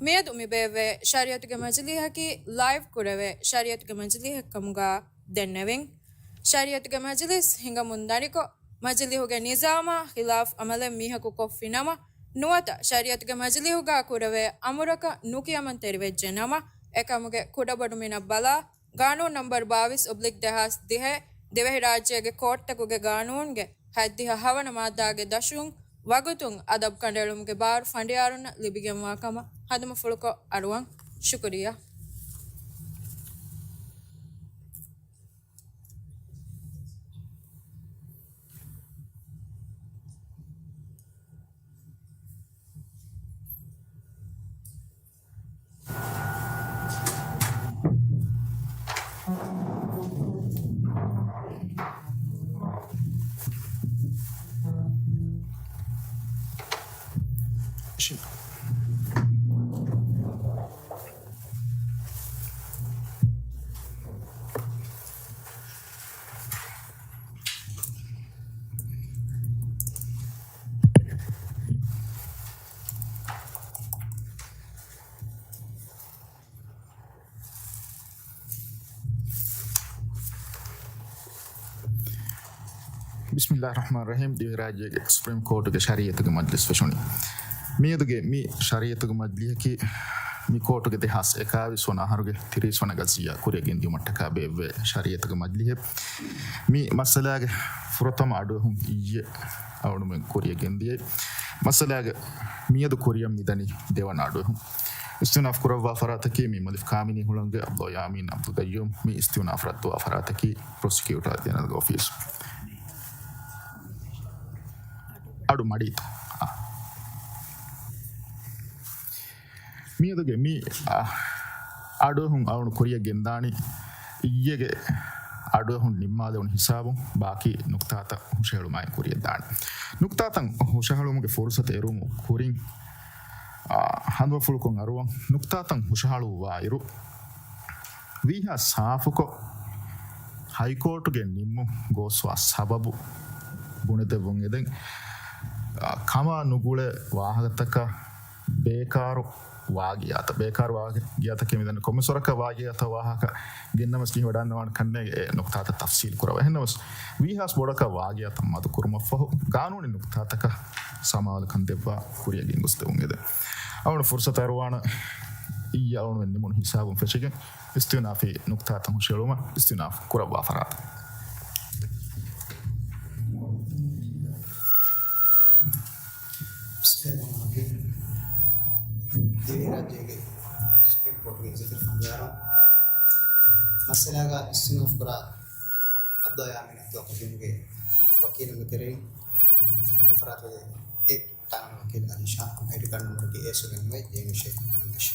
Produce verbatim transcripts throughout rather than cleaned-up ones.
މިއަދު މި ބޭއްވޭ ޝަރީއަތުގެ މަޖިލީހަކީ ލައިވް ކުރެވޭ ޝަރީއަތުގެ މަޖިލީހެއް ކަމުގަ ދެންނެވިން. ޝަރީއަތުގެ މަޖިލީސް ހިނގަމުން ދަނިކޮށް، މަޖިލީހުގެ ނިޒާމާ ޚިލާފް އަމަލެއް މީހަކު ކޮށްފި ނަމަ، ނުވަތަ ޝަރީއަތުގެ މަޖިލީހުގަ ކުރެވޭ އަމުރަކަށް ނުކިޔަމަންތެރިވެއްޖެ ނަމަ، އެކަމުގެ ކުޑަބޮޑުމިނަށް ބަލާ، ގާނޫނު ނަންބަރު ބާވީސް އޮބްލިކް ދެހާސް ދިހައެއް، ދިވެހިރާއްޖޭގެ ކޯޓްތަކުގެ ގާނޫނުގެ ހަތްދިހަ ހަވަނަ މާއްދާގެ ދަށުން ވަގުތުން އަދަބު ކަނޑައެޅުމުގެ ބާރު ފަނޑިޔާރުންނަށް ލިބިގެންވާ ކަމަށް ހަނދުމަފުޅުކޮށް އަރުވަން. ޝުކުރިއްޔާ. ބިސްމިއްލާހި ރަޙްމާނި ރަޙީމް. ދިވެހިރާއްޖޭގެ ސުޕްރީމް ކޯޓުގެ ޝަރީއަތުގެ މަޖްލިސް ފެށުނީ. މިއަދުގެ މި ޝަރީއަތުގެ މަޖްލިހަކީ މި ކޯޓުގެ ދެހާސް އެކާވީސް ވަނަ އަހަރުގެ ތިރީސް ވަނަ ގަޒިއްޔާ ކުރިއަށް ގެންދިއުމަށްޓަކާ ބޭއްވޭ ޝަރީއަތުގެ މަޖްލިހެއް. މި މައްސަލާގެ ފުރަތަމަ އަޑުއެހުން އިއްޔެ އަޅުގަނޑުމެން ކުރިއަށް ގެންދިޔައީ. މައްސަލާގެ މިއަދު ކުރިއަށް މިދަނީ ދެވަނަ އަޑުއެހުން. އިސްތިއުނާފް ކުރައްވާ ފަރާތަކީ މި މަލިފް ކާމިނީ ހުޅަނގުގެ އަބްދުލް ޔާމީން އަބްދުލް ގައްޔޫމް. މި އިސްތިއުނާފް ރައްދުވާ ފަރާތަކީ ޕްރޮސިކިއުޓާ ޖެނެރަލްގެ އޮފީސް. އަޑު މަޑީތަ؟ އާ. މިއަދުގެ މި، އާ، އަޑުއެހުން އަޅުގަނޑު ކުރިއަށް ގެންދާނީ އިއްޔެގެ އަޑުއެހުން ނިންމާލެވުނު ހިސާބުން ބާކީ ނުކްތާތައް ހުށަހެޅުމާއި ކުރިއަށް ދާނެ. ނުކްތާތައް ހުށަހެޅުމުގެ ފުރުސަތު އެރުމު ކުރިން، އާ، ހަނދުމަފުޅުކޮށް އަރުވަން. ނުކްތާތައް ހުށަހަޅުއްވާއިރު، ވީހާ ސާފުކޮށް، ހައިކޯޓުގެ ނިންމުން ގޯސްވާ ސަބަބު ބުނެދެއްވުން އެދެން. އާ، ކަމާ ނުގުޅޭ ވާހަކަތަކަށް ބޭކާރު ވާގިޔާތައް، ބޭކާރު ވާގިޔާތަކެއް މިދަނީ ކޮންމެސް ވަރަކަށް ވާގިޔާތައް ވާހަކަ ގެންނަމަސް ކިހިވަޑާންނަވާނެ ކަންނޭނގެ އެ ނުކްތާތައް ތަފްސީލް ކުރަވަ. އެހެންނަމަސް، ވީހާސް ބޮޑަކަށް ވާގިޔާތައް މަދު ކުރުމަށްފަހު، ގާނޫނީ ނުކްތާތަކަށް ސަމާލުކަން ދެއްވާ ކުރިއަށް ގެންގޮސްދެވުން އެދެން. އަޅުގަނޑު ފުރުސަތު އަރުވާނަ އިއްޔެ އަޅުގަނޑުމެން ނިމުނު ހިސާބުން ފެށިގެން، އިސްތިއުނާފީ ނުކްތާތައް ހުށަހެޅުމަށް އިސްތިއުނާފް ކުރައްވާ ފަރާތަށް. ދިވެހިރާއްޖޭގެ ސުޕްރީމް ކޯޓުގެ އިއްޒަތްތެރި ފަނޑިޔާރުން މައްސަލާގަ އިސްތިއުނާފް ކުރާ އަބްދުލް ޔާމީން އަބްދުލް ގައްޔޫމްގެ ވަކީލުންގެ ތެރެއިން އެ ފަރާތުގެ އެ ޓާނަ ވަކީލް އަލީޝާ، އައިޑީ ކާޑް ނަމްބަރަކީ އޭ ސެވެން ވައި އެ އެމް އެޗް.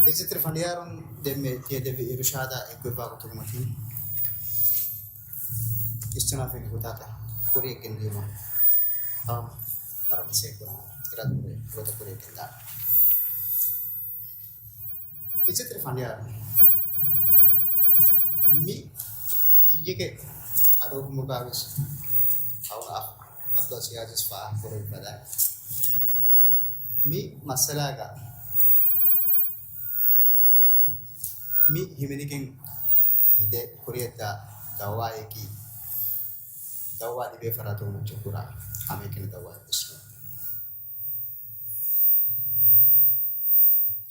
އިއްޒަތްތެރި ފަނޑިޔާރުން ދެންމެ ތިޔަދެއްވި އިރުޝާދާ އެއްގޮތްވާ ގޮތުގެ މަތިން އިސްތިއުނާފީ ނުކުތާތައް ކުރިއަށް ގެންދިޔުމަށް އަޅުގަނޑު ވަރަށް މަސައްކަތް ކުރަން އިރާދަކުރޭ ގޮތަށް ކުރިއަށް ގެންދާނެ. އިއްޒަތްތެރި ފަނޑިޔާރުން، މި އިއްޔެގެ އަޑުއެހުމުގަ ވެސް އަވަ އަ-، އަބްދުލް ސިޔާޒް ވެސް ފާހަގަކުރެއްވި ފަދައިން، މި މައްސަލާގަ މި ހިމެނިގެން މި ދެ ކުރިއަށްދާ ދައުވާއަކީ، ދައުވާ ލިބޭ ފަރާތުން މައްޗަށް ކުރާ ހަމައެކަނި ދައުވާއެއް ވެސް ނޫން.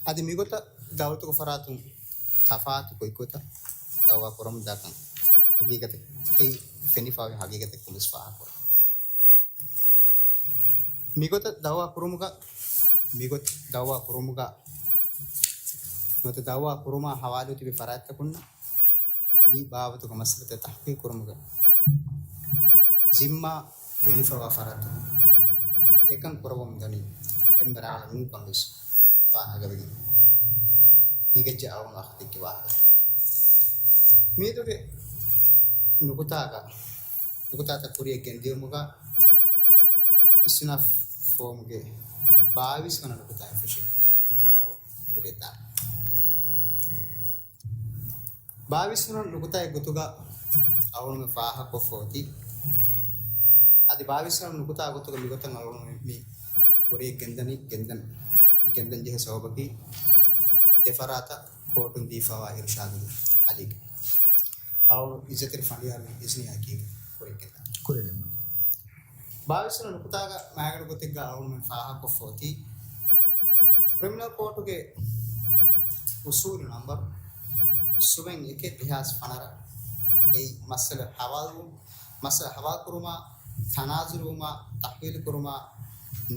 އަދި މިގޮތަށް ދައުލަތުގެ ފަރާތުން ތަފާތު ގޮތްގޮތަށް ދައުވާ ކުރަމުންދާކަން ހަގީގަތެއް އެއީ ފެނިފަވި ހަގީގަތެއް ކޮންމެސް ފާހަގަކުރަން. މިގޮތަށް ދައުވާ ކުރުމުގަ، މިގޮތަށް ދައުވާ ކުރުމުގަ، ނުވަތަ ދައުވާ ކުރުމާ ހަވާލު ތިބި ފަރާތްތަކުންނަށް މި ބާވަތުގެ މައްސަލަތައް ތަޙްޤީޤު ކުރުމުގެ ޒިންމާ އެޅިފަވާ ފަރާތްތަކުން އެކަން ކުރައްވަމުން ދަނީ އެންމެ ރާޅަ ނޫންކަން ވެސް ފާހަގަވެގެން ހިނގައްޖެ އަޅުގަނޑު އަޚަދެއްގެ ވާހަކަ. މިއަދުގެ ނުކުތާގަ، ނުކުތާތައް ކުރިއަށް ގެންދިޔުމުގަ އިސްތިއުނާފް ފޯމުގެ ބާވީސް ވަނަ ނުކުތާއިން ފެށި އަޅު ކުރިއަށްދާނެ. ބާވީސް ވަނަ ނުކުތާއެއް ގޮތުގަ އަޅުގަނޑުމެން ފާހަގަކޮށްފަ އޮތީ. އަދި ބާވީސް ވަނަ ނުކުތާ ގޮތުގަ މިގޮތަށް އަޅުގަނޑުމެން މި ކުރިއަށް ގެންދަނީ، ގެންދަން މި ގެންދަން ޖެހޭ ސަބަބަކީ ދެފަރާތަށް ކޯޓުން ދީފައިވާ އިރުޝާދުގެ އަލީގެ އަޅުގަނޑު އިއްޒަތްތެރި ފަނޑިޔާރު އިޒްނިއާ ކީގެ ކުރިން ގެންދާ. ކުރިން. ބާވީސް ވަނަ ނުކުތާގަ މާގަނޑު ގޮތެއްގަ އަޅުގަނޑުމެން ފާހަގަކޮށްފަ އޮތީ، ކްރިމިނަލް ކޯޓުގެ އުސޫލު ނަމްބަރު ސުމެން އެކެއް ދެހާސް ފަނަރަ އެއީ މައްސަލަ ހަވާލު، މައްސަލަ ހަވާލުކުރުމާ، ތަނާޒުލުވުމާ، ތަހްވީލުކުރުމާ،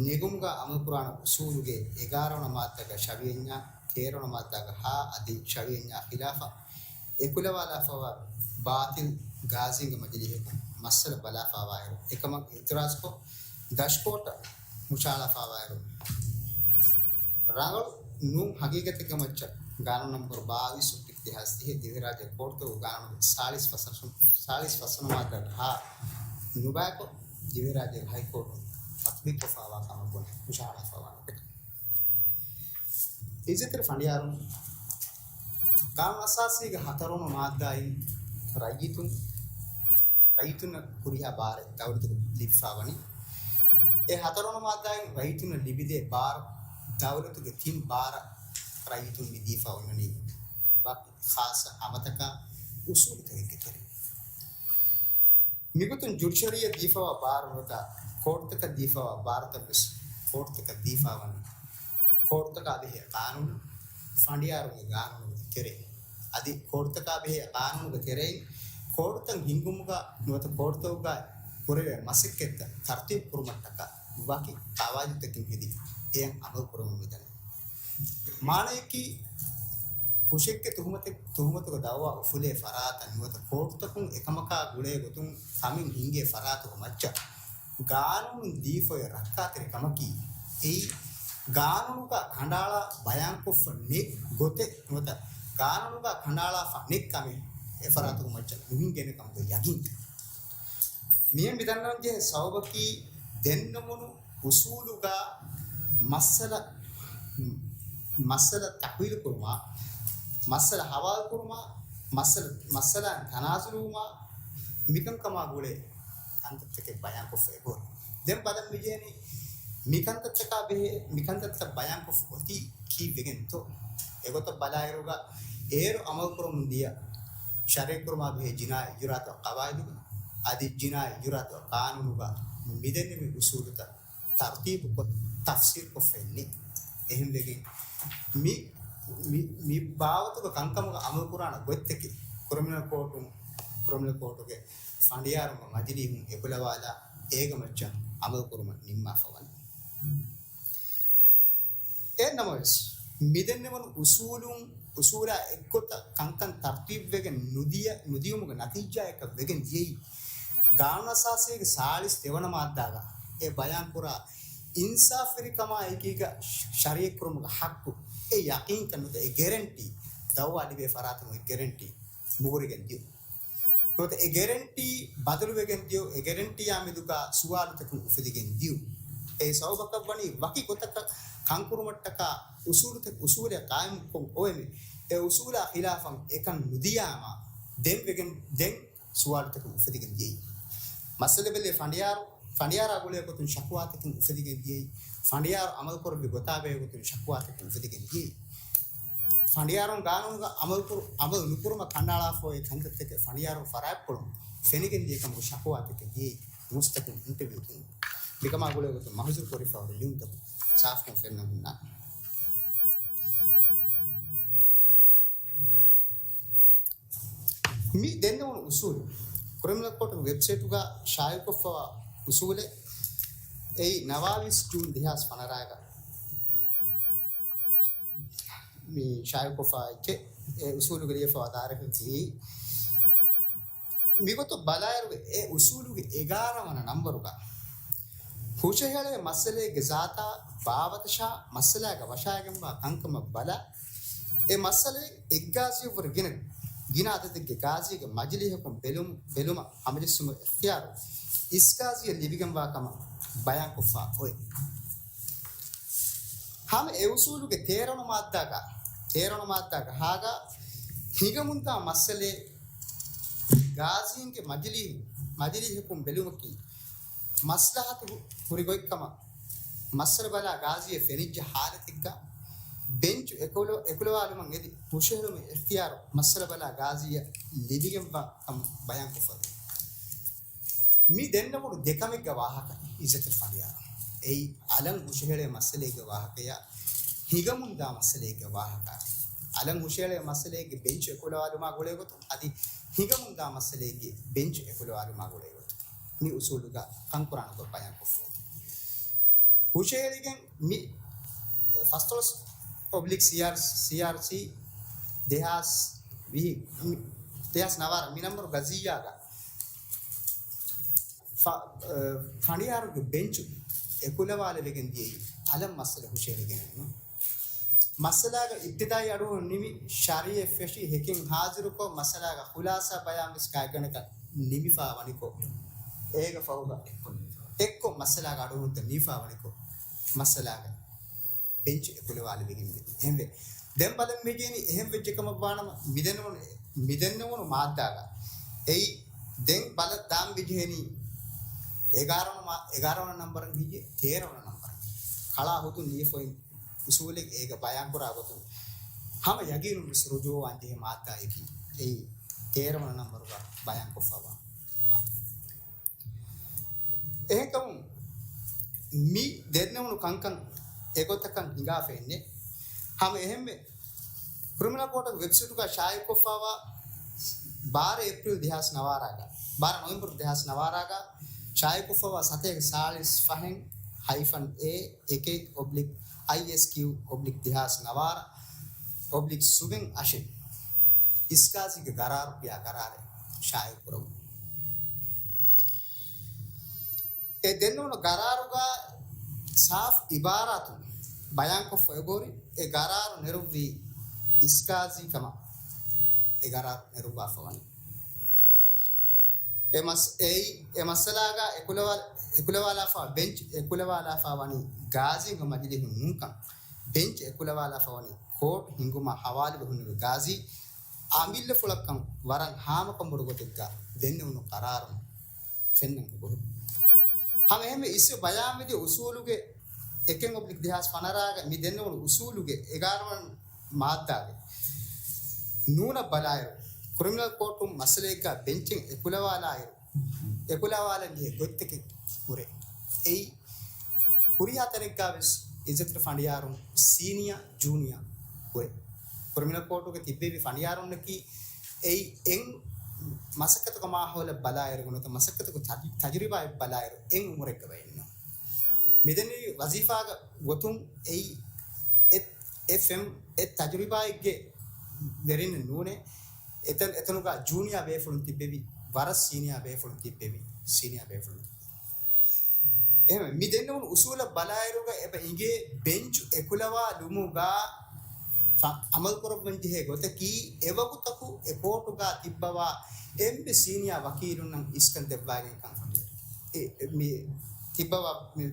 ނިގުމުގަ އަމަލުކުރާނެ އުސޫލުގެ އެގާރަ ވަނަ މާއްދާގަ ޝަވިޔަންޏާ، ތޭރަ ވަނަ މާއްދާގަ ހާ އަދި ޝަވިޔަންޏާ ޚިލާފަށް އެކުލަވާލާފައިވާ ބާތިލް ގާޒީންގެ މަޖިލީހަކުން މައްސަލަ ބަލާފައިވާއިރު، އެކަމަށް އިއުތިރާޒުކޮށް، ދަށްކޯޓަށް މުށާލާފައިވާއިރު، ރަނގަޅު ނޫން ހަގީގަތެއްގެ މައްޗަށް ގާނޫނު ނަމްބަރު ބާވީސް އޮއްޓި ދެހާސް ދިހަ ދިވެހިރާއްޖޭގެ ކޯޓުތަކުގެ ގާނޫނުގެ ސާޅީސް ފަސް ވަނަ، ސާޅީސް ފަސް ވަނަ މާއްދާގެ ހާ ނުބައިކޮށް، ދިވެހިރާއްޖޭގެ ހައިކޯޓުން ތަތްބީޤުކޮށްފައިވާ ކަމަށް ބުނެ މުށާލާފައިވާ ނުކުތާ. އިއްޒަތްތެރި ފަނޑިޔާރުން، ގާނޫނު އަސާސީގެ ހަތަރުވަނަ މާއްދާއިން ރައްޔިތުން، ރައްޔިތުންނަށް ހުރިހާ ބާރެއް ދައުލަތުގެ ލިބިފައިވަނީ. އެ ހަތަރުވަނަ މާއްދާއިން ރައްޔިތުންނަށް ލިބިދޭ ބާރު، ދައުލަތުގެ ތިން ބާރަށް ރައްޔިތުން މި ދީފަ އޮންނަނީ ވަކި ޚާއްޞަ ހަމަތަކާ އުސޫލުތަކެއްގެ ތެރެއިން. މިގޮތުން ޖުޑިޝަރީއަށް ދީފައިވާ ބާރު ނުވަތަ ކޯޓުތަކަށް ދީފައިވާ ބާރުތައް ވެސް ކޯޓުތަކަށް ދީފައިވަނީ ކޯޓުތަކާ ބެހޭ ގާނޫނު، ފަނޑިޔާރުންގެ ގާނޫނުގެ ތެރެއިން. އަދި ކޯޓުތަކާ ބެހޭ ގާނޫނުގެ ތެރެއިން ކޯޓުތައް ހިންގުމުގަ ނުވަތަ ކޯޓުތަކުގައި ކުރެވޭ މަސައްކަތްތައް ތަރުތީބު ކުރުމަށްޓަކާ ވަކި ޤަވާއިދުތަކެއް ހެދި އެޔަށް އަމަލު ކުރަމުން މިދަނީ. މާނަޔަކީ، ކުށެއްގެ ތުހުމަތެއް، ތުހުމަތުގެ ދައުވާ އުފުލޭ ފަރާތަށް ނުވަތަ ކޯޓުތަކުން އެކަމަކާ ގުޅޭ ގޮތުން ކަމެއް ހިނގޭ ފަރާތުގެ މައްޗަށް ގާނޫނުން ދީފައި ރައްކާތެރި ކަމަކީ، އެއީ ގާނޫނުގަ ކަނޑައަޅާ ބަޔާންކޮށްފަ ނެތް ގޮތެއް ނުވަތަ ގާނޫނުގަ ކަނޑައަޅާފަ ނެތް ކަމެއް އެ ފަރާތުގެ މައްޗަށް ނުހިނގޭނެ ކަމުގެ ޔަގީންތައް. މިއެން މިދަންނަވަން ޖެހޭ ސަބަބަކީ ދެންނެވުނު އުސޫލުގަ މައްސަލަ، މައްސަލަ ތަހްވީލު ކުރުމާ، މައްސަލަ ހަވާލު ކުރުމާ، މައްސަލަ، މައްސަލައިން ތަނާޒުލުވުމާ، މިކަންކަމާ ގުޅޭ ކަންތައްތަކެއް ބަޔާންކޮށްފަ އެބަހުރި. ދެން ބަލަން މިޖެހެނީ މިކަންތައްތަކާ ބެހޭ، މިކަންތައްތައް ބަޔާންކޮށްފަ އޮތީ ކީއްވެގެންތޯ؟ އެގޮތަށް ބަލާއިރުގަ އޭރު އަމަލުކުރަމުން ދިޔަ ޝަރީޢަތްކުރުމާ ބެހޭ ޖިނާއީ އިޖުރާތައް ޤަވާއިދުގަ އަދި ޖިނާއީ އިޖުރާތައް ޤާނޫނުގަ މިދެންނެވި އުސޫލުތައް ތަރުތީބުކޮށް ތަފްސީލްކޮށްފައެއްނެތް. އެހެންވެގެން މި، މި، މި ބާވަތުގަ ކަންކަމުގަ އަމަލުކުރާނެ ގޮތްތަކެއް ކްރިމިނަލް ކޯޓުން، ކްރިމިނަލް ކޯޓުގެ ފަނޑިޔާރުން މަޖިލީހުން އެކުލަވާލާ އޭގެ މައްޗަށް އަމަލުކުރުމަށް ނިންމާފަވަނީ. އެހެންނަމަވެސް، މިދެންނެވުނު އުސޫލުން، އުސޫލާ އެއްގޮތަށް ކަންކަން ތަރުތީބުވެގެން ނުދިޔަ، ނުދިޔުމުގެ ނަތީޖާއަކަށް ވެގެން ދިޔައީ، ގާނޫނުއަސާސީގެ ސާޅީސް ދެވަނަ މާއްދާގަ އެ ބަޔާންކުރާ އިންސާފުވެރިކަމާ އެކީގަ ޝަރީޢަތްކުރުމުގެ ޙައްޤު، އެ ޔަޤީންކަން ނުވަތަ އެ ގެރެންޓީ، ދައުވާ ލިބޭ ފަރާތުން އެ ގެރެންޓީ މުގުރިގެން ދިޔުން. ނުވަތަ އެ ގެރެންޓީ ބަދަލުވެގެން ދިޔުން، އެ ގެރެންޓީއާ މެދުގަ ސުވާލުތަކުން އުފެދިގެން ދިޔުން. އެ ސަބަބަކަށްވަނީ ވަކި ގޮތަކަށް ކަންކުރުމަށްޓަކާ އުސޫލުތަކެއް، އުސޫލެއް ޤާއިމުކޮށް އޮވެމެ. އެ އުސޫލާ ޚިލާފަށް އެކަން ނުދިޔާމާ ދެން ވެގެން، ދެން ސުވާލުތަކުން އުފެދިގެން ދިޔައީ. މައްސަލަ ބެލޭ ފަނޑިޔާރު، ފަނޑިޔާރާ ގުޅޭ ގޮތުން ޝަކުވާތަކެއް އުފެދިގެން ދިޔައީ. ފަނޑިޔާރު އަމަލުކުރެއްވި ގޮތާ ބެހޭ ގޮތުން ޝަކުވާތަކެއް އުފެދިގެން ދިޔައީ. ފަނޑިޔާރުން ގާނޫނުގަ އަމަލުކުރު، އަމަލު ނުކުރުމަށް ކަނޑައަޅާފައި ކަންތައްތަކެއް ފަނޑިޔާރު ފަރާތްޕުޅުން ފެނިގެން ދިޔަ ކަމުގެ ޝަކުވާތަކެއް ދިޔައީ. މުސްތަކުން އިންޓަވިއު ދިން. މިކަމާ ގުޅޭ ގޮތުން މަހުޖޫރު ކުރިފައި ހުރި ލިޔުންތަކުން ސާފުކޮށް ފެންނަމުންނާ. މި ދެންނެވުނު އުސޫލު ކްރިމިނަލް ކޯޓުގެ ވެބްސައިޓުގަ ޝާއިޢުކޮށްފަވާ އުސޫލެއް. އެއީ ނަވާވީސް ޖޫން ދެހާސް ފަނަރައިގަ މި ޝާއިޢުކޮށްފަ އެއްޗެއް. އެ އުސޫލުގެ ލިޔެފަވާ ދާއިރާއަކީ މިގޮތަށް ބަލާއިރުގަ އެ އުސޫލުގެ އެގާރަ ވަނަ ނަންބަރުގަ ހުށަހެޅޭ މައްސަލައެއްގެ ޒާތާ ބާވަތަށާ މައްސަލާގަ ވަށާގެންވާ ކަންކަމަށް ބަލާ، އެ މައްސަލައެއް އެއްގާޒީއަށްވުރެ ގިނަ، ގިނަ އަދަދެއްގެ ގާޒީގެ މަޖިލީހަކުން ބެލުމު، ބެލުމަށް ހަމަޖެއްސުމުގެ އިޚްތިޔާރު އިސްގާޒީއަށް ލިބިގެންވާ ކަމަށް ބަޔާންކޮށްފަ އޮތް. ހަމަ އެ އުސޫލުގެ ތޭރަވަނަ މާއްދާގަ، ތޭރަވަނަ މާއްދާގަ ހާގަ ހިނގަމުންދާ މައްސަލައެއް ގާޒީންގެ މަޖިލީހު، މަޖިލީހަކުން ބެލުމަކީ މަސްލަހަތު ހު، ހުރި ގޮތްކަމަށް މައްސަލަ ބަލާ ގާޒީއަށް ފެނިއްޖެ ހާލަތެއްގަ ބެންޗު އެކުލަ-، އެކުލަވާލުމަށް އެދި ހުށަހެޅުމަށް އިޚްތިޔާރު މައްސަލަ ބަލާ ގާޒީއަށް ލިބިގެންވާ ކަމަށް ބަޔާންކޮށްފައިވޭ. މި ދެންނެވުނު ދެކަމެއްގެ ވާހަކަ އިއްޒަތު ފަނޑިޔާރު. އެއީ އަލަށް ހުށަހެޅޭ މައްސަލައެއްގެ ވާހަކަޔާ، ހިނގަމުންދާ މައްސަލައެއްގެ ވާހަކަ. އަލަށް ހުށަހެޅޭ މައްސަލައެއްގެ ބެންޗު އެކުލަވާލުމާ ގުޅޭ ގޮތުން، އަދި ހިނގަމުންދާ މައްސަލައެއްގެ ބެންޗު އެކުލަވާލުމާ ގުޅޭ ގޮތުން. މި އުސޫލުގަ ކަންކުރާނެ ގޮތް ބަޔާންކޮށްފަ. ހުށަހެޅިގެން މި ފަސްދޮޅަސް އޮބްލިކް ސީއާރް، ސީއާރްސީ ދެހާސް ވިހި، މި ދެހާސް ނަވާރަ މި ނަންބަރު ގަޒިއްޔާގަ ފަ-، އަ، ފަނޑިޔާރުގެ ބެންޗު އެކުލަވާލެވިގެން ދިޔައީ އަލަށް މައްސަލަ ހުށަހެޅިގެނެއްނު. މައްސަލާގަ އިބްތިދާއީ އަޑުއެހުން ނިމި، ޝަރީއަތް ފެށި، ހެކިން ހާޒިރުކޮށް، މައްސަލާގަ ޚުލާސާ ބަޔާންވެސް ގާތްގަނޑަކަށް ނިމިފާ ވަނިކޮށް، އޭގެ ފަހުގަ އެއްކޮށް މައްސަލާގެ އަޑުއެހުންތައް ނިމިފާ ވަނިކޮށް، މައްސަލާގަ ބެންޗު އެކުލަވާލެވިގެން މިދި. އެހެންވެ، ދެން ބަލަން މިދިޔަނީ އެހެން ވެއްޖެ ކަމަށް ވާނަމަ، މިދެންނެވުނު، މިދެންނެވުނު މާއްދާގަ އެއީ ދެން ބަލަ ދާން މިޖެހެނީ އެގާރަ ވަނަ މާ-، އެގާރަ ވަނަ ނަންބަރަށް ހިއްޔެ، ތޭރަ ވަނަ ނަންބަރަށް. ކަޅާ ހުދުން ނިޔަފޮއިން އުސޫލެއް އޭގަ ބަޔާންކުރާ ގޮތުން ހަމަ ޔަގީނުން ވެސް ރުޖޫޢަވާން ޖެހޭ މާއްދާއަކީ އެއީ ތޭރަ ވަނަ ނަންބަރުގަ ބަޔާންކޮށްފައިވާ. އެހެންކަމުން މި ދެންނެވުނު ކަންކަން އެގޮތަކަށް ހިނގާފައެއްނެއް. ހަމަ އެހެންމެ ކްރިމިނަލް ކޯޓުގެ ވެބްސައިޓުގަ ޝާއިޢުކޮށްފައިވާ ބާރަ އޭޕްރީލް ދެހާސް ނަވާރަގަ، ބާރަ ނޮވެމްބަރު ދެހާސް ނަވާރަގަ ޝާއިޢުކޮށްފައިވާ ސަތޭކަ ސާޅީސް ފަހެއް ހައިފަން އޭ އެކެއް އޮބްލިކް އައިއެސްކިއު އޮބްލިކް ދެހާސް ނަވާރަ އޮބްލިކް ސުވެން އަށެއް އިސްގާޒީގެ ގަރާރު ކިޔާ ގަރާރެއް ޝާއިޢުކުރަމުން. އެ ދެންނެވުނު ގަރާރުގަ ސާފު އިބާރާތުން ބަޔާންކޮށްފަ އެބަހުރި، އެ ގަރާރު ނެރުއްވީ އިސްގާޒީ ކަމަށް އެ ގަރާރު ނެރުއްވާފަ ވަނީ. އެ މަސް-، އެއީ، އެ މައްސަލާގަ އެކުލަވާ-، އެކުލަވާލާފާ ބެންޗް އެކުލަވާލާފާ ވަނީ ގާޒީންގެ މަޖިލީހުން ނޫންކަން، ބެންޗް އެކުލަވާލާފަ ވަނީ ކޯޓް ހިންގުމާ ހަވާލުވެ ހުންނެވި ގާޒީ އަމިއްލަފުޅަށްކަން ވަރަށް ހާމަކަން ބޮޑު ގޮތެއްގަ ދެންނެވުނު ޤަރާރުން ފެންނަން އެބަހުރި. ހަމަ އެހެންވެ އިސްވެ ބަޔާންވެދިޔަ އުސޫލުގެ އެކެއް އޮބްލިކް ދެހާސް ފަނަރަގަ މި ދެންނެވުނު އުސޫލުގެ އެގާރަ ވަނަ މާއްދާގެ ނޫނަށް ބަލާއިރު، ކްރިމިނަލް ކޯޓުން މައްސަލައެއްގަ ބެންޗެއް އެކުލަވާލާއިރު، އެކުލަވާލަން ޖެހޭ ގޮތްތަކެއް ހުރޭ. އެއީ ހުރިހާ ތަނެއްގަ ވެސް އިއްޒަތްތެރި ފަނޑިޔާރުން ސީނިއާ، ޖޫނިއާ ހުރޭ. ކްރިމިނަލް ކޯޓުގަ ތިއްބެވި ފަނޑިޔާރުންނަކީ އެއީ އެއް މަސައްކަތުގެ މާހައުލަށް ބަލާއިރު ނުވަތަ މަސައްކަތުގެ ތަޖު-، ތަޖުރިބާއަށް ބަލާއިރު އެއް އުމުރެއްގަ ބައެއްނު. މިދެންނެވި ވަޒީފާގެ ގޮތުން އެއީ އެ، އެ ފެން، އެ ތަޖުރިބާއެއްގެ ވެރިންނެއް ނޫނޭ. އެތަން، އެތަނުގަ ޖޫނިއާ ބޭފުޅުން ތިއްބެވި، ވަރަށް ސީނިއާ ބޭފުޅުން ތިއްބެވި، ސީނިއާ ބޭފުޅުން. އެހެންވެ، މި ދެންނެވުނު އުސޫލަށް ބަލާއިރުގަ އެބަ އިނގޭ ބެންޗު އެކުލަވާލުމުގަ ފަ-، އަމަލުކުރައްވަން ޖެހޭ ގޮތަކީ، އެވަގުތަކު އެ ކޯޓުގަ ތިއްބަވާ އެންމެ ސީނިއާ ވަކީލުންނަށް އިސްކަން ދެއްވާގެންކަން ފަނޑިޔާރު. އެ، އެ، މި ތިއްބަވާ މި،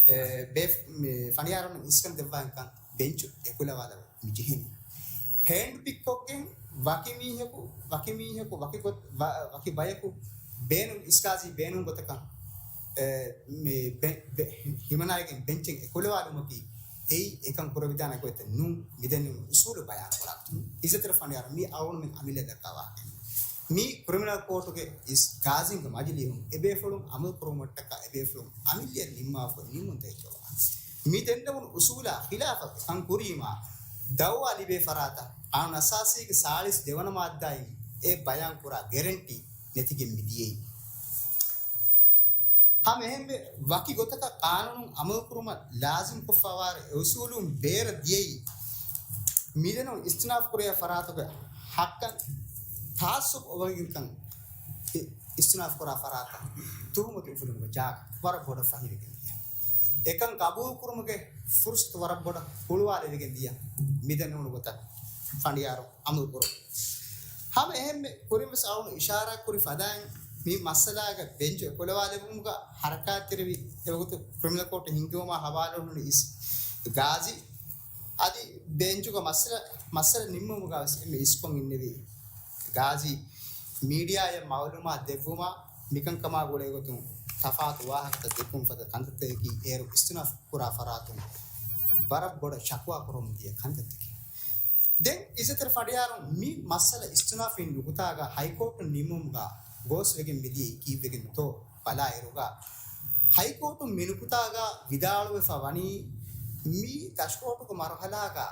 އެ، ބޭ-، މި ފަނޑިޔާރުންނަށް އިސްކަން ދެއްވާގެންކަން ބެންޗު އެކުލަވާލަ މި ޖެހެނީ. ހޭންޑްޕިކްކޮށްގެން ވަކި މީހަކު، ވަކި މީހަކު، ވަކި ގޮތް-، ވަ-، ވަކި ބަޔަކު ބޭނުން، އިސްގާޒީ ބޭނުން ގޮތަކަށް، އެ، މި ބެ-، ބެ-، ހިމަނާގެން ބެންޗެއް އެކުލަވާލުމަކީ އެއީ އެކަން ކުރެވިދާނެ ގޮތެއް ނޫން. މިދެންނެވުނު އުސޫލު ބަޔާންކުރާ. އިއްޒަތްތެރި ފަނޑިޔާރު މީ އަޅުގަނޑުމެން އަމިއްލަ ދައްކާ ވާހަކަ. މީ ކްރިމިނަލް ކޯޓުގެ އިސް ގާޒީންގެ މަޖިލީހުން އެބޭފުޅުން އަމަލު ކުރުމަށްޓަކާ އެބޭފުޅުން އަމިއްލައަށް ނިންމާފަ ނިންމުން ދައްކަވާ. މި ދެންނެވުނު އުސޫލާ ޚިލާފަށް ކަން ކުރީމާ، ދައުވާ ލިބޭ ފަރާތަށް ޤާނޫނު އަސާސީގެ ސާޅީސް ދެވަނަ މާއްދާއިން އެ ބަޔާން ކުރާ ގެރެންޓީ ނެތިގެން މި ދިޔައީ. ހަމަ އެހެންވެ، ވަކި ގޮތަކަށް ޤާނޫނު އަމަލުކުރުމަށް ލާޒިމްކޮށްފައިވާ އެ އުސޫލުން ބޭރަށް ދިޔައީ، މިދެންނެވުނު އިސްތިނާފު ކުރެވޭ ފަރާތުގެ ޙައްޤަށް ތަޢައްސުބު އޮވެގެންކަން އި-، އިސްތިނާފު ކުރާ ފަރާތަށް ތުހުމަތު އުފުލުމުގެ ޖާގަ ވަރަށް ބޮޑަށް ފަހިވެގެން ދިޔަ. އެކަން ޤަބޫލުކުރުމުގެ ފުރުޞަތު ވަރަށް ބޮޑަށް ހުޅުވާލެވިގެން ދިޔަ. މިދެންނެވުނު ގޮތަށް ފަނޑިޔާރު އަމަލު ކުރުން. ހަމަ އެހެންމެ ކުރިން ވެސް އަޅުގަނޑު އިޝާރާތް ކުރި ފަދައިން، މި މައްސަލާގެ ބެންޗު އެކުލަވާލެވުމުގަ ޙަރަކާތްތެރިވި އެވަގުތު ކްރިމިނަލް ކޯޓު ހިންގުމާ ހަވާލުވެ ހުންނެވި އިސް ގާޒީ އަދި ބެންޗުގަ މައްސަލަ، މައްސަލަ ނިންމުމުގަ ވެސް އެންމެ އިސްކޮށް އިންނެވި ގާޒީ މީޑިއާއަށް މައުލޫމާތު ދެއްވުމާ މިކަންކަމާ ގުޅޭގޮތުން ތަފާތު ވާހަކަތައް ދެއްކުން ފަދަ ކަންތައްތަކަކީ އޭރު އިސްތިނާފް ކުރާ ފަރާތުން ވަރަށް ބޮޑަށް ޝަކުވާ ކުރަމުން ދިޔަ ކަންތައްތަކެއް. ދެން އިއްޒަތްތެރި ފަނޑިޔާރުން މި މައްސަލަ އިސްތިނާފީ ނުކުތާގަ ހައިކޯޓު ނިމުމުގަ ގޯސްވެގެން މިދިޔައީ ކީއްވެގެންތޯ ބަލާއިރުގަ، ހައިކޯޓު މި ނުކުތާގަ ވިދާޅުވެފަ ވަނީ، މީ ދަށްކޯޓުގެ މަރުހަލާގަ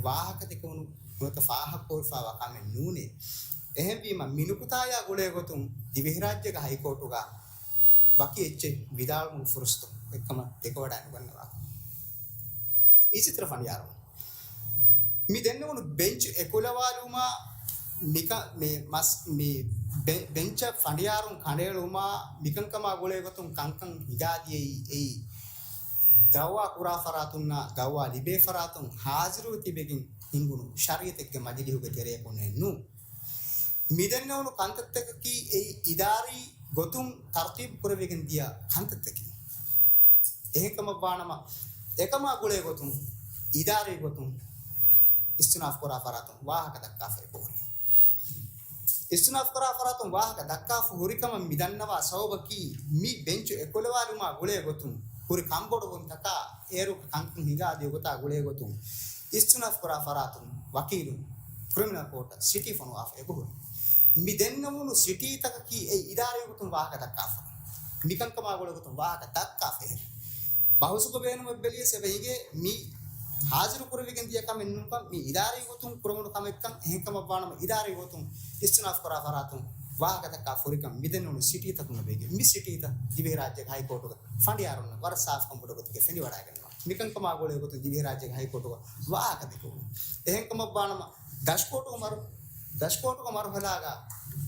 ވާހަކަދެކެވުނު ނުވަތަ ފާހަގަކުރެވިފައިވާ ކަމެއް ނޫނޭ. އެހެންވީމަ، މި ނުކުތާޔާ ގުޅޭގޮތުން ދިވެހިރާއްޖޭގެ ހައިކޯޓުގަ ވަކި އެއްޗެއް ވިދާޅުވުމުގެ ފުރުސަތު އެއްކަމަށް ދެކެވަޑައިނުގަންނަވާ. އިއްޒަތްތެރި ފަނޑިޔާރުން މި ދެންނެވުނު ބެންޗު އެކުލަވާލުމާ މިކަ-، މި މަސް-، މި ބެ-، ބެންޗަށް ފަނޑިޔާރުން ކަނޑައެޅުމާ މިކަންކަމާ ގުޅޭގޮތުން ކަންކަން ހިނގާދިޔައީ އެއީ، ދައުވާ ކުރާ ފަރާތުންނާ ދައުވާ ލިބޭ ފަރާތުން ހާޒިރުވެ ތިބެގެން ހިނގުނު ޝަރީއަތެއްގެ މަޖިލީހުގެ ތެރެއަކުންނެއް ނޫން. މިދެންނެވުނު ކަންތައްތަކަކީ އެއީ އިދާރީ ގޮތުން ތަރުތީބު ކުރެވިގެން ދިޔަ ކަންތައްތަކެއް. އެހެންކަމަށްވާނަމަ، އެކަމާ ގުޅޭ ގޮތުން، އިދާރީ ގޮތުން އިސްތިނާފް ކުރާ ފަރާތުން ވާހަކަ ދައްކާފައި އެބަހުރި. އިސްތިނާފް ކުރާ ފަރާތުން ވާހަކަ ދައްކާފަ ހުރިކަމަށް މި ދަންނަވާ ސަބަބަކީ، މި ބެންޗު އެކުލަވާލުމާ ގުޅޭ ގޮތުން ހުރި ކަންބޮޑުވުންތަކާ އޭރު ކަންކަން ހިނގާދިޔަ ގޮތާ ގުޅޭ ގޮތުން އިސްތިނާފް ކުރާ ފަރާތުން ވަކީލުން ކްރިމިނަލް ކޯޓަށް ސިޓީ ފޮނުވާފަ އެބަހުރި. މި ދެންނެވުނު ސިޓީތަކަކީ އެ އިދާރީ ގޮތުން ވާހަކަ ދައްކާފަ، މިކަންކަމާ ގުޅޭ ގޮތުން ވާހަކަ ދައްކާފަ އެހެރެ. ބަހުސުގެ ބޭނުމެއް ބެލިޔަސް އެބަ ހިނގޭ މި ހާޒިރު ކުރެވިގެން ދިޔަ ކަމެއް ނޫންކަން، މި އިދާރީ ގޮތުން ކުރެވުނު ކަމެއްކަން. އެހެންކަމަށްވާނަމަ، އިދާރީ ގޮތުން އިސްތިނާފް ކުރާ ފަރާތުން ވާހަކަ ދައްކާ ފުރިކަން މިދެންނެވުނު ސިޓީތަކުން އެބަ ހިނގޭ. މި ސިޓީތައް ދިވެހިރާއްޖޭގެ ހައިކޯޓުގެ ފަނޑިޔާރުންނަށް ވަރަށް ސާފުކަން ބޮޑު ގޮތުގައި ފެނިވަޑައިގަންނަވާ. މިކަންކަމާ ގުޅޭ ގޮތުން ދިވެހިރާއްޖޭގެ ހައިކޯޓުގަ ވާހަކަ ދެކެވުނު. އެހެންކަމަށްވާނަމަ، ދަށްކޯޓުގެ މަރު-، ދަށްކޯޓުގެ މަރުހަލާގަ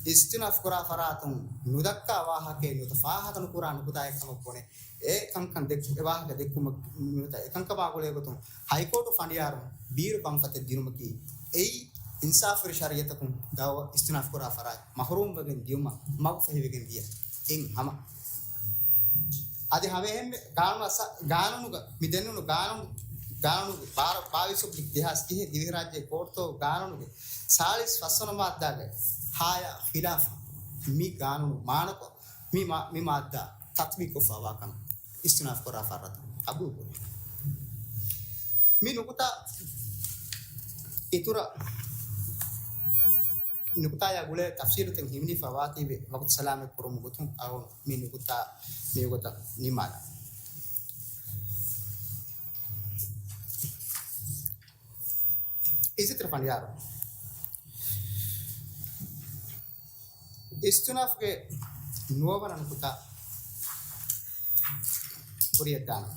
އިސްތިނާފް ކުރާ ފަރާތުން ނުދައްކާ ވާހަކައެއް ނުވަތަ ފާހަގަ ނުކުރާ ނުކުތާއެއް ކަމަށް ބުނެ، އެ ކަންކަން ދެއްކު-، އެ ވާހަކަ ދެއްކުމަށް ނުވަތަ އެކަންކަމާ ގުޅޭ ގޮތުން ހައިކޯޓު ފަނޑިޔާރުން ބީރު ކަންފަތެއް ދިނުމަކީ، އެއީ އިންސާފުވެރި ޝަރީއަތަކުން ދައުވާ އިސްތިނާފް ކުރާ ފަރާތް މަހުރޫމްވެގެން ދިޔުމަށް މަގުފަހިވެގެން ދިޔަ އެއް ހަމަ. އަދި ހަމައެހެންމެ ގާނޫނަށް ސަ-، ގާނޫނުގަ މި ދެންނެވުނު ގާނޫނު، ގާނޫނުގެ ބާރަ-، ބާވީސް އޮބްލިކް ދެހާސް ކިހިން ދިވެހިރާއްޖޭގެ ކޯޓުތަކުގެ ގާނޫނުގެ ސާޅީސް ފަސްވަނަ މާއްދާގެ ހާޔާ ޚިލާފަށް މި ގާނޫނު މާނަކޮށް، މި މާ-، މި މާއްދާ ތަޠްބީޤުކޮށްފައިވާ ކަމަށް އިސްތިނާފް ކުރާ ފަރާތުން ޤަބޫލުކުރޭ. މި ނުކުތާ އިތުރަށް ނުކުތާޔާ ގުޅޭ ތަފްސީލުތައް ހިމެނިފަ ވާތީވެ، ވަގުތު ސަލާމަތް ކުރުމުގެ ގޮތުން އަޅުގަނޑު މި ނުކުތާ މިގޮތަށް ނިންމާލަން. އިއްޒަތްތެރި ފަނޑިޔާރު، އިސްތިނާފްގެ ނުވަވަނަ ނުކުތާ ކުރިއަށްދާނަން.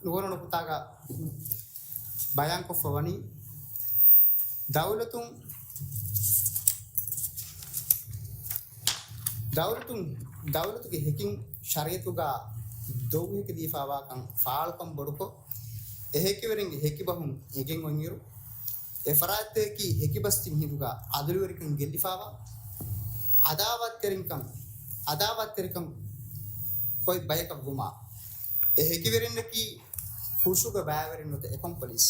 ނުވަވަނަ ނުކުތާގަ ބަޔާންކޮށްފަ ވަނީ، ދައުލަތުން، ދައުލަތުން، ދައުލަތުގެ ހެކިން ޝަރީއަތުގަ ދޮގު ހެކިދީފާވާކަން ފާޅުކަން ބޮޑުކޮށް، އެ ހެކިވެރިންގެ ހެކިބަހުން އެނގެން އޮތްއިރު، އެ ފަރާތްތަކަކީ ހެކިބަސް ތިން ހިނދުގަ އަދުލުވެރިކަން ގެއްލިފާވާ، އަދާވަތްތެރިކަން، އަދާވަތްތެރިކަން އޮތް ބަޔަކަށް ވުމާ، އެ ހެކިވެރިންނަކީ ހުށުގެ ބައިވެރިން ނުވަތަ އެކޮމްޕަލިސް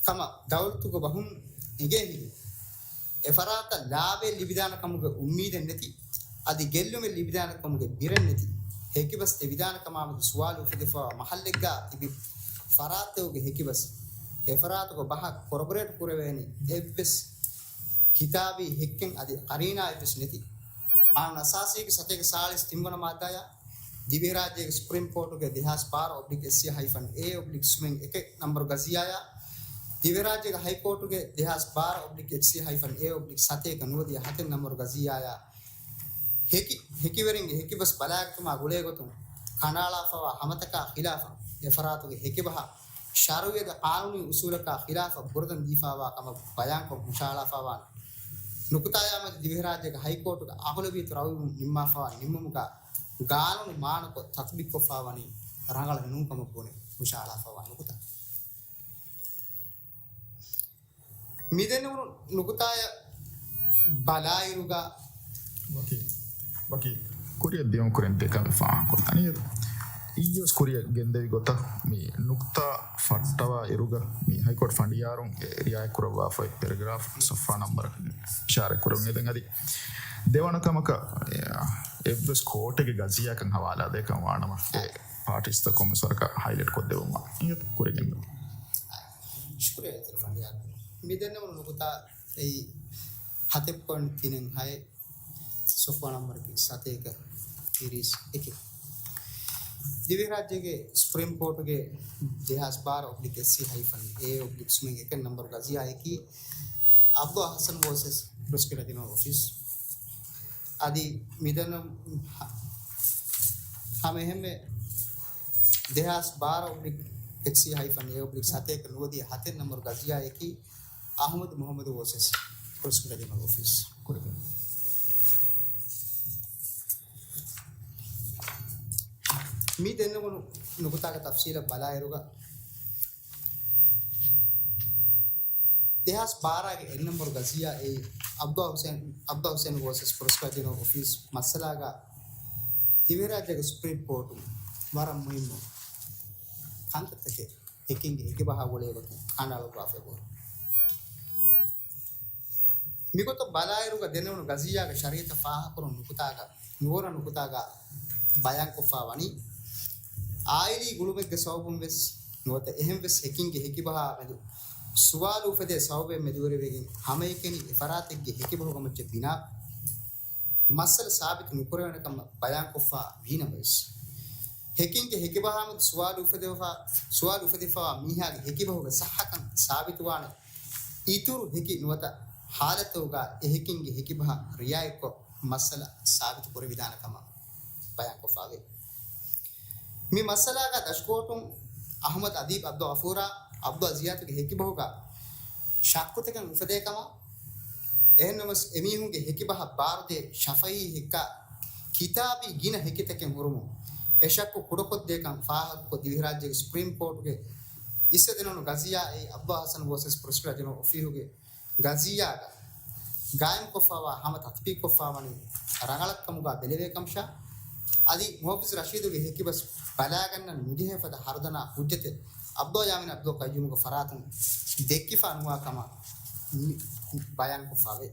ކަމަށް ދައުލަތުގެ ބަހުން އެނގޭ ހިނދު، އެ ފަރާތަށް ލާބެއް ލިބިދާނެ ކަމުގެ އުއްމީދެއް ނެތި، އަދި ގެއްލުމެއް ލިބިދާނެ ކަމުގެ ބިރެއް ނެތި، ހެކިބަސް ދެވިދާނެ ކަމާމެދު ސުވާލު އުފެދިފައިވާ މަހައްލެއްގަ ތިބި ފަރާތްތަކުގެ ހެކިބަސް އެ ފަރާތުގެ ބަހަށް ކޮރަބޮރޭޓް ކުރެވޭނެ އެއްވެސް ކިތާބީ ހެއްކެއް އަދި ޤަރީނާއެއްވެސް ނެތި. ޤާނޫނު އަސާސީގެ ސަތޭކަ ސާޅީސް ތިންވަނަ މާއްދާޔާ، ދިވެހިރާއްޖޭގެ ސުޕްރީމް ކޯޓުގެ ދެހާސް ބާރަ އޮބްލިކް އެއްސީ ހައިފަން އޭ އޮބްލިކް ސުމެން އެކެއް ނަންބަރު ގަޒިއްޔާޔާ، ދިވެހިރާއްޖޭގެ ހައިކޯޓުގެ ދެހާސް ބާރަ އޮބްލިކް އެއްސީ ހައިފަން އޭ އޮބްލިކް ސަތޭކަ ނުވަދިހަ ހަތެއް ނަންބަރު ގަޒިއްޔާޔާ، ހެކި، ހެކިވެރިންގެ ހެކިބަސް ބަލާގަތުމާ ގުޅޭގޮތުން ކަނޑައަޅާފައިވާ ހަމަތަކާ ޚިލާފަށް އެފަރާތުގެ ހެކިބަހަށް ޝަރުއީ އަދި ޤާނޫނީ އުސޫލަކާ ޚިލާފަށް ބުރަދަން ދީފައިވާ ކަމަށް ބަޔާންކޮށް ހުށައަޅާފައިވާނެ. ނުކުތާޔާމެދު ދިވެހިރާއްޖޭގެ ހައިކޯޓުގެ އަޣުލަބިއްޔަތު ރައުޔުން ނިންމާފައިވާ ނިންމުމުގަ ގާނޫނު މާނަކޮށް ތަޠްބީޤުކޮށްފައިވަނީ ރަނގަޅެއް ނޫން ކަމަށް ބުނެ ހުށައަޅާފައިވާ ނުކުތާ. މިދެންނެވުނު ނުކުތާޔަށް ބަލާއިރުގަ، ވަކީ، ވަކީ، ކުރިއަށް ދިޔުން ކުރިން ދެކަމެއް ފާހަގަކޮށް ދަނީ. އިއްޔެވެސް ކުރިއަށް ގެންދެވި ގޮތަށް މި ނުކްތާ ފައްޓަވާ އިރުގަ މި ހައިކޯޓް ފަނޑިޔާރުން އެ ރިއާޔަތް ކުރައްވާފައި ޕެރެގްރާފް ސޮފްހާ ނަމްބަރަށް އިޝާރާތް ކުރެވުނީ. ދެން އަދި ދެވަނަ ކަމަކަށް އެ، އެއްވެސް ކޯޓެއްގެ ގަޒިއްޔާކަން ހަވާލާދޭކަން ވާނަމަ އެ ޕާޓީސްތައް ކޮންމެސް ވަރަކަށް ހައިލައިޓް ކޮށްދެވުމަށް އިނގޭތޯ ކުރިއަށް ގެންދަނީ. ޝުކުރިއްޔާ އިތުރު ފަނޑިޔާ. މި ދެންނެވުނު ނުކުތާ އެއީ ހަތެއް ޕޮއިންޓް ތިނެއް ހައެއް، ސޮފްހާ ނަމްބަރަކީ ސަތޭކަ ތިރީސް އެކެއް. ދިވެހިރާއްޖޭގެ ސުޕްރީމް ކޯޓުގެ ދެހާސް ބާރަ އޮބްލިކް އެސްސީ ހައިފަން އޭ އޮބްލިކް ސުމެން އެކެއް ނަމްބަރު ގަޒިއްޔާއަކީ އަބްދުﷲ ހަސަން ވާސިސް ޕްރޮސިކިއުޓަރ ޖެނެރަލް އޮފީސް. އަދި މިދެންނެވުނު ހަ-، ހަމައެހެންމެ ދެހާސް ބާރަ އޮބްލިކް އެޗްސީ ހައިފަން އޭ އޮބްލިކް ސަތޭކަ ނުވަދިހަ ހަތެއް ނަމްބަރު ގަޒިއްޔާއަކީ އަޙްމަދު މުޙައްމަދު ވާސިސް ޕްރޮސިކިއުޓަރ ޖެނެރަލް އޮފީސް. މި ދެންނެވުނު ނުކުތާގެ ތަފްސީލަށް ބަލާއިރުގަ، ދެހާސް ބާރަގެ އެއް ނަމްބަރު ގަޒިއްޔާ އެއީ އަބްދުﷲ ހުސެން، އަބްދުﷲ ހުސެން ވާސިސް ޕްރޮސިކިއުޓަރ ޖެނެރަލް އޮފީސް މައްސަލާގަ ދިވެހިރާއްޖޭގެ ސުޕްރީމް ކޯޓުން ވަރަށް މުހިއްމު ކަންތައްތަކެއް ހެކިންގެ ހެކިބަހާ ގުޅޭގޮތުން ކަނޑައަޅުއްވާފައި އެބަހުރި. މިގޮތަށް ބަލާއިރުގަ ދެންނެވުނު ގަޒިއްޔާގެ ޝަރީއަތަށް ފާހަގަކުރުނު ނުކުތާގަ، ނުވަރަ ނުކުތާގަ ބަޔާންކޮށްފަ ވަނީ، އާއިލީ ގުޅުމެއްގެ ސަބަބުން ވެސް ނުވަތަ އެހެން ވެސް ހެކިންގެ ހެކިބަހާ މެދު ސުވާލު އުފެދޭ ސަބަބެއް މެދުވެރިވެގެން ހަމައެކަނި އެ ފަރާތެއްގެ ހެކިބަހުގެ މައްޗަށް ބިނާ މައްސަލަ ސާބިތު ނުކުރެވޭނެ ކަމަށް ބަޔާންކޮށްފަ ވީނަމަވެސް، ހެކިންގެ ހެކިބަހާ މެދު ސުވާލު އުފެދިފަ، ސުވާލު އުފެދިފަވާ މީހާގެ ހެކިބަހުގެ ޞައްޙަކަން ސާބިތުވާނެ އިތުރު ހެކި ނުވަތަ ހާލަތުގަ އެ ހެކިންގެ ހެކިބަހަށް ރިއާޔަތްކޮށް، މައްސަލަ ސާބިތު ކުރެވިދާނެ ކަމަށް ބަޔާންކޮށްފައިވޭ. މި މައްސަލާގަ ދަށުކޯޓުން އަޙްމަދު އަދީބް އަބްދުލްޣަފޫރާ އަބްދުﷲ ޒިޔާދުގެ ހެކިބަހުގަ ޝައްކުތަކެއް އުފެދޭ ކަމަށް، އެހެންނަމަވެސް އެމީހުންގެ ހެކިބަހަށް ބާރުދޭ ޝަފަހީ ހެއްކާ ކިތާބީ ގިނަ ހެކިތަކެއް ހުރުމުން އެ ޝައްކު ކުޑަކޮށްދޭކަން ފާހަގަކޮށް، ދިވެހިރާއްޖޭގެ ސުޕްރީމް ކޯޓުގެ އިސްއެދެނުނު ގަޒިއްޔާ އެއީ އަބްދުﷲ ހަސަން ވާސިސް ޕްރޮސިކިއުޓަރ ޖެނެރަލް އޮފީހުގެ ގަޒިއްޔާގަ ގާއިމްކޮށްފައިވާ ހަމަ ތަތްބީޤުކޮށްފައިވަނީ ރަނގަޅަށްކަމުގަ ބެލެވޭ ކަމަށާ، އަދި މުޙައްފިޒު ރަޝީދުގެ ހެކިބަސް ބަލާގަންނަން ނުޖެހޭ ފަދަ ހަރުދަނާ ހުއްޖަތެއް އަބްދުﷲ ޔާމީން އަބްދުލް ޤައްޔޫމުގެ ފަރާތުން ދެއްކިފަ ނުވާ ކަމަށް މި ބަޔާންކޮށްފައިވޭ.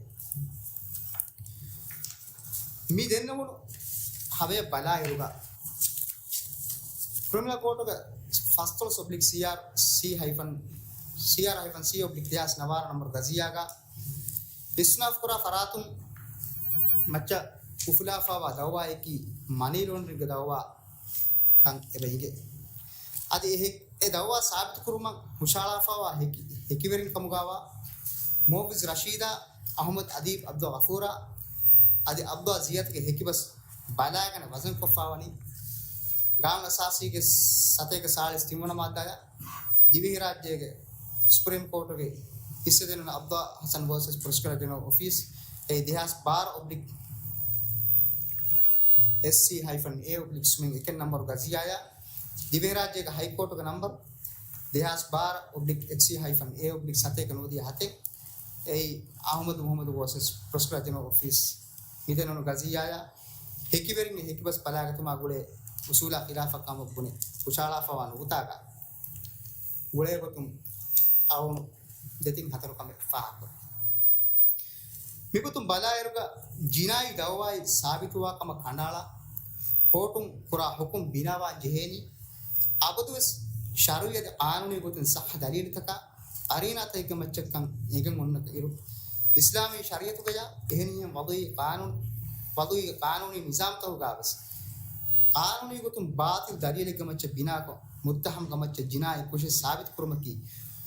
މި ދެންނެވުނު ހަވަޔަށް ބަލާއިރުގަ، ކްރިމިނަލް ކޯޓުގެ ފަސްދޮޅަސް އޮބްލިކް ސީއާރް ސީ ހައިފަން، ސީއާރް ހައިފަން ސީ އޮބްލިކް ދެހާސް ނަވާރަ ނަމްބަރު ގަޒިއްޔާގަ އިސްތިއުނާފް ކުރާ ފަރާތުން މައްޗަށް އުފުލާފައިވާ ދައުވާއަކީ މަނީ ލޯންޑްރިންގ ދައުވާ ކަން އެބަ އިނގޭ. އަދި އެ ހެ-، އެ ދައުވާ ސާބިތުކުރުމަށް ހުށަހަޅާފައިވާ ހެކި-، ހެކިވެރިން ކަމުގައިވާ މުޙައްފިޒު ރަޝީދާ، އަޙްމަދު އަދީބް އަބްދުލް ޣަފޫރާ، އަދި އަބްދުﷲ ޒިޔާދުގެ ހެކިބަސް ބަލާގަނެ ވަޒަންކޮށްފައިވަނީ، ގާނޫނު އަސާސީގެ ސަތޭކަ ސާޅީސް ތިންވަނަ މާއްދާއާ، ދިވެހިރާއްޖޭގެ ސުޕްރީމް ކޯޓުގެ އިސްއެދެނުނު އަބްދުﷲ ހަސަން ވާސިސް ޕްރޮސިކިއުޓަރ ޖެނެރަލް އޮފީސް އެއީ ދެހާސް ބާރަ އޮބްލިކް އެސްސީ ހައިފަން އޭ އޮބްލިކް ސުމެން އެކެއް ނަމްބަރު ގަޒިއްޔާއާ، ދިވެހިރާއްޖޭގެ ހައިކޯޓުގެ ނަމްބަރު ދެހާސް ބާރަ އޮބްލިކް އެޗްސީ ހައިފަން އޭ އޮބްލިކް ސަތޭކަ ނުވަދިހަ ހަތެއް، އެއީ އަޙްމަދު މުޙައްމަދު ވާސިސް ޕްރޮސިކިއުޓަރ ޖެނެރަލް އޮފީސް މިދެންނެވުނު ގަޒިއްޔާއާ، ހެކިވެރިންގެ ހެކިބަސް ބަލާގަތުމާ ގުޅޭ އުސޫލާ ޚިލާފަށް ކަމަށް ބުނެ ހުށަހަޅާފައިވާ ނުކުތާގަ ގުޅޭގޮތުން އަޅުގަނޑު ދެތިން ހަތަރު ކަމެއް ފާހަގަކުރަން. މިގޮތުން ބަލާއިރުގަ ޖިނާއީ ދައުވާއެއް ސާބިތުވާ ކަމަށް ކަނޑައަޅާ، ކޯޓުން ކުރާ ޙުކުމް ބިނާވާން ޖެހޭނީ، އަބަދުވެސް ޝަރުޢީ އަދި ޤާނޫނީ ގޮތުން ޞައްޙަ ދަލީލުތަކާ، ޤަރީނާތަކެއްގެ މައްޗަށްކަން އެނގެން އޮންނަ އިރު، އިސްލާމީ ޝަރީޢަތުގަޔާ އެހެނިހެން ވަޟުޢީ ޤާނޫނު، ވަޟުޢީ ޤާނޫނީ ނިޒާމްތަކުގައިވެސް، ޤާނޫނީ ގޮތުން ބާޠިލް ދަލީލެއްގެ މައްޗަށް ބިނާކޮށް، މުއްތަހަމްގެ މައްޗަށް ޖިނާއީ ކުށެއް ސާބިތުކުރުމަކީ،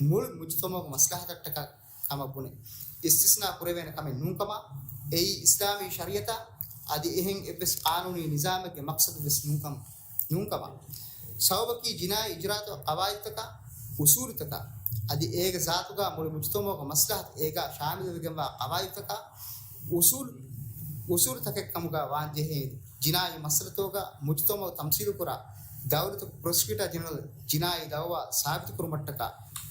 މުޅި މުޖުތަމަޢުގެ މަސްލަހަތަށްޓަކާ ކަމަށް ބުނެ، އިސްތިސްނާ ކުރެވޭނެ ކަމެއް ނޫންކަމަށް، އެއީ އިސްލާމީ ޝަރީޢަތާ އަދި އެހެން އެއްވެސް ޤާނޫނީ ނިޒާމެއްގެ މަޤްޞަދެއް ވެސް ނޫންކަމަށް، ނޫންކަމަށް. ސަބަބަކީ ޖިނާއީ އިޖުރާއަތުގެ ޤަވާޢިދުތަކާ، އުޞޫލުތަކާ، އަދި އޭގެ ޒާތުގަ މުޅި މުޖުތަމަޢުގެ މަސްލަހަތު އޭގަ ޝާމިލުވެގެންވާ ޤަވާޢިދުތަކާ، އުޞޫލު، އުޞޫލުތަކެއްކަމުގަ ވާންޖެހޭ ޖިނާއީ މައްސަލަތަކުގަ މުޖުތަމަޢު ތަމްސީލުކުރާ ދައުލަތުގެ ޕްރޮސިކިއުޓަރ ޖެނެރަލް ޖިނާއީ ދައުވާ ސާބިތުކުރުމަށްޓަކާ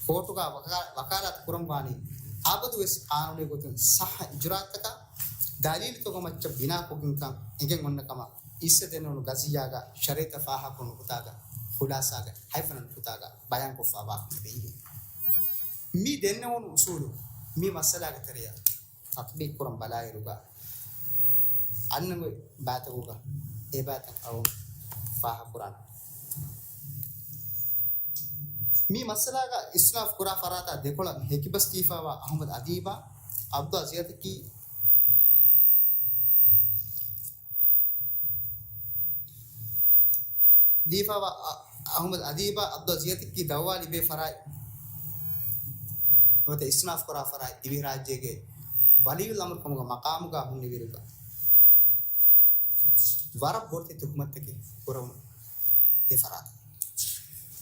ކޯޓުގަ ވަކާ-، ވަކާލާތު ކުރަންވާނީ އަބަދުވެސް ޤާނޫނީ ގޮތުން ޞައްޙަ އިޖުރާއަތްތަކާ ދަލީލުތަކުގެ މައްޗަށް ބިނާކޮށްގެންކަން އެނގެން އޮންނަ ކަމަށް އިއްސަ ދެންނެވުނު ގަޒިއްޔާގަ ޝަރީޢަތަށް ފާހަގަކުރުނު ނުކުތާގަ ޚުލާސާގަ ހަތްވަނަ ނުކުތާގަ ބަޔާންކޮށްފާ ވާހަކަ މިއީ. މި ދެންނެވުނު އުސޫލު މި މައްސަލާގެ ތެރެއަށް ތަޠްބީޤު ކުރަން ބަލާއިރުގަ އަންނަ ބައިތަކުގަ އެ ބައިތައް އަޅުން ފާހަގަކުރާނަން. މި މައްސަލާގަ އިސްތިނާފު ކުރާ ފަރާތާ ދެކޮޅަށް ހެކިބަސް ދީފާވާ އަޙްމަދު އަދީބާ އަބްދުއްލާ ޒިޔަތަކީ، ދީފާވާ އަ-، އަޙްމަދު އަދީބާ އަބްދުއްލާ ޒިޔަތަކީ ދައުވާ ލިބޭ ފަރާތް ނުވަތަ އިސްތިނާފު ކުރާ ފަރާތް ދިވެހިރާއްޖޭގެ ވަލިއްޔުލްއަމްރު ކަމުގެ މަޤާމުގަ ހުންނެވިއިރުގަ ވަރަށް ބޮޑެތި ތުހުމަތުތަކެއް ކުރެވުނު ދެ ފަރާތެއް.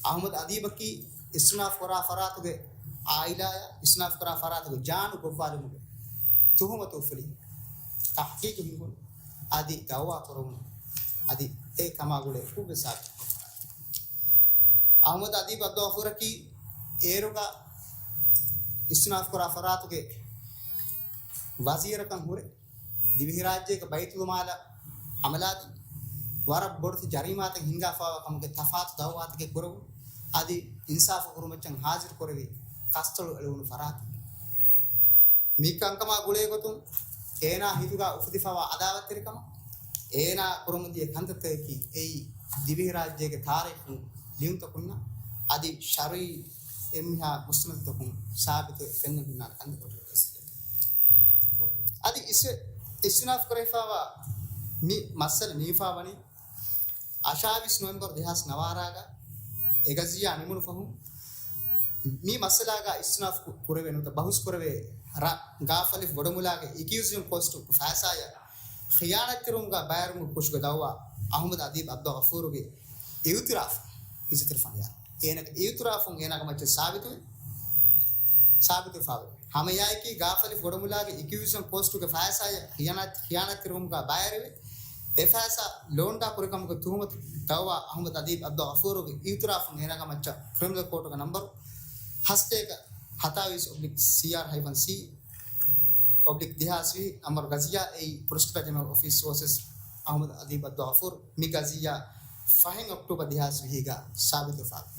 އަޙްމަދު އަދީބަކީ އިސްތިނާފު ކުރާ ފަރާތުގެ އާއިލާއާ އިސްތިނާފު ކުރާ ފަރާތުގެ ޖާނު ގޮއްވާލުމުގެ ތުހުމަތު އުފުލި، ތަޙްޤީޤު ހިނގުނު، އަދި ދައުވާ ކުރެވުނު، އަދި އެ ކަމާ ގުޅޭ އެއްވެސް ސާބިތު ކުރަން. އަޙްމަދު އަދީބު އަބްދުއްލާ ޣަފޫރަކީ އޭރުގަ އިސްތިނާފު ކުރާ ފަރާތުގެ ވަޒީރަކަށް ހުރެ، ދިވެހިރާއްޖޭގެ ބައިތުލްމާލަށް ހަމަލާދީ، ވަރަށް ބޮޑެތި ޖަރީމާތައް ހިންގާފާވާ ކަމުގެ ތަފާތު ދައުވާތަކެއް ކުރެވުނު، އަދި އިންސާފު ކުރުމަށް ހާޒިރު ކުރެވި ކަސްތޮޅު އެޅުވުނު ފަރާތެއް. މި ކަންކަމާ ގުޅޭގޮތުން އޭނާ ހިތުގަ އުފެދިފާވާ އަދާވަތްތެރިކަމަށް، އޭނާ ކުރަމުންދިޔަ ކަންތައްތަކަކީ އެއީ ދިވެހިރާއްޖޭގެ ތާރީޚުން ލިޔުންތަކުންނަށް އަދި ޝަރުޢީ އެންމެހާ މުސްތަނަދުތަކުން ސާބިތުވެ ފެންނަން ހުންނާނެ ކަންތައް. އަދި އިސް-، އިސްތިނާފު ކުރެވިފާވާ މި މައްސަލަ ނިމިފާވަނީ އަށާވީސް ނޮވެމްބަރު ދެހާސް ނަވާރަގަ އެ ގަޒިއްޔާ ނިމުނު ފަހުން، މި މައްސަލާގަ އިސްތިނާފު ކު-، ކުރެވޭ ނުވަތަ ބަހުސް ކުރެވޭ ރ-، ގާފަލިފު ބޮޑުމުލާގެ އެކިއުޒިޝަން ކޯސްޓު ފައިސާއަށް ޚިޔާނާތްތެރިވުމުގަ ބައިވެރިވުމުގެ ކުށުގެ ދައުވާ އަޙްމަދު އަދީބު އަބްދުއްލާ ޣަފޫރުގެ އިއުތިރާފު އިއްޒަތްތެރި ފަނޑިޔާރު. އޭނާގެ އިއުތިރާފުން އޭނާގެ މައްޗަށް ސާބިތުވެ، ސާބިތުވެފާވޭ. ހަމައެއާއެކީ ގާފަލިފު ބޮޑުމުލާގެ އެކިއުޒިޝަން ކޯސްޓުގެ ފައިސާއަށް ޚިޔާނާތް-، ޚިޔާނާތްތެރިވުމުގަ ބައިވެރިވެ، އެ ފައިސާ ލޯންޑާ ކުރިކަމުގެ ތުހުމަތު ދައުވާ އަޙްމަދު އަދީބު އަބްދުއްލާ ޣަފޫރުގެ އިއުތިރާފުން އޭނާގެ މައްޗަށް ކްރިމިނަލް ކޯޓުގެ ނަންބަރު ހަސްތޭކަ ހަތާވީސް އޮބްލިކް ސީއާރް ހައިފަން ސީ އޮބްލިކް ދެހާސް ވިހި ނަންބަރު ގަޒިއްޔާ އެއީ ޕްރޮސިކިއުޓަރ ޖެނެރަލް އޮފީސް ވަރސަސް އަޙްމަދު އަދީބު އަބްދުއްލާ ޣަފޫރު މި ގަޒިއްޔާ ފަހެއް އޮކްޓޯބަރު ދެހާސް ވިހިގަ ސާބިތުވެފާވޭ.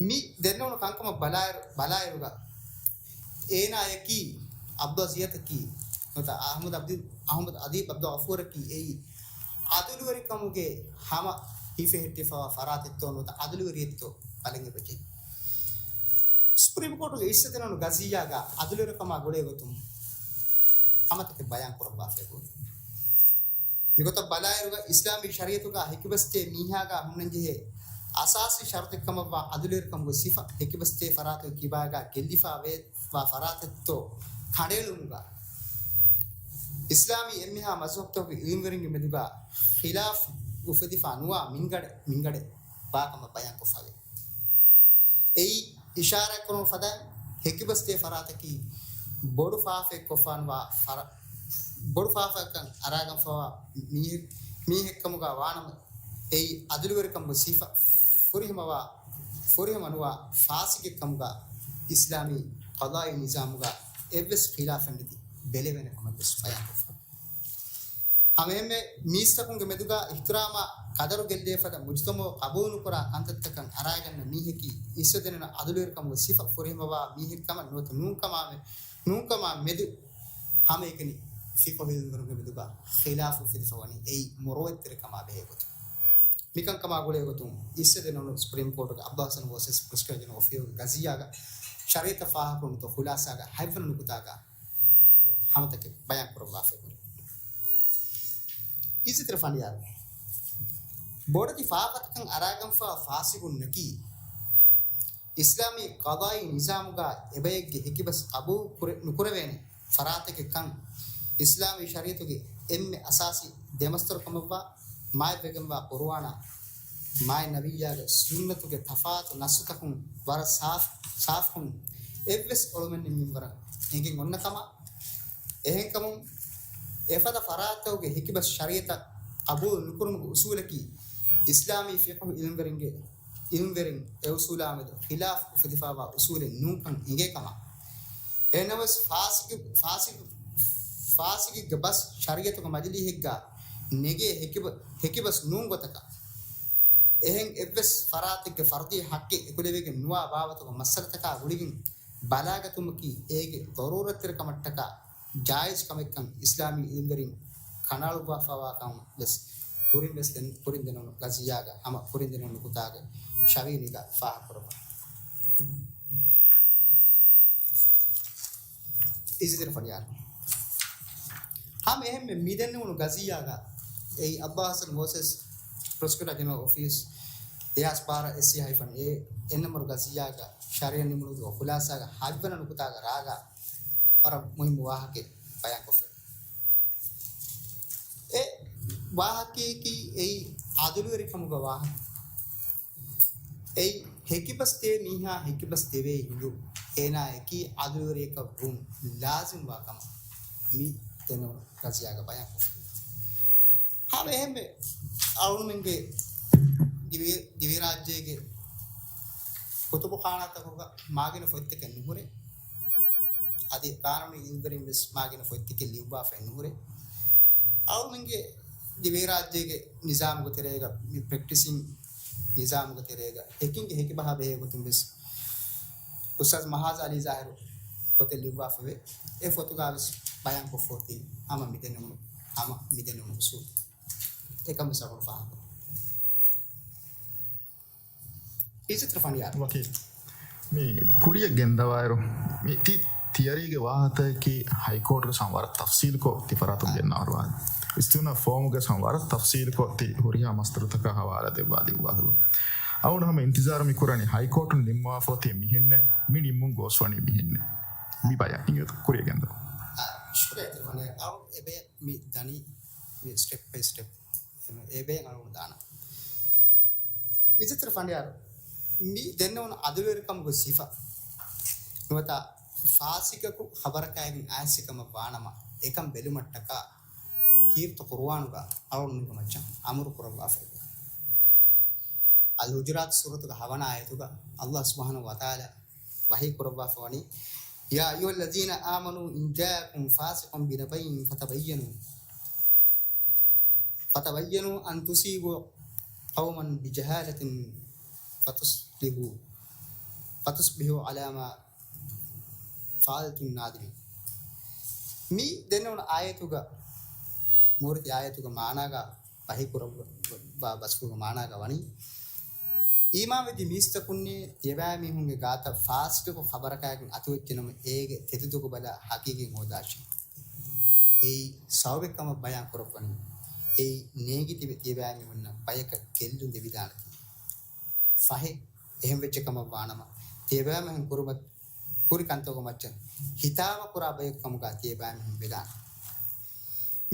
މި ދެންނެވުނު ކަންކަމަށް ބަލާއިރު، ބަލާއިރުގަ އޭނާއަކީ އަބްދުއްލާ ޒިޔަތަކީ ނުވަތަ އަޙްމަދު އަބްދު-، އަޙްމަދު އަދީބު އަބްދުއްލާ ޣަފޫރަކީ އެއީ އަދުލުވެރިކަމުގެ ހަމަ ހިފެހެއްޓިފައިވާ ފަރާތެއްތޯ ނުވަތަ އަދުލުވެރިއެއްތޯ ބަލަން އެބަޖެހޭ. ސުޕްރީމް ކޯޓުގެ އިއްސަ ދެންނެވުނު ގަޒިއްޔާގަ އަދުލުވެރިކަމާ ގުޅޭގޮތުން ހަމަތަކެއް ބަޔާން ކުރައްވާފައި ހުރި. މިގޮތަށް ބަލާއިރުގަ އިސްލާމީ ޝަރީޢަތުގަ ހެކިބަސްދޭ މީހާގަ ހުންނަންޖެހޭ އަސާސީ ޝަރުޠެއްކަމަށްވާ އަދުލުވެރިކަމުގެ ސިފަ ހެކިބަސްދޭ ފަރާތުގެ ކިބާގަ ގެއްލިފާ ވޭ-، ވާ ފަރާތެއްތޯ ކަނޑައެޅުމުގަ އިސްލާމީ އެންމެހާ މަޒްހަބުތަކުގެ އިލްމުވެރިންގެ މެދުގަ ޚިލާފު އުފެދިފާ ނުވާ މިންގަނޑެއް، މިންގަނޑެއް ވާކަމަށް ބަޔާންކޮށްފައިވޭ. އެއީ އިޝާރާތްކުރުމަށް ފަދައިން، ހެކިބަސްދޭ ފަރާތަކީ ބޮޑު ފާފައެއް ކޮށްފާނުވާ ފަރާ-، ބޮޑު ފާފައަކަށް އަރާގަންފަވާ މީހެއް، މީހެއްކަމުގަ ވާނަމަ، އެއީ އަދުލުވެރިކަމުގެ ސިފަ ފުރިހަމަވާ، ފުރިހަމަނުވާ ފާސިގެއްކަމުގަ އިސްލާމީ ޤަޟާއީ ނިޒާމުގަ އެއްވެސް ޚިލާފެއް ނެތި ބެލެވޭނެ ކަމަށްވެސް ބަޔާންކޮށްފަ. ހަމައެހެންމެ މީސްތަކުންގެ މެދުގަ އިޙްތިރާމާ ޤަދަރު ގެއްލޭ ފަދަ މުޖުތަމަޢު ޤަބޫލުނުކުރާ ކަންތައްތަކަށް އަރާގަންނަ މީހަކީ އިއްސަ ދެންނެވުނު އަދުލުވެރިކަމުގެ ސިފަ ފުރިހަމަވާ މީހެއްކަމަށް ނުވަތަ ނޫންކަމާމެ-، ނޫންކަމާ މެދު ހަމައެކަނި ފިޤުހު އިލްމުވެރިންގެ މެދުގަ ޚިލާފު އުފެދިފަ ވަނީ އެއީ މުރުވަތްތެރިކަމާ ބެހޭ ގޮތުން. މިކަންކަމާ ގުޅޭ ގޮތުން އިއްސަ ދެންނެވުނު ސުޕްރީމް ކޯޓުގެ އަބްދުއްލާ ޙަސަން ވަރސަސް ޕްރޮސިކިއުޓަރ ޖެނެރަލް އޮފް ގަޒިއްޔާގަ ޝަރީޢަތަށް ފާހަގަކުރުންތޯ ޚުލާޞާގަ ހަތްވަނަ ނުކުތާގަ ހަމަތަކެއް ބަޔާން ކުރައްވާފައި ހުރި. އިއްޒަތްތެރި ފަނޑިޔާރު، ބޮޑެތި ފާފަތަކަށް އަރާގަންފާ ފާސިގުންނަކީ، އިސްލާމީ ޤަޟާއީ ނިޒާމުގަ އެބައެއްގެ ހެކިބަސް ޤަބޫލު ކުރެ-، ނުކުރެވޭނެ ފަރާތެކެއްކަން، އިސްލާމީ ޝަރީޢަތުގެ އެންމެ އަސާސީ ދެމަސްތަރު ކަމަށްވާ، މާތްވެގެންވާ ޤުރުއާނާ، މާތް ނަބިއްޔާގެ ސުންނަތުގެ ތަފާތު ނައްޞުތަކުން ވަރަށް ސާފު، ސާފުކުން އެއްވެސް އޮޅުމެއް ނިންމިންވަރަށް އެނގެން އޮންނަ ކަމަށް. އެހެންކަމުން، އެފަދަ ފަރާތްތަކުގެ ހެކިބަސް ޝަރީޢަތަށް ޤަބޫލު ނުކުރުމުގެ އުސޫލަކީ، އިސްލާމީ ފިޤުހު އިލްމުވެރިންގެ، އިލްމުވެރިން އެ އުސޫލާމެދު ޚިލާފު އުފެދިފާވާ އުސޫލެއް ނޫންކަން އެނގޭ ކަމަށް. އެހެންނަމަވެސް، ފާސިގު-، ފާސިގު-، ފާސިގެއްގެ ބަސް ޝަރީޢަތުގެ މަޖިލީހެއްގަ ނެގޭ ހެކިބަ-، ހެކިބަސް ނޫން ގޮތަކަށް، އެހެން އެއްވެސް ފަރާތެއްގެ ފަރުދީ ޙައްޤެއް އެކުލެވިގެން ނުވާ ބާވަތުގެ މައްސަލަތަކާ ގުޅިގެން ބަލާގަތުމަކީ އޭގެ ޟަރޫރަތްތެރިކަމަށްޓަކާ ޖާއިޒް ކަމެއްކަން އިސްލާމީ އިލްމުވެރިން ކަނޑައަޅުއްވާފައިވާކަން ވެސް ކުރިން ވެސް ދެން، ކުރިން ދެންނެވުނު ގަޒިއްޔާގަ ހަމަ ކުރިން ދެންނެވުނު ނުކުތާގެ ޝަވީނީގަ ފާހަގަކުރައްވާ. އިޒުތެރެ ފަނޑިޔާރު. ހަމަ އެހެންމެ މި ދެންނެވުނު ގަޒިއްޔާގަ އެއީ އައްބާ ހަސަން ވާސިސް ޕްރޮސިކިއުޓަރ ޖެނެރަލް އޮފީސް ދެހާސް ބާރަ އެސްސީ ހައިފަން އޭ އެން ނަމްބަރު ގަޒިއްޔާގަ ޝަރީޢަތް ނިމުނުމުގެ ޚުލާސާގަ ހަތްވަނަ ނުކުތާގަ ރާގަ ވަރަށް މުހިއްމު ވާހަކައެއް ބަޔާންކޮށްފައި. އެ ވާހަކައަކީ އެއީ އަދުލުވެރިކަމުގެ ވާހަކަ. އެއީ ހެކިބަސް ދޭ މީހާ ހެކިބަސް ދެވޭ ހިނދު އޭނާއަކީ އަދުލުވެރިޔަކަށް ވުން ލާޒިމް ވާ ކަމަށް މި ދެންނެވުނު ގަޒިއްޔާގަ ބަޔާންކޮށްފައި. ހަމަ އެހެންމެ އަޅުގަނޑުމެންގެ ދިވެ-، ދިވެހިރާއްޖޭގެ ކުތުބުޚާނާތަކުގަ މާގިނަ ފޮތްތަކެއް ނުހުރޭ. އަދި ޤާނޫނީ އިލްމުވެރިން ވެސް މާގިނަ ފޮތްތަކެއް ލިޔުއްވާފައެއް ނުހުރޭ. އަޅުގަނޑުމެންގެ ދިވެހިރާއްޖޭގެ ނިޒާމުގެ ތެރޭގަ، މި ޕްރެކްޓިސިން ނިޒާމުގެ ތެރޭގަ ހެކިންގެ ހެކިބަހާ ބެހޭ ގޮތުން ވެސް އުސްތާޛް މަހާޒް އަލީ ޒާހިރު ފޮތެއް ލިޔުއްވާފައެވެ. އެ ފޮތުގަ ވެސް ބަޔާންކޮށްފަ އޮތީ ހަމަ މި ދެންނެވުނު، ހަމަ މި ދެންނެވުނު އުސޫލު. އެކަން ވެސް އަޅުގަނޑު ފާހަގަކޮށް. އިޒުތެރެ ފަނޑިޔާރު. ވަކީލް، މި ކުރިއަށް ގެންދަވާއިރު، މި ތި ތިޔަރީގެ ވާހަކައަކީ ހައިކޯޓުގެ ހަމަ ވަރަށް ތަފްސީލުކޮށް ތި ފަރާތުން ގެންނަވާ ވާހަކަ. އިސްތިއުނާފް ފޯމުގެ ހަމަ ވަރަށް ތަފްސީލުކޮށް ތި ހުރިހާ މަސްދަރުތަކާ ހަވާލާ ދެއްވާ ދިއު ވާހަކަ. އަޅުގަނޑު ހަމަ އިންތިޒާރު މި ކުރަނީ ހައިކޯޓުން ނިންމަވާފަ އޮތީ މިހެންނޭ، މި ނިންމުން ގޯސްވަނީ މިހެންނޭ. މި ބަޔަށް އިނގޭތޯ ކުރިއަށް ގެންދަވާ. އާ، ޝުކުރިއްޔާ ތި ވަނީ. އަޅު އެބަ މި ދަނީ މި ސްޓެޕް ބައި ސްޓެޕް. އެބައި އަޅުގަނޑު ދާނަން. އިޒުތެރެ ފަނޑިޔާރު، މި ދެންނެވުނު އަދުލުވެރިކަމުގެ ސިފަ ނުވަތަ ފާސިގަކު ޚަބަރަކާއިގެން އައިސް ކަމަށް ވާނަމަ، އެކަން ބެލުމަށްޓަކާ ކީރިތި ޤުރުއާނުގަ އަޅުގަނޑުމެންގެ މައްޗަށް އަމުރު ކުރައްވާފައިވޭ. އަލް ޙުޖުރާތު ސޫރަތުގެ ހަވަނަ އާޔަތުގަ ﷲ ސުބްޙާނަހޫ ވަތަޢާލާ ވަޙީ ކުރައްވާފަ ވަނީ، يا أيها الذين آمنوا إن جاءكم فاسق بنبإ فتبينوا فتبينوا أن تصيبوا قوما بجهالة فتصبحوا، فتصبحوا على ما فعلتم نادمين. މި ދެންނެވުނު އާޔަތުގަ، ނޫރީ އާޔަތުގެ މާނާގަ ވަޙީ ކުރައްވާ ބަސްފުޅުގެ މާނާގަ ވަނީ، އީމާންވެއްޖެ މީސްތަކުންނޭ ތިޔަބައިމީހުންގެ ގާތަށް ފާސިގަކު ޚަބަރަކާއިގެން އަތުވެއްޖެނަމަ، އޭގެ ތެދުދޮގު ބަލާ ހަގީގީން ހޯދާށޭ. އެއީ ސަބަބެއް ކަމަށް ބަޔާން ކުރައްވަނީ. އެއީ ނޭނގި ތިބެ ތިޔަބައިމީހުންނަށް ބަޔަކަށް ގެއްލުން ދެވިދާނެތީ. ފަހެ، އެހެން ވެއްޖެ ކަމަށް ވާނަމަ، ތިޔަބައިމީހުން ކުރި ކަންތަކުގެ މައްޗަށް ހިތާމަ ކުރާ ބަޔަކު ކަމުގަ ތިޔަބައިމީހުން ވެދާނެ.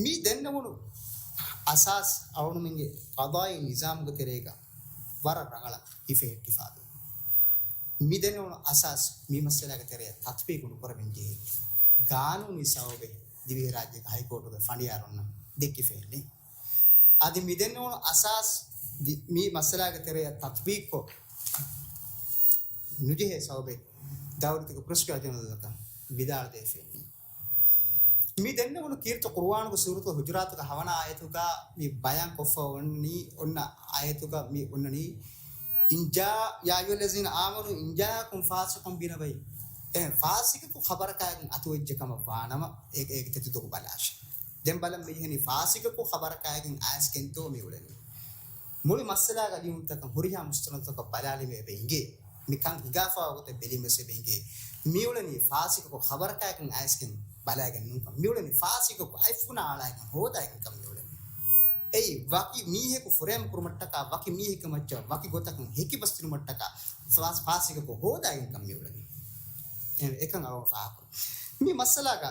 މި ދެންނެވުނު އަސާސް އަޅުގަނޑުމެންގެ ޤަޟާއީ ނިޒާމުގެ ތެރޭގަ ވަރަށް ރަނގަޅަށް ހިފެހެއްޓިފައިވޭ. މި ދެންނެވުނު އަސާސް މި މައްސަލާގެ ތެރެއަށް ތަޠްބީޤު ނުކުރެވެން ޖެހޭ ގާނޫނީ ސަބަބެއް ދިވެހިރާއްޖޭގެ ހައިކޯޓުގެ ފަނޑިޔާރުންނަށް ދެއްކިފައެއް ނެތް. އަދި މި ދެންނެވުނު އަސާސް ދި-، މި މައްސަލާގެ ތެރެއަށް ތަޠްބީޤުކޮށް ނުޖެހޭ ސަބަބެއް ދައުލަތުގެ ޕްރޮސިކިއުޓަރ ޖެނެރަލަކަށް ވިދާޅުދޭފައެއް ނެތް. މި ދެންނެވުނު ކީރިތި ޤުރުއާނުގެ ސޫރަތު ޙުޖުރާތުގެ ހަވަނަ އާޔަތުގަ މި ބަޔާން ކޮށްފަ ވަނީ އޮންނަ އާޔަތުގަ މި އޮންނަނީ، إن جاء، يا أيها الذين آمنوا إن جاءكم فاسق بنبإ. އެ ފާސިގަކު ޚަބަރަކާއިގެން އަތުވެއްޖެ ކަމަށް ވާނަމަ، އޭ-، އޭގެ ތެދުދޮގު ބަލާށޭ. ދެން ބަލަން މި ޖެހެނީ ފާސިގަކު ޚަބަރަކާއިގެން އައިސްގެންތޯ މި އުޅެނީ. މުޅި މައްސަލާގެ ލިޔުންތަކަށް ހުރިހާ މުއްސަނަދުތަކަށް ބަލާލީމަ އެބަ އިނގޭ. މި ކަން ހިނގާފައިވާ ގޮތަށް ބެލީމަ ވެސް އެބަ އިނގޭ. މިއުޅެނީ ފާސިގަކު ޚަބަރަކާއެކަން އައިސްގެން ބަލައިގެން ނޫންކަން. މިއުޅެނީ ފާސިގަކު އަތްފުނާ އަޅާއެކަން ހޯދާއެކަން ކަން މިއުޅެނީ. އެއީ ވަކި މީހަކު ފުރޭމަ ކުރުމަށްޓަކާ، ވަކި މީހެއްގެ މައްޗަށް ވަކި ގޮތަކުން ހެކިބަސް ދިނުމަށްޓަކާ ފާސް-، ފާސިގަކު ހޯދާއެކަން ކަން މިއުޅެނީ. އެ-، އެކަން އަޅުގަނޑު ފާހަގަކުރުން. މި މައްސަލާގަ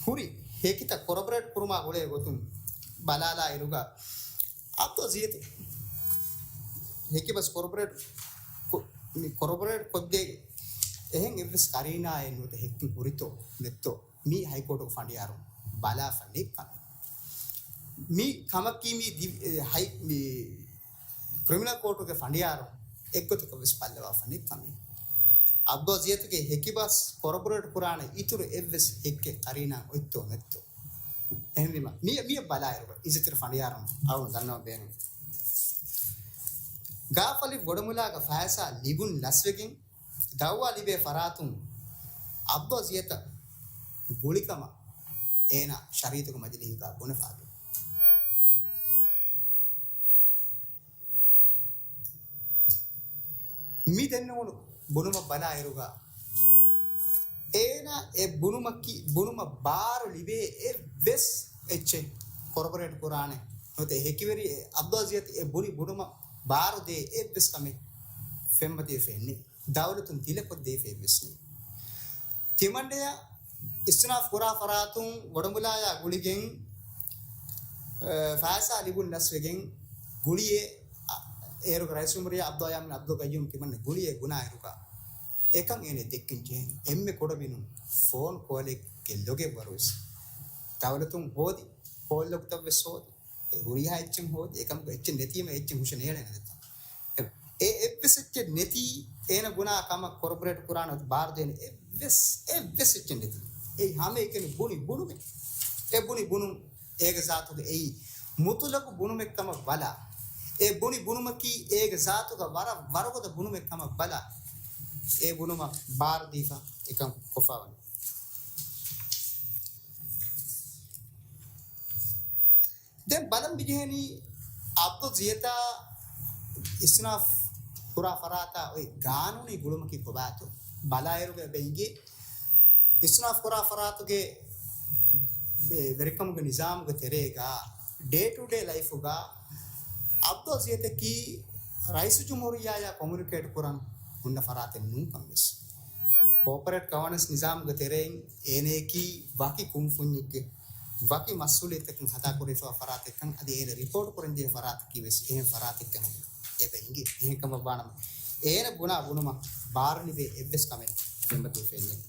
ހުރި ހެކިތައް ކޮރަބޮރޭޓް ކުރުމާ ގުޅޭ ގޮތުން ބަލާލާއިރުގަ، އަބްދުއްޒިޔަތު ހެކިބަސް ކޮރަބޮރޭޓް ކޮ-، މި ކޮރަބޮރޭޓް ކޮށްދޭ އެހެން އެއްވެސް ޤަރީނާއެއް ނުވަތަ ހެއްކިން ހުރިތޯ ނެތްތޯ މީ ހައިކޯޓުގެ ފަނޑިޔާރުން ބަލާފަ ނެތް ކަމެއް. މީ ކަމަކީ މީ ދި-، އެ، ހައި-، މީ ކްރިމިނަލް ކޯޓުގެ ފަނޑިޔާރުން އެއްގޮތަކަށް ވެސް ބައްލަވާފަ ނެތް ކަމެއް. އަބްދުއްޒިޔަތުގެ ހެކިބަސް ކޮރަބޮރޭޓް ކުރާނެ އިތުރު އެއްވެސް ހެއްކެއް ޤަރީނާ އޮތްތޯ ނެތްތޯ. އެހެންވީމަ، މި، މިއަށް ބަލާއިރު، އިއްޒަތްތެރި ފަނޑިޔާރުން އަޅުން ދަންނަވަން ބޭނުން. ގާފަލި ބޮޑުމުލާގަ ފައިސާ ލިބުން ލަސްވެގެން، ދައުވާ ލިބޭ ފަރާތުން އަބްދުލް ޒިޔަތަށް ގުޅިކަމަށް އޭނާ ޝަރީއަތުގެ މަޖިލީހުގަ ބުނެފާވޭ. މި ދެންނެވުނު ބުނުމަށް ބަލާއިރުގަ، އޭނާ އެ ބުނުމަކީ، ބުނުމަށް ބާރު ލިބޭ އެއްވެސް އެއްޗެއް ކޮރބޮރޭޓް ކުރާނެ ނުވަތަ ހެކިވެރި އެ އަބްދުލް ޒިޔަތް އެ ބުނި ބުނުމަށް ބާރު ދޭ އެއްވެސް ކަމެއް ފެންމަތިވެފައެއް ނެތް. ދައުލަތުން ތިލަކޮށްދީފަ އެއްވެސް ނެތް. ތިމަންޑެޔަށް އިސްތިނާފް ކުރާ ފަރާތުން ބޮޑުމުލާޔާ ގުޅިގެން، އަ، ފައިސާ ލިބުން ލަސްވެގެން ގުޅިއޭ، އަ، އޭރުގެ ރައީސުލްޖުމްހޫރިއްޔާ އަބްދުލް ޔާމީން އަބްދުލް ގައްޔޫމް ތިމަންނަ ގުޅިއޭ ބުނާއިރުގަ، އެކަން އޭނަ ދެއްކެން ޖެހޭނެ. އެންމެ ކުޑަމިނުން ފޯން ކޯލެއްގެ ލޮގެއްވަރުވެސް ދައުލަތުން ހޯދި، ކޯލް ލޮގްތައްވެސް ހޯދި، އެ ހުރިހާ އެއްޗެއް ހޯދި، އެކަމަކު އެއްޗެއް ނެތީމަ އެއްޗެއް ހުށަ ނޭޅޭނެ ދެއްތަ. އެ، އެ އެއްވެސް އެއްޗެއް ނެތީ، އޭނަ ބުނާ ކަމަށް ކޮރބޮރޭޓް ކުރާނެ ބާރުދޭނެ އެއްވެސް، އެއްވެސް އެއްޗެއް ނެތީ. އެއީ ހަމައެކަނި ބުނި ބުނުމެއް. އެ ބުނި ބުނުން އޭގެ ޒާތުގަ އެއީ މުތުލަގު ބުނުމެއްކަމަށް ބަލާ. އެ ބުނި ބުނުމަކީ އޭގެ ޒާތުގަ ވަރަށް ވަރުގަދަ ބުނުމެއްކަމަށް ބަލާ. އެ ބުނުމަށް ބާރުދީފަ އެކަން ކޮށްފަވަނީ. ދެން ބަލަން މިޖެހެނީ އަބްދުލް ޒިޔަތާ އިސްތިނާފް ކުރާ ފަރާތާ އޮތް ގާނޫނީ ގުޅުމަކީ ކޮބާތޯ ބަލާއިރުގަ އެބަ އިނގޭ. އިސްތިނާފް ކުރާ ފަރާތުގެ ވެ-، ވެރިކަމުގެ ނިޒާމުގެ ތެރޭގަ ޑޭ ޓު ޑޭ ލައިފުގަ އަބްދުލް ޒިޔަތަކީ ރައީސުލްޖުމްހޫރިއްޔާޔާ ކޮމިއުނިކޭޓް ކުރަން ހުންނަ ފަރާތެއް ނޫން ކަން ވެސް. ކޯޕަރޭޓް ގަވަނަންސް ނިޒާމުގެ ތެރެއިން އޭނަޔަކީ ވަކި ކުންފުންޏެއްގެ ވަކި މަސްއޫލިއްޔަތަކުން ހަދާ ކުރެވިފައިވާ ފަރާތެއްކަން އަދި އޭނަ ރިޕޯޓް ކުރަންޖެހޭ ފަރާތަކީ ވެސް އެހެން ފަރާތެއްކަން އެބަ އިނގޭ. އެހެންކަމަށްވާނަމަ އޭނަ ބުނާ ބުނުމަށް ބާރު ލިބޭ އެއްވެސް ކަމެއް ފެންމަތިވެފައެއް ނެތް.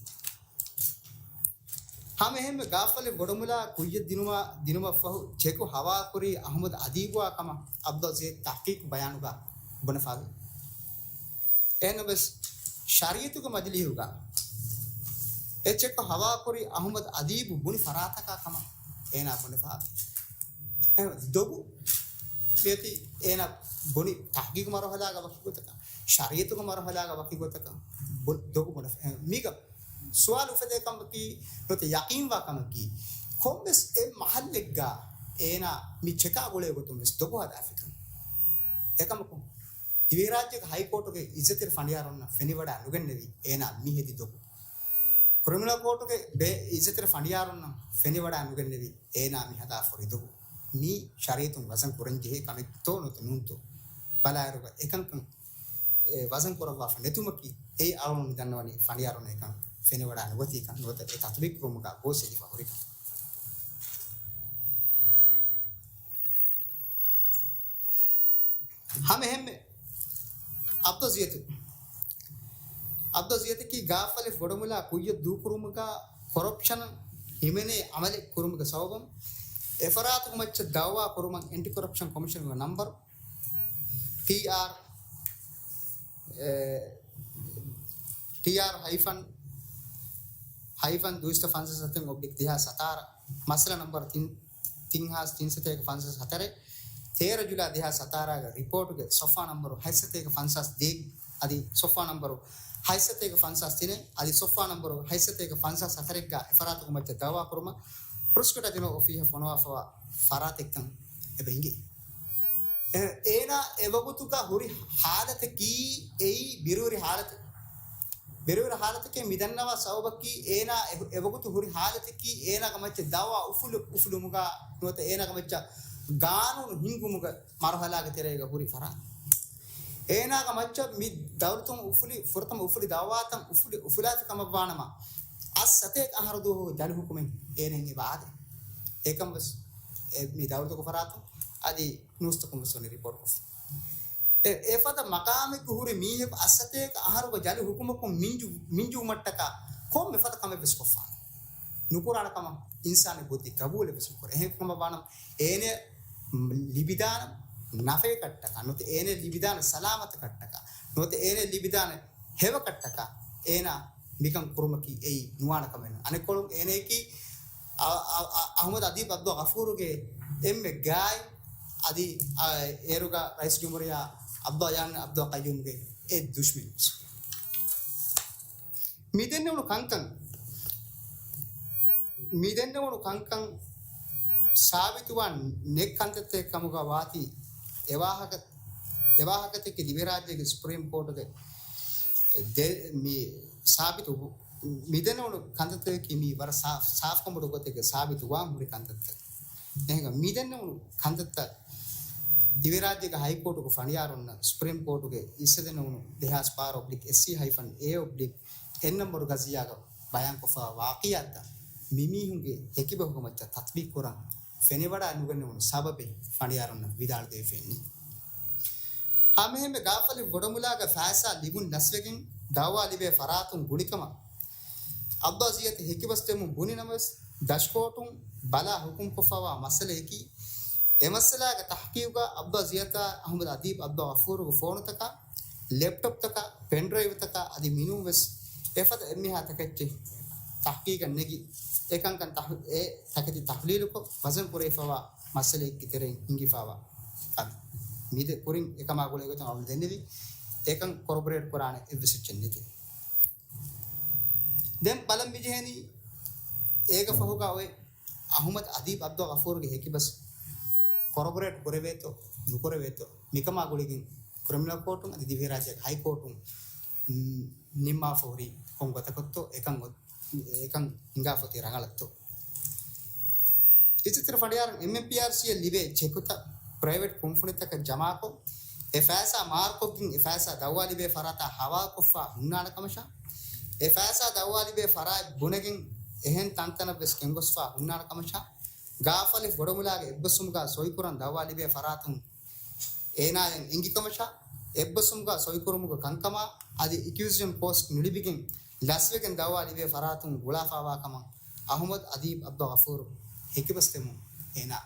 ހަމައެހެންމެ ގާފަލެ ބޮޑުމުލާ ކުއްޔަށް ދިނުމާ، ދިނުމަށްފަހު ޗެކު ހަވާކުރީ އަހުމަދު އަދީބުއާ ކަމަށް އަބްދުލް ޒިޔަތް ތަޙްޤީޤު ބަޔާނުގަ ބުނެފާވި. އެހެންނަމަވެސް، ޝަރީއަތުގެ މަޖިލީހުގަ އެ ޗެކު ހަވާކުރި އަހުމަދު އަދީބު ބުނި ފަރާތަކާ ކަމަށް އޭނާ ބުނެފާވި. އެ ދޮގު އޭތި އޭނާ ބުނި ތަޙްޤީޤު މަރުހަލާގަ ވަކި ގޮތަކަށް، ޝަރީއަތުގެ މަރުހަލާގަ ވަކި ގޮތަކަށް ބު-، ދޮގު ބުނެ މީގަ ސުވާލު އުފެދޭ ކަމަކީ، ނުވަތަ ޔަޤީންވާ ކަމަކީ، ކޮންމެސް އެއް މަހައްލެއްގަ އޭނާ މި ޗެކާ ގުޅޭ ގޮތުން ވެސް ދޮގު ހަދާފިކަން. އެކަމަކު، ދިވެހިރާއްޖޭގެ ހައިކޯޓުގެ އިއްޒަތްތެރި ފަނޑިޔާރުންނަށް ފެނިވަޑާ ނުގެންނެވި އޭނާ މި ހެދި ދޮގު. ކްރިމިނަލް ކޯޓުގެ ބޭ އިއްޒަތްތެރި ފަނޑިޔާރުންނަށް ފެނިވަޑާ ނުގެންނެވި އޭނާ މި ހަދާ ފުރި ދޮގު. މީ ޝަރީއަތުން ވަޒަން ކުރަންޖެހޭ ކަމެއްތޯ ނުވަތަ ނޫންތޯ؟ ބަލާއިރުގަ އެކަންކަން އެ ވަޒަން ކުރައްވާފަ ނެތުމަކީ، އެއީ އަޅުގަނޑު މި ދަންނަވަނީ ފަނޑިޔާރުން އެކަން ފެނިވަޑާ ނުގަތީކަން ނުވަތަ އެ ތަޠުބީޤު ކުރުމުގަ ގޯސް ހެދިފަ ހުރިކަން. ހަމައެހެންމެ އަބްދުލް ޒިޔަތު، އަބްދުލް ޒިޔަތަކީ ގާފަލެ ބޮޑުމުލާ ކުއްޔަށް ދޫކުރުމުގަ ކޮރަޕްޝަނަށް ހިމެނޭ އަމަލެއް ކުރުމުގެ ސަބަބުން އެފަރާތުގެ މައްޗަށް ދައުވާ ކުރުމަށް އެންޓި ކޮރަޕްޝަން ކޮމިޝަނުގެ ނަންބަރު ޓީއާރް، އެ، ޓީއާރް ހައިފަން، ހައިފަން ދުއިސައްތަ ފަންސާސް ހަތެއް އޮބްލިކް ދެހާސް ސަތާރަ، މައްސަލަ ނަންބަރު ތިން، ތިން ހާސް ތިން ސަތޭކަ ފަންސާސް ހަތަރެއް، ތޭރަ ޖުލާ ދެހާސް ސަތާރަގެ ރިޕޯޓުގެ ސޮފްހާ ނަންބަރު ހަތްސަތޭކަ ފަންސާސް ދޭއް އަދި ސޮފްހާ ނަންބަރު ހަތްސަތޭކަ ފަންސާސް ތިނެއް އަދި ސޮފްހާ ނަންބަރު ހަތްސަތޭކަ ފަންސާސް ހަތަރެއްގަ އެފަރާތުގެ މައްޗަށް ދައުވާ ކުރުމަށް ޕްރޮސިކިއުޓަރ ޖެނެރަލް އޮފީހަށް ފޮނުވާފަވާ ފަރާތެއްކަން އެބަ އިނގޭ. އެ-، އޭނާ އެވަގުތުގަ ހުރި ހާލަތަކީ އެއީ ބިރުވެރި ހާލަތެއް. ބިރުވެރި ހާލަތަކީ މިދަންނަވާ ސަބަބަކީ އޭނާ އެ-، އެވަގުތު ހުރި ހާލަތަކީ އޭނާގެ މައްޗަށް ދައުވާ އުފުލު-، އުފުލުމުގަ ނުވަތަ އޭނާގެ މައްޗަށް ގާނޫނު ހިންގުމުގެ މަރުހަލާގެ ތެރޭގަ ހުރި ފަރާތް. އޭނާގެ މައްޗަށް މި ދައުލަތުން އުފުލި، ފުރަތަމަ އުފުލި ދައުވާތައް އުފުލި، އުފުލާތި ކަމަށްވާނަމަ، އަށް ސަތޭކަ އަހަރު ދުވަހު ޖަލު ހުކުމެއް އޭނައަށް އެބަ އާދޭ. އެކަން ވެސް އެ މި ދައުލަތުގެ ފަރާތުން އަދި ނޫސްތަކުން ވެސް ވަނީ ރިޕޯޓް ކޮށްފަ. އެ، އެފަދަ މަޤާމެއްގަ ހުރި މީހަކު އަށް ސަތޭކަ އަހަރުގެ ޖަލު ހުކުމަކުން މިންޖު-، މިންޖުވުމަށްޓަކާ ކޮންމެ ފަދަ ކަމެއް ވެސް ކޮށްފާނެ. ނުކުރާނެ ކަމަށް އިންސާނީ ބުއްދި ގަބޫލެއް ވެސް ނުކުރޭ. އެހެން ކަމަށް ވާނަމަ، އޭނަ ލިބިދާނެ ނަފޭކަށްޓަކާ ނުވަތަ އޭނަ ލިބިދާނެ ސަލާމަތަކަށްޓަކާ ނުވަތަ އޭނަ ލިބިދާނެ ހެޔޮކަށްޓަކާ އޭނާ މިކަން ކުރުމަކީ އެއީ ނުވާނެ ކަމެއް ނޫން. އަނެއްކޮޅުން އޭނަޔަކީ އަ-، އަ-، އަ-، އަޙްމަދު އަދީބް އަބްދުﷲ ޣަފޫރުގެ އެންމެ ގާތް އަދި، އަ، އޭރުގަ ރައީސް ޖުމްހޫރިއްޔާ އަބްދުﷲ ޔާމީން އަބްދުﷲ ޤައްޔޫމްގެ އެއް ދުޝްމަން. މިދެންނެވުނު ކަންކަން، މިދެންނެވުނު ކަންކަން ސާބިތުވާން ނެތް ކަންތައްތައް ކަމުގަ ވާތީ އެވާހަކަ، އެވާހަކަތަކެއް ދިވެހިރާއްޖޭގެ ސުޕްރީމް ކޯޓުގެ ދެ-، މި ސާބިތު މިދެންނެވުނު ކަންތައްތަކަކީ މީ ވަރަށް ސާފް، ސާފްކަނބޮޑު ގޮތެއްގަ ސާބިތުވާން ހުރި ކަންތައްތައް. އެހެން މިދެންނެވުނު ކަންތައްތައް ދިވެހިރާއްޖޭގެ ހައިކޯޓުގެ ފަނޑިޔާރުންނަށް ސުޕްރީމް ކޯޓުގެ އިއްސަދެންނެވުނު ދެހާސް ބާރަ އޮބްލިކް އެސްސީ ހައިފަން އޭ އޮބްލިކް އެއް ނަންބަރު ގަޒިއްޔާގަ ބަޔާންކޮށްފައިވާ ވާޤިޢާތައް މިމީހުންގެ ހެކިބަހުގެ މައްޗަށް ތަޠްބީޤުކުރަން ފެނިވަޑައިނުގަނެވުނު ސަބަބެއް ފަނޑިޔާރުންނަށް ވިދާޅުދެވިފައެއްނެތް. ހަމައެހެންމެ ގާފަލި ބޮޑުމުލާގެ ފައިސާ ލިބުން ލަސްވެގެން ދައުވާ ލިބޭ ފަރާތުން ގުޅިކަމަށް އަބްދުﷲ ޒިޔަތަށް ހެކިބަސްދެމުން ބުނި ނަމަވެސް، ދަށްކޯޓުން ބަލާ ހުކުމްކޮށްފައިވާ މައްސަލަޔަކީ، އެ މައްސަލާގެ ތަޙްޤީޤުގަ އަބްދުﷲ ޒިޔަތާ އަޙްމަދު އަދީބް އަބްދުﷲ ޣަފޫރުގެ ފޯނުތަކާ، ލެޕްޓޮޕްތަކާ، ޕެންޑްރައިވްތަކާ އަދި މިނޫންވެސް އެފަދަ އެންމެހާ ތަކެއްޗެއް ތަޙްޤީޤަށް ނެގި، އެކަންކަން ތަޙް-، އެ ތަކެތި ތަޙްލީލުކޮށް، ވަޒަން ކުރެވިފައިވާ މައްސަލައެއްގެ ތެރެއިން ހިނގިފައިވާ ކަން. މި ދެ ކުރިން އެކަމާ ގުޅޭ ގޮތުން އަޅުގަނޑު ދެންނެވި، އެކަން ކޮރަބޮރޭޓް ކުރާނެ އެއްވެސް އެއްޗެއް ނެތި. ދެން ބަލަން މިޖެހެނީ އޭގެ ފަހުގަ އޮތް އަޙްމަދު އަދީބް އަބްދުﷲ ޣަފޫރުގެ ހެކިބަސް ކޮރަބޮރޭޓް ކުރެވޭތޯ ނުކުރެވޭތޯ، މިކަމާ ގުޅިގެން ކްރިމިނަލް ކޯޓުން އަދި ދިވެހިރާއްޖޭގެ ހައިކޯޓުން، މް، ނިންމާފަ ހުރީ ކޮން ގޮތަކަށްތޯ އެކަން އޮ-، އެކަން ހިނގާފަ އޮތީ ރަނގަޅަށްތޯ. އިއްޒަތްތެރި ފަނޑިޔާރުން އެމްއެމްޕީއާރްސީއަށް ލިބޭ ޗެކުތައް ޕްރައިވެޓް ކުންފުނިތަކަށް ޖަމާކޮށް، އެ ފައިސާ މާރުކޮށްގެން އެ ފައިސާ ދައުވާ ލިބޭ ފަރާތާ ހަވާލުކޮށްފަ ހުންނާނެ ކަމަށާ، އެ ފައިސާ ދައުވާ ލިބޭ ފަރާތް ބުނެގެން އެހެން ތަންތަނަށްވެސް ގެންގޮސްފަ ހުންނާނެ ކަމަށާ، ގާފަލި ބޮޑުމުލާގެ އެއްބަސްވުމުގަ ސޮއިކުރަން ދައުވާ ލިބޭ ފަރާތުން އޭނާއަށް އެނގި ކަމަށާ، އެއްބަސްވުމުގަ ސޮއިކުރުމުގެ ކަންކަމާ އަދި އެކިއުޒްޑަށް ކޯސްޓް ނުލިބިގެން ލަސްވެގެން ދައުވާ ލިބޭ ފަރާތުން ގުޅާފައިވާ ކަމަށް އަޙްމަދު އަދީބް އަބްދުﷲ ޣަފޫރު ހެކިބަސްދެމުން އޭނާ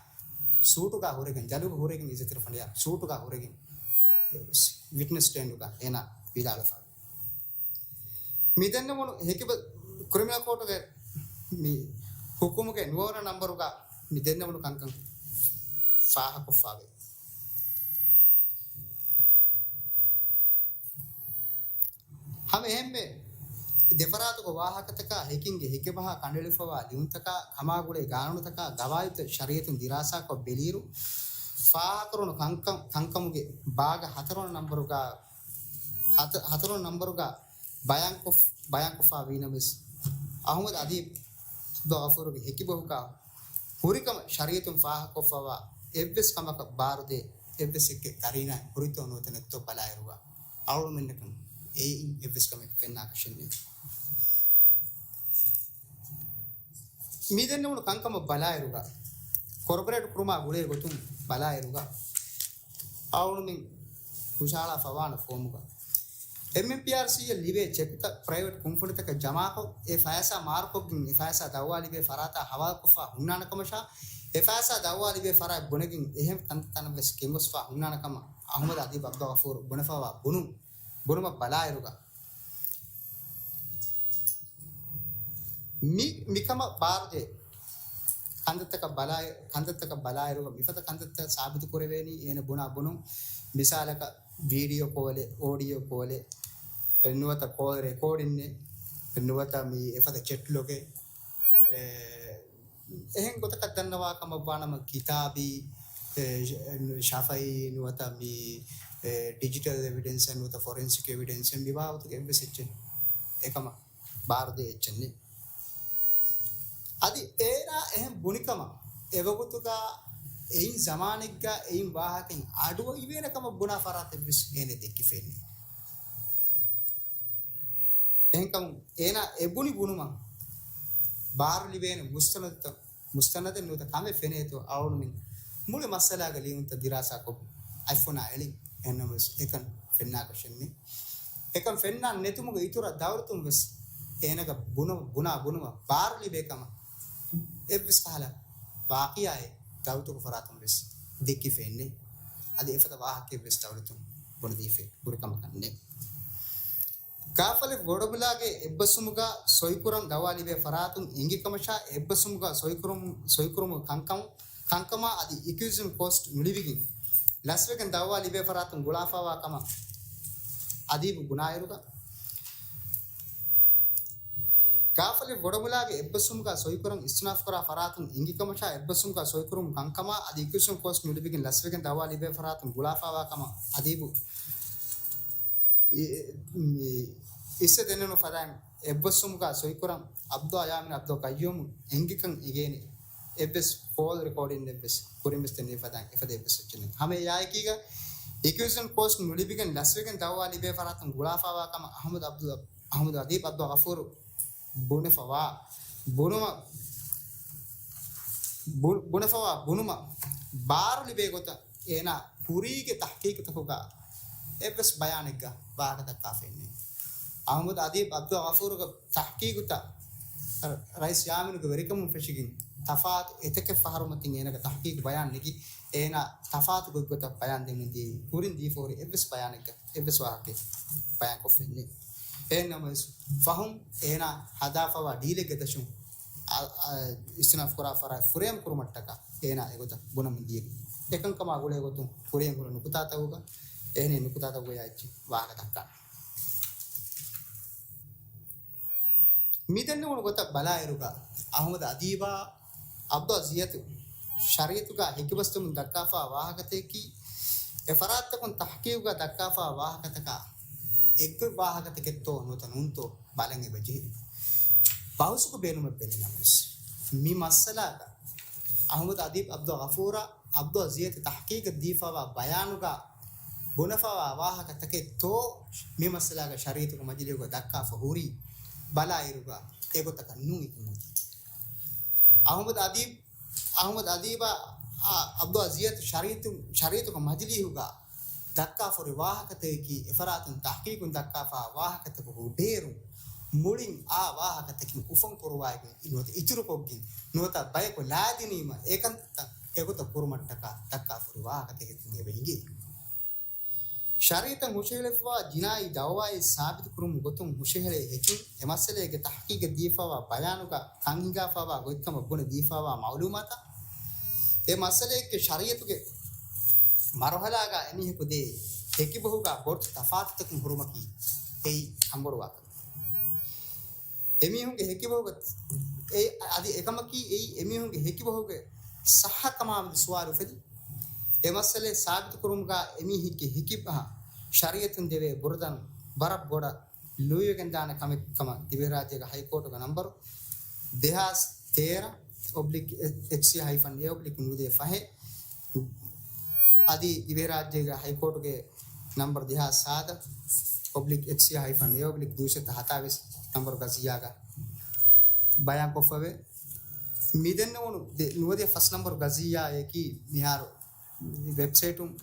ސޫޓުގަ ހުރެގެން، ޖަލުގަ ހުރެގެން އިއްޒަތްތެރި ފަނޑިޔާރު ސޫޓުގަ ހުރެގެން ވިޓްނެސް ސްޓޭންޑުގަ އޭނާ ވިދާޅުވެފަ. މި ދެންނެވުނު ހެކިބަ-، ކްރިމިނަލް ކޯޓުގެ މި ހުކުމުގެ ނުވަވަނަ ނަންބަރުގަ މި ދެންނެވުނު ކަންކަން ފާހަގަކޮށްފައިވޭ. ހަމަ އެހެންމެ ދެފަރާތުގެ ވާހަކަތަކާ، ހެކިންގެ ހެކިބަހާ ކަނޑައެޅިފައިވާ ލިޔުންތަކާ، ކަމާގުޅޭ ގާނޫނުތަކާ، ގަވާއިދުތައް ޝަރީއަތުން ދިރާސާކޮށް ބެލިއިރު، ފާހަގަކުރުނު ކަންކަން، ކަންކަމުގެ ބާގަ ހަތަރުވަނަ ނަންބަރުގަ، ހަތަ-، ހަތަރުވަނަ ނަންބަރުގަ ބަޔާންކޮށް-، ބަޔާންކޮށްފައިވީނަމަވެސް، އަޙްމަދު އަދީބް އަބްދުﷲ ޣަފޫރުގެ ހެކިބަހުގަ ހުރިކަމަށް ޝަރީއަތުން ފާހަގަކޮށްފައިވާ އެއްވެސް ކަމަކަށް ބާރުދޭ އެއްވެސް އެއްކެއް ޤަރީނާއެއް ހުރިތޯ ނުވަތަ ނެތްތޯ ބަލާއިރުގަ، އަޅުގަނޑުމެންނަކަށް އެއިން އެއްވެސް ކަމެއް ފެންނާކަށެއް ނެތް. މި ދެންނެވުނު ކަންކަމަށް ބަލާއިރުގަ، ކޮރަބޮރޭޓް ކުރުމާ ގުޅޭ ގޮތުން ބަލާއިރުގަ، އަޅުގަނޑުމެން ހުށަހަޅާފައިވާނެ ފޯމުގަ، އެމްއެމްޕީއާރްސީއަށް ލިބޭ ޗެކުތައް ޕްރައިވެޓް ކުންފުނިތަކަށް ޖަމާކޮށް، އެ ފައިސާ މާރުކޮށްގެން، އެ ފައިސާ ދައުވާ ލިބޭ ފަރާތާ ހަވާލުކޮށްފަ ހުންނާނެ ކަމަށާ، އެ ފައިސާ ދައުވާ ލިބޭ ފަރާތް ބުނެގެން އެހެން ތަންތަނަށްވެސް ގެންގޮސްފަ ހުންނާނެ ކަމަށް އަޙްމަދު އަދީބް އަބްދުﷲ ޣަފޫރު ބުނެފައިވާ ބުނުން، ބުނުމަށް ބަލާއިރުގަ، މި، މިކަމަށް ބާރުދޭ ކަންތައްތަކަށް ބަލާ-، ކަންތައްތަކަށް ބަލާއިރުގަ މިފަދަ ކަންތައްތައް ސާބިތު ކުރެވޭނީ އޭނަ ބުނާ ބުނުން. މިސާލަކަށް ވީޑިއޯ ކޯލެއް، އޯޑިއޯ ކޯލެއް، ނުވަތަ ކޯލް ރެކޯޑިންއެއް، ނުވަތަ މި އެފަދަ ޗެޓް ލޮގެއް، އެ، އެހެން ގޮތަކަށް ދަންނަވާ ކަމަށްވާނަމަ ކިތާބީ، އެ، ޝަފަހީ ނުވަތަ މި، އެ، ޑިޖިޓަލް އެވިޑެންސް ނުވަތަ ފޮރެންސިކް އެވިޑެންސް މި ބާވަތުގެ އެއްވެސް އެއްޗެއް އެކަމަށް ބާރުދޭ އެއްޗެއް ނެތް. އަދި އޭނާ އެހެން ބުނިކަމަށް އެވަގުތުގަ އެއިން ޒަމާނެއްގަ އެއިން ވާހަކައިން އަޑުއައިވޭނެ ކަމަށް ބުނާ ފަރާތެއްވެސް އޭނަ ދެއްކިފައެއް ނެތް. އެހެންކަމުން އޭނާ އެ ބުނި ބުނުމަށް ބާރު ލިބޭނެ މުސްތަނަދުތައް، މުސްތަނަދެއް ނުވަތަ ކަމެއް ފެނޭތޯ އަޅުގަނޑުމެން މުޅި މައްސަލާގެ ލިޔުންތައް ދިރާސާކޮށް އަތްފުނާ އެޅިން. އެހެންނަމަވެސް އެކަން ފެންނާކަށެއް ނެތް. އެކަން ފެންނާން ނެތުމުގެ އިތުރަށް ދައުލަތުން ވެސް އޭނަގެ ބުނަ-، ބުނާ ބުނުމަށް ބާރު ލިބޭ ކަމަށް އެއްވެސް ކަހަލަ ވާޤިޢާއެއް ދައުލަތުގެ ފަރާތުން ވެސް ދެއްކިފައެއް ނެތް. އަދި އެފަދަ ވާހަކައެއް ވެސް ދައުލަތުން ބުނެދީފައި ހުރި ކަމަކަށް ނެތް. ކާފަލި ގޮޑުމުލާގެ އެއްބަސްވުމުގަ ސޮއިކުރަން ދައުވާ ލިބޭ ފަރާތުން އެނގި ކަމަށާ، އެއްބަސްވުމުގަ ސޮއިކުރުމު، ސޮއިކުރުމު ކަންކަމު، ކަންކަމާ އަދި އެކުއިޒިޝަން ކޯސްޓް ނުލިބިގެން ލަސްވެގެން ދައުވާ ލިބޭ ފަރާތުން ގުޅާފައިވާ ކަމަށް އަދީބު ބުނާއިރުގަ، ކާފަލި ގޮޑުމުލާގެ އެއްބަސްވުމުގަ ސޮއިކުރަން އިސްތިނާފުކުރާ ފަރާތުން އެނގި ކަމަށާ، އެއްބަސްވުމުގަ ސޮއިކުރުމު ކަންކަމާ އަދި އެކުއިޒިޝަން ކޯސްޓް ނުލިބިގެން ލަސްވެގެން ދައުވާ ލިބޭ ފަރާތުން ގުޅާފައިވާ ކަމަށް އަދީބު އި-، މި އިސްވެ ދެންނެވުނު ފަދައިން އެއްބަސްވުމުގަ ސޮއިކުރަން އަބްދުﷲ ޔާމީން އަބްދުﷲ ޤައްޔޫމު އެނގިކަން އެނގޭނެ. އެއްވެސް ކޯލް ރެކޯޑިން އެއްވެސް ކުރިންވެސް ދެންނެވި ފަދައިން އެފަދަ އެއްވެސް އެއްޗެއް ނެތް. ހަމަ އެއާއެކީގަ އެކުއިޒިޝަން ކޯސްޓް ނުލިބިގެން ލަސްވެގެން ދައުވާ ލިބޭ ފަރާތުން ގުޅާފައިވާ ކަމަށް އަޙްމަދު އަބްދު، އަޙްމަދު އަދީބް އަބްދުﷲ ޣަފޫރު ބުނެފަވާ، ބުނުމަ، ބު-، ބުނެފަވާ ބުނުމަށް ބާރު ލިބޭ ގޮތަށް އޭނާ ކުރީގެ ތަޙްޤީޤުތަކުގަ އެއްވެސް ބަޔާނެއްގަ ވާހަކަ ދައްކާފައެއް ނެތް. އަޙްމަދު އަދީބް އަބްދުﷲ ޣަފޫރުގެ ތަޙްޤީޤުތައް ރައީސް ޔާމީނުގެ ވެރިކަމުން ފެށިގެން ތަފާތު އެތަކެއް ފަހަރު މަތިން އޭނާގެ ތަޙްޤީޤު ބަޔާން ނެގި، އޭނާ ތަފާތު ގޮތްގޮތަށް ބަޔާން ދެމުން ދިޔައީ، ކުރިން ދީފަ ހުރި އެއްވެސް ބަޔާނެއްގަ އެއްވެސް ވާހަކައެއް ބަޔާންކޮށްފައެއް ނެތް. އެހެން ނަމަވެސް، ފަހުން އޭނާ ހަދާފަވާ ޑީލެއްގެ ދަށުން އަ-، އަ-، އިސްތިނާފު ކުރާ ފަރާތް ފުރޭމް ކުރުމަށްޓަކާ އޭނާ އެގޮތަށް ބުނަމުން ދިޔައީ. އެކަންކަމާ ގުޅޭ ގޮތުން ކުރިއަށް ހުރި ނުކުތާތަކުގަ، އެހެނިހެން ނުކުތާތަކުގަޔާ އެއްޗެއް ވާހަކަ ދައްކާނެ. މި ދެންނެވުނު ގޮތަށް ބަލާއިރުގަ، އަޙްމަދު އަދީބާ އަބްދުﷲ ޒިޔަތު ޝަރީޢަތުގަ ހެކިބަސްދެމުން ދައްކާފާ ވާހަކަތަކަކީ، އެ ފަރާތްތަކުން ތަޙްޤީޤުގަ ދައްކާފާ ވާހަކަތަކާ އެއްގޮތް ވާހަކަތަކެއްތޯ ނުވަތަ ނޫންތޯ ބަލަން އެބަޖެހޭ. ބަހުސުގެ ބޭނުމެއް ބެލި ނަމަވެސް، މި މައްސަލާގަ އަޙްމަދު އަދީބް އަބްދުﷲ ޣަފޫރާ އަބްދުﷲ ޒިޔަތު ތަޙްޤީޤަށް ދީފާވާ ބަޔާނުގަ ބުނެފާވާ ވާހަކަތަކެއްތޯ މި މައްސަލާގަ ޝަރީޢަތުގެ މަޖިލީހުގަ ދައްކާފަ ހުރީ ބަލާއިރުގަ އެގޮތަކަށް ނޫން އިތުމުން. އަޙްމަދު އަދީބް، އަޙްމަދު އަދީބާ، އާ، އަބްދުﷲ ޒިޔަތު ޝަރީޢަތު، ޝަރީޢަތުގެ މަޖިލީހުގަ ދައްކާފަ ހުރި ވާހަކަތަކަކީ، އެފަރާތުން ތަޙްޤީޤުން ދައްކާފާ ވާހަކަތަކަކު ބޭރުން މުޅިން އާ ވާހަކަތަކެއް އުފަން ކުރުވާގެން ނުވަތަ އިތުރުކޮށްގެން ނުވަތަ ބަޔަކު ލާދިނީމަ އެކަންތައް އެގޮތަށް ކުރުމަށްޓަކާ ދައްކާފަ ހުރި ވާހަކަތަކެއް އެބަ ހިނގޭ. ޝަރީޢަތަށް ހުށަހެޅިފައިވާ ޖިނާއީ ދައުވާއެއް ސާބިތުކުރުމުގެ ގޮތުން ހުށަހެޅޭ ހެކިން، އެ މައްސަލައިގެ ތަޙްޤީޤަށް ދީފައިވާ ބަޔާނުގަ ކަން ހިނގާފައިވާ ގޮތްކަމަށް ބުނެ ދީފައިވާ މަޢުލޫމާތަށް، އެ މައްސަލައެއްގެ ޝަރީޢަތުގެ މަރުޙަލާގަ އެމީހަކު ދޭ ހެކިބަހުގަ ބޮޑު ތަފާތުތަކުން ހުރުމަކީ އެއީ އަނބުރުވާ ކަމެއް. އެމީހުންގެ ހެކިބަހުގަ އެ-، އަދި އެކަމަކީ އެއީ އެމީހުންގެ ހެކިބަހުގެ ޞައްޙަކަމާމެދު ސުވާލު އުފެދި، އެ މައްސަލައެއް ސާބިތުކުރުމުގަ އެމީހެއްގެ ހެކިބަހަށް ޝަރީޢަތުން ދެވޭ ބުރަދަން ވަރަށް ބޮޑަށް ލުއިވެގެންދާނެ ކަމެއް ކަމަށް ދިވެހިރާއްޖޭގެ ހައިކޯޓުގެ ނަންބަރު ދެހާސް ތޭރަ އޮބްލިކް އެއްޗްސީ ހައިފަން އޭ އޮބްލިކް ނުވަދިހަ ފަހެއް އަދި ދިވެހިރާއްޖޭގެ ހައިކޯޓުގެ ނަންބަރު ދެހާސް ސާދަ އޮބްލިކް އެއްޗްސީ ހައިފަން އޭ އޮބްލިކް ދުއިސައްތަ ހަތާވީސް ނަންބަރު ގަޒިއްޔާގަ ބަޔާންކޮށްފަވޭ. މިދެންނެވުނު ދެ-، ނުވަދިހަ ފަސް ނަންބަރު ގަޒިއްޔާއަކީ މިހާރު ވެބްސައިޓުން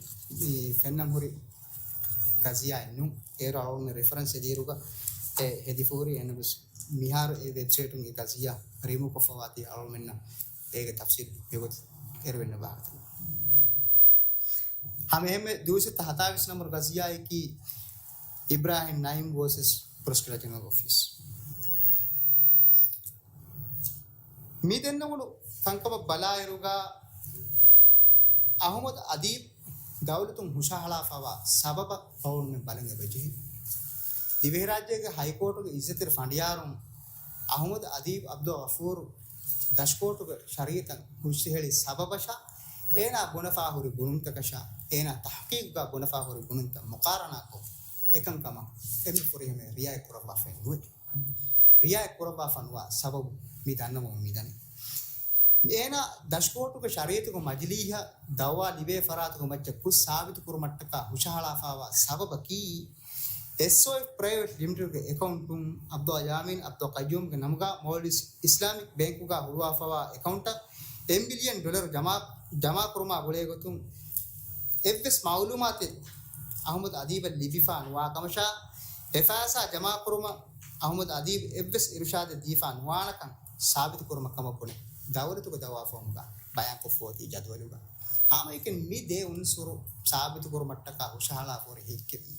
މި ފެންނަން ހުރި ގަޒިއްޔާއެއް ނޫން. އޭރު އަޅުގަނޑުމެން ރެފަރެންސް ދިޔައިރުގަ އެ ހެދިފަ ހުރި. އެހެންނަމަވެސް މިހާރު އެ ވެބްސައިޓުން އެ ގަޒިއްޔާ ރިމޫވް ކޮށްފަވާތީ އަޅުގަނޑުމެންނަށް އޭގެ ތަފްސީލް މިގޮތަށް އެރުވެން ވާހަކަ. ހަމައެހެންމެ ދުއިސައްތަ ހަތާވީސް ނަންބަރު ގަޒިއްޔާއަކީ އިބްރާހިމް ނައީމް ވާސެސް ޕްރޮސިކިއުޓަރ ޖެނެރަލް އޮފީސް. މި ދެންނެވުނު ކަންކަމަށް ބަލާއިރުގަ އަޙްމަދު އަދީބް ދައުލަތުން ހުށަހަޅާފައިވާ ސަބަބަށް ފަހުން ބަލަން އެބަޖެހޭ. ދިވެހިރާއްޖޭގެ ހައިކޯޓުގެ އިއްޒަތްތެރި ފަނޑިޔާރުން އަޙްމަދު އަދީބް އަބްދުﷲ ޣަފޫރު ދަށުކޯޓުގެ ޝަރީޢަތަށް ހުށަހެޅި ސަބަބަށާ، އޭނާ ބުނެފާ ހުރި ބުނުންތަކަށާ، އޭނާ ތަޙްޤީޤުގަ ބުނެފާ ހުރި ބުނުންތައް މުޤާރަނާކޮށް، އެކަންކަމަށް އެންމެ ފުރިހަމަޔަށް ރިޢާޔަތް ކުރައްވާފައެއް ނުވޭ. ރިޢާޔަތް ކުރައްވާފަ ނުވާ ސަބަބު މި ދަންނަވަމުން މިދަނީ. އޭނާ ދަށުކޯޓުގެ ޝަރީޢަތުގެ މަޖިލީހަށް ދައުވާ ލިބޭ ފަރާތުގެ މައްޗަށް ކުށް ސާބިތު ކުރުމަށްޓަކާ ހުށަހަޅާފައިވާ ސަބަބަކީ، އެސްއޯއެފް ޕްރައިވެޓް ލިމިޓެޑްގެ އެކައުންޓުން އަބްދުﷲ ޔާމީން އަބްދުﷲ ޤައްޔޫމްގެ ނަމުގަ މޯލްޑިވްސް އިސްލާމިކް ބޭންކުގަ ހުޅުވާފައިވާ އެކައުންޓަށް އެއް މިލިއަން ޑޮލަރު ޖަމާ، ޖަމާކުރުމާ ގުޅޭގޮތުން އެއްވެސް މަޢުލޫމާތެއް އަޙްމަދު އަދީބަށް ލިބިފަ ނުވާ ކަމަށާ، އެ ފައިސާ ޖަމާކުރުމަށް އަޙްމަދު އަދީބް އެއްވެސް އިރުޝާދެއް ދީފަ ނުވާނެކަން ސާބިތުކުރުމަށް ކަމަށް ބުނެ، ދައުލަތުގެ ދައުވާ ފޯމުގަ ބަޔާންކޮށްފަ އޮތީ ޖަދުވަލުގަ. ހަމައެކަނި މި ދެ އުންސުރު ސާބިތުކުރުމަށްޓަކާ ހުށަހަޅާފަ ހުރި ހެއްކެވީ.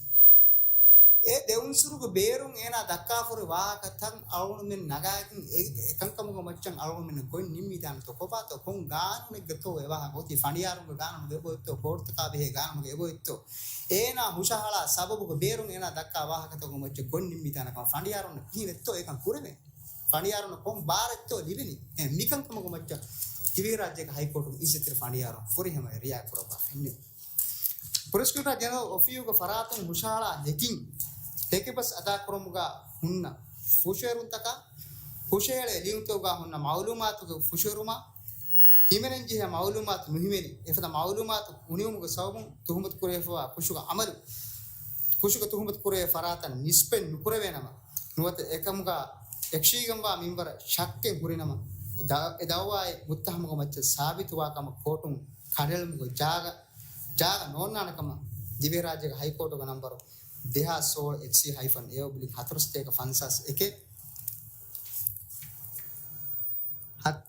އެ ދެ އުންސުރުގެ ބޭރުން އޭނާ ދައްކާފަހުރި ވާހަކަތައް އަޅުގަނޑުމެން ނަގާގެން އެ، އެކަންކަމުގެ މައްޗަށް އަޅުގަނޑުމެން ގޮތް ނިންމީތާނެތޯ ކޮބާތޯ ކޮން ގާނޫނެއްގަތޯ އެ ވާހަކަ އޮތީ؟ ފަނޑިޔާރުންގެ ގާނޫނުގެ އެބައޮތްތޯ؟ ކޯޓުތަކާ ބެހޭ ގާނޫނުގެ އެބައޮތްތޯ؟ އޭނާ ހުށަހަޅާ ސަބަބުގެ ބޭރުން އޭނާ ދައްކާ ވާހަކަތަކުގެ މައްޗަށް ގޮތް ނިންމީތާނެ ކަމަށް ފަނޑިޔާރުންނަށް ކިހިނެއްތޯ އެކަން ކުރެވޭނެ؟ ފަނޑިޔާރުންނަށް ކޮން ބާރެއްތޯ ލިބެނީ؟ އެ މިކަންކަމުގެ މައްޗަށް ދިވެހިރާއްޖޭގެ ހައިކޯޓުގެ އިއްޒަތްތެރި ފަނޑިޔާރުން ފުރިހަމަ ރިއާ ކުރައްވާފައިން. ޕްރޮސިކިއުޓަރ ޖެނެރަލް އޮފީހުގެ ފަރާތުން ހުށަހަޅާ ހެކިން، ހެކިބަސް އަދާކުރުމުގަ ހުންނަ ފުށުއެރުންތަކާ، ހުށަހެޅޭ ލިޔުންތަކުގަ ހުންނަ މައުލޫމާތުގެ ފުށުއެރުމާ، ހިމެނެންޖެހޭ މައުލޫމާތު ނުހިމެނި، އެފަދަ މައުލޫމާތު އުނިވުމުގެ ސަބަބުން ތުހުމަތު ކުރެވިފައިވާ ކުށުގެ އަމަލު، ކުށުގެ ތުހުމަތު ކުރެވޭ ފަރާތަށް ނިސްބަތް ނުކުރެވޭނަމަ، ނުވަތަ އެކަމުގަ އެކަށީގެންވާ މިންވަރަށް ޝައްކެއް ހުރިނަމަ، ދަ-، އެ ދައުވާއެއް މުއްތަހަމުގެ މައްޗަށް ސާބިތުވާ ކަމަށް ކޯޓުން ކަނޑައެޅުމުގެ ޖާގަ، ޖާގަ ނޯންނާނެ ކަމަށް ދިވެހިރާއްޖޭގެ ހައިކޯޓުގެ ނަންބަރު ދެހާސް ސޯޅަ އެޗްސީ ހައިފަން އޭ އޮބްލިކް ހަތަރުސަތޭކަ ފަންސާސް އެކެއް، ހަތް-،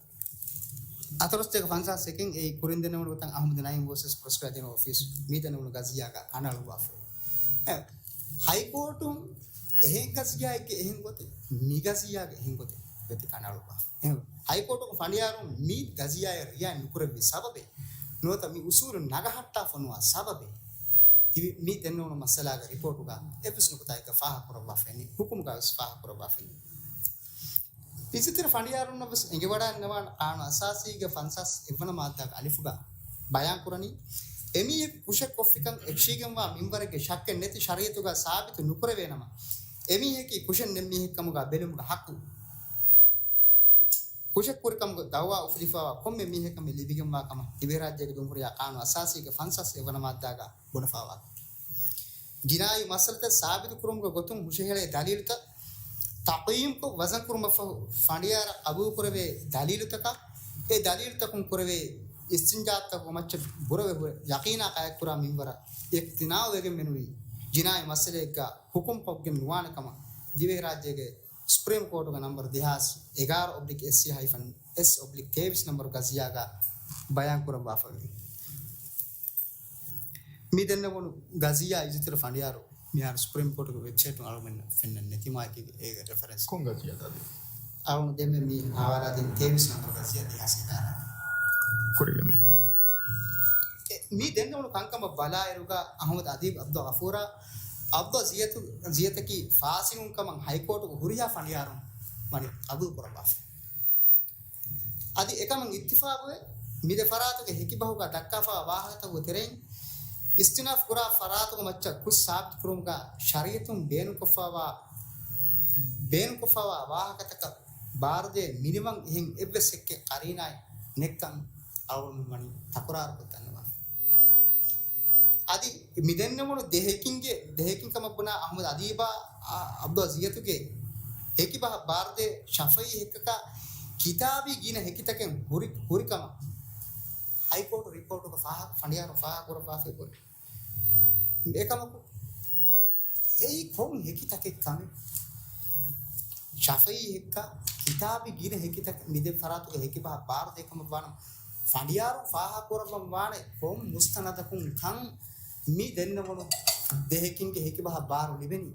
ހަތަރުސަތޭކަ ފަންސާސް އެކެއް އެއީ ކުރިން ދެންނެވުނު ގޮތަށް އަހުމަދު ނައީމް ވަރސަސް ޕްރޮސިކިއުޓަރ ޖެނެރަލް އޮފީސް މި ދެންނެވުނު ގަޒިއްޔާގަ ކަނޑައަޅުއްވާފަ. އެ، ހައިކޯޓުން އެހެން ގަޒިއްޔާއެއްގެ އެހެން ގޮތެއް، މި ގަޒިއްޔާގެ އެހެން ގޮތެއް ވެތި ކަނޑައަޅުއްވާފަ. އެ، ހައިކޯޓުގެ ފަނޑިޔާރުން މި ގަޒިއްޔާއަށް ރިއާ ނުކުރެއްވި ސަބަބެއް، ނުވަތަ މި އުސޫލު ނަގަހައްޓާފަ ނުވާ ސަބަބެއް، ތި-، މި ދެންނެވުނު މައްސަލާގެ ރިޕޯޓުގަ އެއްވެސް ނުކުތާއެއްގަ ފާހަގަކުރައްވާފައެއް ނެތް، ހުކުމުގަ ވެސް ފާހަގަކުރައްވާފައެއް ނެތް. އިއްޒަތްތެރި ފަނޑިޔާރުންނަށް ވެސް އެނގިވަޑައިގަންނަވާނެ، ޤާނޫނު އަސާސީގެ ފަންސާސް އެއްވަނަ މާއްދާގެ އަލިފުގަ ބަޔާންކުރަނީ، އެމީހަކު ކުށެއް ކޮށްފިކަން އެކަށީގެންވާ މިންވަރެއްގެ ޝައްކެއް ނެތި ޝަރީއަތުގަ ސާބިތު ނުކުރެވޭނަމަ، އެމީހަކީ ކުށެއް ނެތް މީހެއްކަމުގަ ބެލުމުގެ ޙައްޤު، ކުށެއް ކުރިކަމުގެ ދައުވާ އުފުލިފައިވާ ކޮންމެ މީހަކަށް މި ލިބިގެންވާ ކަމަށް ދިވެހިރާއްޖޭގެ ޖުމްހޫރިއްޔާ ޤާނޫނު އަސާސީގެ ފަންސާސް އެއްވަނަ މާއްދާގަ ބުނެފައިވާ. ޖިނާއީ މައްސަލަތައް ސާބިތުކުރުމުގެ ގޮތުން ހުށަހެޅޭ ދަލީލުތައް ތަޤްޔީމްކޮށް ވަޒަންކުރުމަށްފަހު، ފަނޑިޔާރަށް ޤަބޫލުކުރެވޭ ދަލީލުތަކާ، އެ ދަލީލުތަކުން ކުރެވޭ އިސްތިންޖާތަކުގެ މައްޗަށް ބުރަވެ ހުރެ ޔަޤީނާ ޤާއިމްކުރާ މިންވަރަށް އިޤްތިނާއުވެގެން މެނުވީ، ޖިނާއީ މައްސަލައެއްގަ ޙުކުމްކޮށްގެން ނުވާނެ ކަމަށް ދިވެހިރާއްޖޭގެ ސުޕްރީމް ކޯޓުގެ ނަންބަރު ދެހާސް އެގާރަ އޮބްލިކް އެސްސީ ހައިފަން އެސް އޮބްލިކް ތޭވީސް ނަންބަރު ގަޒިއްޔާގަ ބަޔާންކުރައްވާފައިވޭ. މި ދެންނެވުނު ގަޒިއްޔާ އިއްޒަތްތެރި ފަނޑިޔާރު މިހާރު ސުޕްރީމް ކޯޓުގެ ވެބްސައިޓުން އަޅުގަނޑަށް ފެންނަން ނެތިމާއެކީ އޭގެ ރެފަރެންސް. ކޮން ގަޒިއްޔާތަ އަދި؟ އަޅުގަނޑު ދެންމެ މި ހަވާލާދިން ތޭވީސް ނަންބަރު ގަޒިއްޔާ ދެހާސް އެގާރަ. ކުރިގެން. އެ، މި ދެންނެވުނު ކަންކަމަށް ބަލާއިރުގަ އަޙްމަދު އަދީބް އަބްދުލް ޣަފޫރާ އަބްދުލް ޒިޔަތު، ޒިޔަތަކީ ފާސިގުން ކަމަށް ހައިކޯޓުގެ ހުރިހާ ފަނޑިޔާރުން ވަނީ ޤަބޫލު ކުރައްވާފަ. އަދި އެކަމަށް އިއްތިފާޤުވެ، މި ދެ ފަރާތުގެ ހެކިބަހުގަ ދައްކާފައިވާ ވާހަކަތަކުގެ ތެރެއިން، އިސްތިނާފް ކުރާ ފަރާތުގެ މައްޗަށް ކުށް ސާބިތުކުރުމުގަ ޝަރީއަތުން ބޭނުންކޮށްފައިވާ، ބޭނުންކޮށްފައިވާ ވާހަކަތަކަށް ބާރުދޭ މިނިވަން އެހެން އެއްވެސް ހެއްކެއް ޤަރީނާއެއް ނެތްކަން އަޅުގަނޑުމެން ވަނީ ތަކުރާރުކޮށް ދަންނަވާނެ. އަދި މި ދެންނެވުނު ދެ ހެކިންގެ، ދެ ހެކިން ކަމަށް ބުނާ އަޙްމަދު އަދީބާ، އަ، އަބްދުލް ޒިޔަތުގެ ހެކިބަހަށް ބާރުދޭ ޝަފައީ ހެއްކަކާ ކިތާބީ ގިނަ ހެކިތަކެއް ހުރި، ހުރި ކަމަށް ހައިކޯޓު ރިޕޯޓުގަ ފާހަ-، ފަނޑިޔާރު ފާހަގަކުރައްވާފައި ހުރި. އެކަމަކު، އެއީ ކޮން ހެކިތަކެއް ކަމެއް؟ ޝަފައީ ހެއްކާ ކިތާބީ ގިނަ ހެކިތަކެއް މި ދެ ފަރާތުގެ ހެކިބަހަށް ބާރުދޭ ކަމަށް ވާނަމަ، ފަނޑިޔާރުން ފާހަގަކުރައްވަން ވާނެ ކޮން މުސްތަނަދަކުން ކަން މި ދެންނެވުނު ދެ ހެކިންގެ ހެކިބަހަށް ބާރު ލިބެނީ؟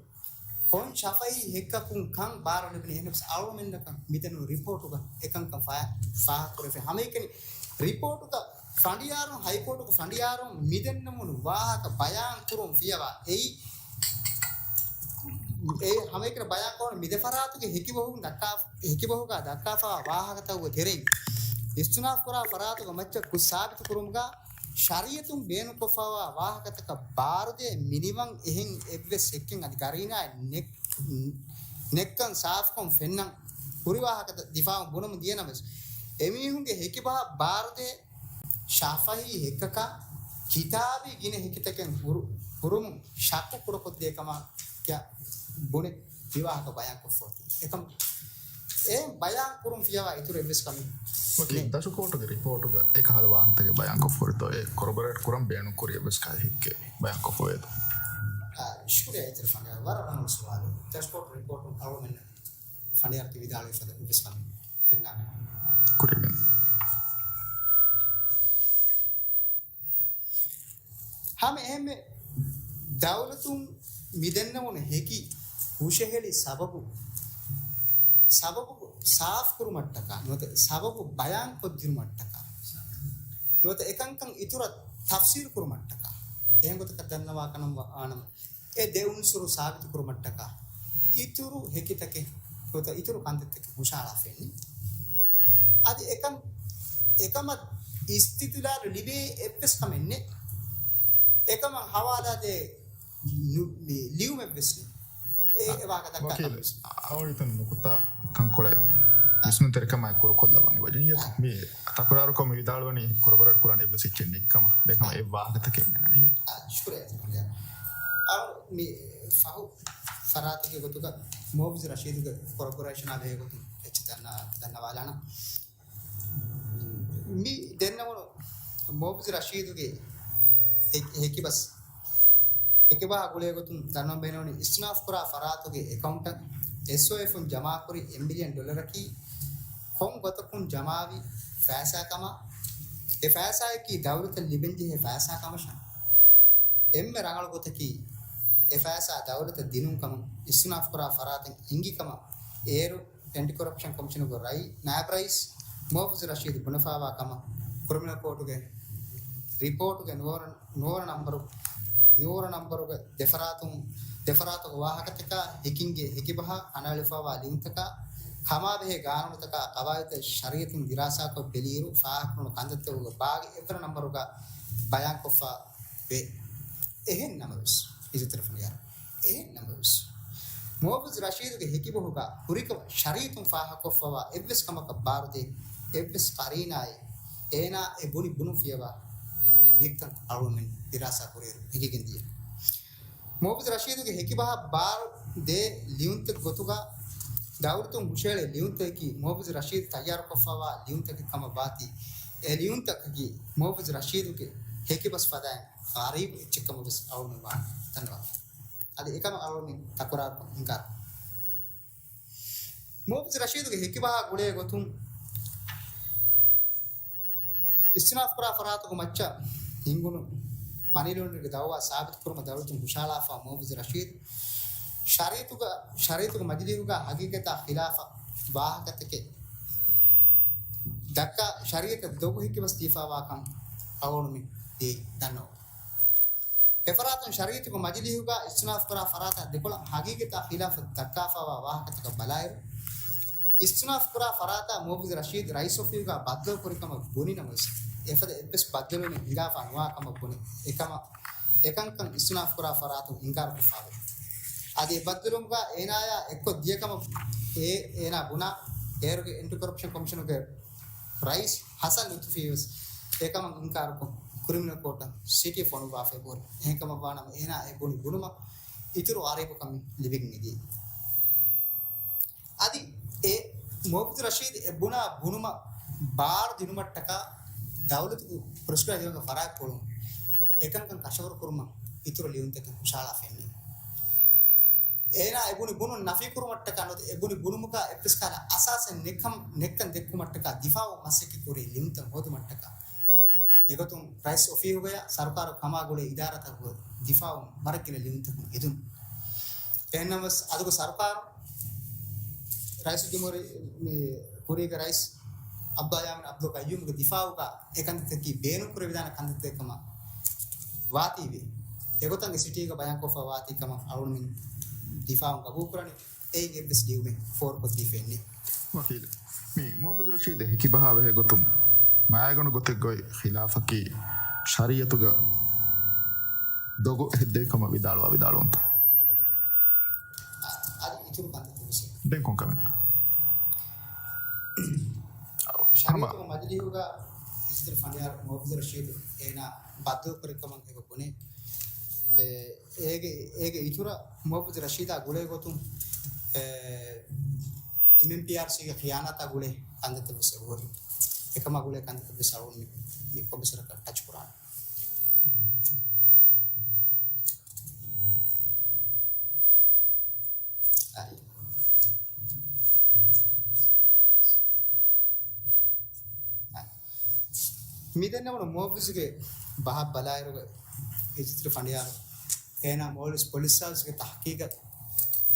ކޮން ޝަފައީ ހެއްކަކުން ކަން ބާރު ލިބެނީ؟ އެހެންވެސް އަޅުގަނޑުމެންނަކަށް މިދެންނެވުނު ރިޕޯޓުގަ އެކަންކަން ފާ-، ފާހަގަކުރެވިފައި ހަމައެކަނި ރިޕޯޓުގަ ފަނޑިޔާރުން، ހައިކޯޓުގެ ފަނޑިޔާރުން މިދެންނެވުނު ވާހަކަ ބަޔާން ކުރުން ފިޔަވާ އެއީ، އެ ހަމައެކަނި ބަޔާން ކުރުން މި ދެ ފަރާތުގެ ހެކިބަހުން ދައްކާ، ހެކިބަހުގަ ދައްކާފައިވާ ވާހަކަތަކުގެ ތެރެއިން އިސްތިނާފް ކުރާ ފަރާތުގެ މައްޗަށް ކުށް ސާބިތު ކުރުމުގަ ޝަރީއަތުން ބޭނުންކޮށްފައިވާ ވާހަކަތަކަށް ބާރުދޭ މިނިވަން އެހެން އެއްވެސް ހެއްކެއް އަދި ގަރީނާއެއް ނެތް-، ނެތްކަން ސާފުކޮށް ފެންނަން ހުރި ވާހަކަތައް ދިފާއުން ބުނަމުން ދިޔަނަމަވެސް، އެމީހުންގެ ހެކިބަހަށް ބާރުދޭ ޝަފައީ ހެއްކަކާ ކިތާބީ ގިނަ ހެކިތަކެއް ހުރު-، ހުރުމުން ޝައްކު ކުޑަކޮށްދޭ ކަމަށް ކިޔާ ބުނެ މި ވާހަކަ ބަޔާންކޮށްފަ އޮތީ. އެކަމަ އެ ބަޔާން ކުރުން ފިޔަވާ އިތުރު އެއްވެސް ކަމެއް ވަކި ނެތް. ދަށު ކޯޓުގެ ރިޕޯޓުގަ އެކަހަލަ ވާހަކަތަކެއް ބަޔާންކޮށްފަ އޮތްތޯ އެ ކޮރަބޮރޭޓް ކުރަން ބޭނުންކުރި އެއްވެސް ކަހަލަ ހެއްކެއް ބަޔާންކޮށްފަ އޮތްތޯ؟ އާ، ޝުކުރިއްޔާ އިތުރު ފަނޑިޔާރު ވަރަށް ރަނގަޅު ސުވާލެއް. ދަށު ކޯޓު ރިޕޯޓުން އަޅުގަނޑުމެންނަށް ފަނޑިޔާރު ތި ވިދާޅުވި ފަދަ އެއްވެސް ކަމެއް ފެންނާނެ. ކުރިގެން. ހަމަ އެހެންމެ ދައުލަތުން މި ދެންނެވުނު ހެކި ހުށަހެޅި ސަބަބު، ސަބަބު ސާފުކުރުމަށްޓަކާ ނުވަތަ ސަބަބު ބަޔާންކޮށްދިނުމަށްޓަކާ ނުވަތަ އެކަންކަން އިތުރަށް ތަފްސީލް ކުރުމަށްޓަކާ އެހެން ގޮތަކަށް ދަންނަވާ ކަން ވާނަމަ، އެ ދެ އުންސުރު ސާބިތު ކުރުމަށްޓަކާ އިތުރު ހެކިތަކެއް ނުވަތަ އިތުރު ކަންތައްތަކެއް ހުށަހަޅާފައެއްނެއް. އަދި އެކަން، އެކަމަށް އިސްތިދުލާލު ލިބޭ އެއްވެސް ކަމެއްނެއް. އެކަމަށް ހަވާލާދޭ ނު-، މި ލިޔުމެއްވެސް ނެތް. އެ، އެ ވާހަކަ ދައްކާ ވަކީލް، ކަމެއްވެސް. އަވަޅިތަން ނުކުތާ ތަންކޮޅެއް ވިސްނުންތެރިކަމާއެކު ކުރުކޮށްލައްވަން އެބަ ޖެހިއްޔާ. މި ތަކުރާރުކޮށް މި ވިދާޅުވަނީ ކޮރަބޮރޭޓް ކުރާނެ އެއްވެސް އެއްޗެއް ނެތްކަމަށް. ދެން ހަމަ އެއް ވާހަކަތަކެއް މި އަންނަނީ. އާ، ޝުކުރިއްޔާ. އަ، މި ފަހު ފަރާތުގެ ގޮތުގަ މުއައްވިޒު ރަޝީދުގެ ކޮރަބޮރޭޝަނާ ބެހޭ ގޮތުން އެއްޗެއް ދަންނަ-، ދަންނަވާލާނަން. މި ދެންނެވުނު މުއައްވިޒު ރަޝީދުގެ ހެ-، ހެކިބަސް، ހެކިބަހާ ގުޅޭ ގޮތުން ދަންނަވަން ބޭނުންވަނީ އިސްތިނާފުކުރާ ފަރާތުގެ އެކައުންޓަށް އެސްއޯއެފުން ޖަމާކުރި އެއް މިލިއަން ޑޮލަރަކީ ކޮން ގޮތަކުން ޖަމާވި ފައިސާކަމާ، އެ ފައިސާއަކީ ދައުލަތަށް ލިބެންޖެހޭ ފައިސާ ކަމަށާ، އެންމެ ރަނގަޅު ގޮތަކީ، އެ ފައިސާ ދައުލަތަށް ދިނުން ކަމަށް އިސްތިނާފުކުރާ ފަރާތުން އިނގި ކަމަށް އޭރު އެންޓި ކޮރަޕްޝަން ކޮމިޝަނުގެ ރައީ-، ނާއިބް ރައީސް މުއައްވިޒު ރަޝީދު ބުނެފައިވާ ކަމަށް ކްރިމިނަލް ކޯޓުގެ ރިޕޯޓުގެ ނުވަވަނަ، ނުވަވަނަ ނަންބަރު، ނުވަވަނަ ނަންބަރުގެ ދެފަރާތުން، ދެފަރާތުގެ ވާހަކަތަކާ، ހެކިންގެ ހެކިބަހާ ކަނޑައެޅިފައިވާ ލިޔުންތަކާ، ކަމާބެހޭ ގާނޫނުތަކާ، ޤަވާއިދުތައް ޝަރީއަތުން ދިރާސާކޮށް ބެލިއިރު، ފާހަގަކުރުނު ކަންތައްތަކުގެ ބާގެ އެއްވަނަ ނަންބަރުގަ ބަޔާންކޮށްފަ ވޭ. އެހެން ނަމަވެސް، އިއްޒަތްތެރި ފަނޑިޔާރު، އެހެން ނަމަވެސް، މުއައްވިޒު ރަޝީދުގެ ހެކިބަހުގަ ހުރިކަމަށް ޝަރީއަތުން ފާހަގަކޮށްފައިވާ އެއްވެސް ކަމަކަށް ބާރުދޭ އެއްވެސް ޤަރީނާއެއް އޭނާ އެ ބުނި ބުނުން ފިޔަވާ ނެތްކަން އަޅުގަނޑުމެން ދިރާސާ ކުރިއިރު ހެކިގެން ދިޔަ. މުއައްވިޒު ރަޝީދުގެ ހެކިބަހަށް ބާރު ދޭ ލިޔުންތައް ގޮތުގަ ދައުލަތުން ހުށައެޅޭ ލިޔުންތަކަކީ މުއައްވިޒު ރަޝީދު ތައްޔާރުކޮށްފައިވާ ލިޔުންތަކެއް ކަމަށް ވާތީ، އެ ލިޔުންތަކަކީ މުއައްވިޒު ރަޝީދުގެ ހެކިބަސް ފަދައިން ޣަރީބު އެއްޗެއްކަމަށް ވެސް އަޅުގަނޑު ވާން ދަންނަވާ. އަދި އެކަމަށް އަޅުގަނޑު ތަކުރާރުކޮށް އިންކާރު. މުއައްވިޒު ރަޝީދުގެ ހެކިބަހާ ގުޅޭ ގޮތުން އިސްތިނާފުކުރާ ފަރާތުގެ މައްޗަށް ހިންގުނު މަނީ ލޯންޑްރިންގ ދައުވާ ސާބިތުކުރުމަށް ދައުލަތުން ހުށަހަޅާފަ މުއައްވިޒު ރަޝީދު ޝަރީއަތުގަ، ޝަރީއަތުގެ މަޖިލީހުގަ ހަގީގަތާ ޚިލާފަށް ވާހަކަތަކެއް ދައްކާ ޝަރީއަތަށް ދޮގު ހެކިބަސް ދީފައިވާކަން އަޅުގަނޑުމެން ދޭ ދަންނަވަން. އެފަރާތުން ޝަރީއަތުގެ މަޖިލީހުގަ އިސްތިނާފުކުރާ ފަރާތާ ދެކޮޅަށް ހަގީގަތާ ޚިލާފަށް ދައްކާފައިވާ ވާހަކަތަކަށް ބަލާއިރު، އިސްތިނާފުކުރާ ފަރާތާ މުއައްވިޒު ރަޝީދު ރައީސް އޮފީހުގަ ބައްދަލުކުރި ކަމަށް ބުނި ނަމަވެސް، އެފަދަ އެއްވެސް ބައްދަލުވުމެއް ހިނގާފަ ނުވާ ކަމަށް ބުނި. އެކަމަށް އެކަންކަން އިސްތިނާފުކުރާ ފަރާތުން އިންކާރުކޮށްފައިވޭ. އަދި އެ ބައްދަލުވުމުގަ އޭނާޔާ އެއްކޮށް ދިޔަ ކަމަށް އޭ، އޭނާ ބުނާ، އޭރުގެ އެންޓި ކޮރަޕްޝަން ކޮމިޝަނުގެ ރައީސް ހަސަން ލުތުފީވެސް އެކަމަށް އިންކާރުކޮށް، ކްރިމިނަލް ކޯޓަށް ސިޓީ ފޮނުއްވާފައި ބުނި. އެހެންކަމަށްވާނަމަ، އޭނާ އެ ބުނި ބުނުމަށް އިތުރު އަރިބުކަމެއް ލިބިގެން މިދިޔައީ. އަދި އެ މުއައްވިޒު ރަޝީދު އެ ބުނާ ބުނުމަށް ބާރު ދިނުމަށްޓަކާ ދައުލަތުގެ ޕްރޮސިކިއުޓަރ ދިވެހި ފަރާތްޕުޅުން އެކަންކަން ކަށަވަރު ކުރުމަށް އިތުރު ލިޔުންތަކެއް ހުށަހަޅާފައެއްނެއް. އޭނާ އެ ބުނި ބުނުން ނަފީކުރުމަށްޓަކާ ނުވަތަ އެ ބުނި ބުނުމުގަ އެއްވެސް ކަހަލަ އަސާސެއް ނެތްކަން، ނެތްކަން ދެއްކުމަށްޓަކާ ދިފާއު މަސައްކަތް ކުރި ލިޔުންތައް ހޯދުމަށްޓަކާ އެގޮތުން ރައީސް އޮފީހުގަޔާ ސަރުކާރު ކަމާ ގުޅޭ އިދާރާތަކުގެ ދިފާއުން ވަރަށް ގިނަ ލިޔުންތަކުން ހެދުނު. އެހެންނަމަވެސް އަދުގެ ސަރުކާރު ރައީސުލްޖުމްހޫރިއްޔާ މި ކުރީގެ ރައީސް އަބްދުﷲ ޔާމީން އަބްދުލް ޤައްޔޫމްގެ ދިފާއުގަ އެކަންތައްތަކީ ބޭނުންކުރެވިދާނެ ކަންތައްތަކެއް ކަމަށް ވާތީވެ. އެގޮތަށް ސިޓީގަ ބަޔާންކޮށްފަ ވާތީ ކަމަށް އަޅުގަނޑުމެން ދިފާއުން ގަބޫލުކުރަނީ. އެއީ އެއްވެސް ލިޔުމެއް ފޯރުކޮށްދީފައެއްނެއް. ވަކީލް، މި މުއައްވިޒު ރަޝީދު ހެކިބަހާ ބެހޭ ގޮތުން މާގަނޑު ގޮތެއްގައި ޚިލާފަކީ ޝަރީއަތުގަ ދޮގު ހެއްދެވި ކަމަށް ވިދާޅުވާ ވިދާޅުވުންތައް. އަ-، އަދި އިތުރު ކަންތައްތައް ވެސް. ދެން ކޮން ކަމެއް؟ ޝަރީއަތުގެ މަޖިލީހުގަ އިއްޒަތްތެރި ފަނޑިޔާރު މުއައްވިޒު ރަޝީދު އޭނާ ބައްދަލުކުރި ކަމަށް އެބަ ބުނޭ. އެ، އޭގެ، އޭގެ އިތުރަށް މުއައްވިޒު ރަޝީދާ ގުޅޭ ގޮތުން، އެ، އެމްއެމްޕީއާރްސީގެ ޚިޔާނާތާ ގުޅޭ ކަންތައްތައް ވެސް އެބަހުރި. އެކަމާ ގުޅޭ ކަންތައްތައް ވެސް އަޅުގަނޑު މި، މި ކޮންމެސްވަރަކަށް ޓަޗް ކުރާނެ. އައި. މިދެންނެވުނު މުއައްވިޒުގެ ބަހަށް ބަލާއިރުގަ އިއްޒަތްތެރި ފަނޑިޔާރު އޭނާ މޯލްޑިވްސް ޕޮލިސް ސާވިސްގެ ތަހްޤީޤަށް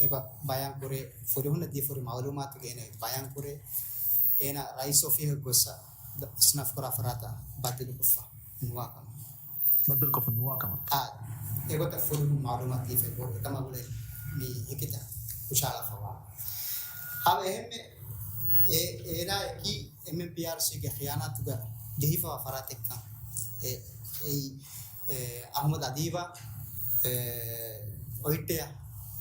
އެބަ ބަޔާން ކުރޭ، ފުރިހުންނަށް ދިޔަ ފުރި މައުލޫމާތުގައި އޭނާ ބަޔާން ކުރޭ، އޭނާ ރައީސް އޮފީހަށް ގޮއްސަ އިސްތިނާފް ކުރާ ފަރާތަށް ބައްދަލުކޮށްފަ ނުވާ ކަމަށް. ބައްދަލުކޮށްފަ ނުވާ ކަމަށް. އާ، އެގޮތަށް ފުރިހުން މައުލޫމާތު ދީފައި ބޯ އެކަމާ ގުޅޭ މި ހެކިތައް ހުށަހަޅާފަވާ. ހަމަ އެހެންމެ އޭ، އޭނާއަކީ އެމްއެމްޕީއާރްސީގެ ޚިޔާނާތުގަ ޖެހިފަވާ ފަރާތެއްކަން. އެ، އެއީ، އެ، އަހުމަދު އަދީބާ، އެ، އޮތްޓެއާ،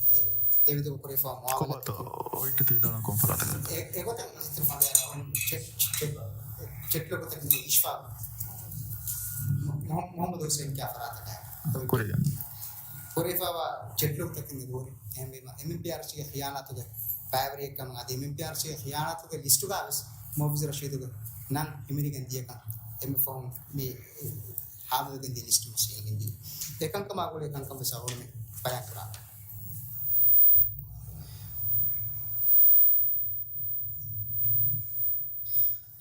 އެ، ދެމެދުގަ ކުރެވިފަވާ މުއާމަލާތަކީ. ކޮބާތޯ އޮތްޓެ ތި ދާނަ ކޮން ފަރާތަކަށް؟ އެ، އެގޮތަށް އިސްތިރު ފަނޑިޔާރު ޗެޓް، ޗެޓް، ޗެޓް ލޮކުތަކުން އިޝްފާގު މު-، މު-، މުހައްމަދު ހުސެން ކިޔާ ފަރާތަކަށް. ކުރިގަ. ކުރެވިފަވާ ޗެޓް ލޮކުތަކުން ދޫރި. އެހެންވީމަ، އެމްއެމްޕީއާރްސީގެ ޚިޔާނާތުގެ ބައިވެރިއެއްކަމުން އަދި އެމްއެމްޕީއާރްސީގެ ޚިޔާނާތުގެ ލިސްޓުގަ ވެސް މުއައްވިޒު ރަޝީދުގެ ނަން ހިމެނިގެން ދިޔަކަން އެންމެ ފަހުން މި ހާމަވެގެން ދިޔަ ލިސްޓު މަސީހެއް ގެންދިޔަ. އެކަންކަމާ ގުޅޭ ކަންކަން ވެސް އަޅުގަނޑުމެން ބަޔާން ކުރާނެ.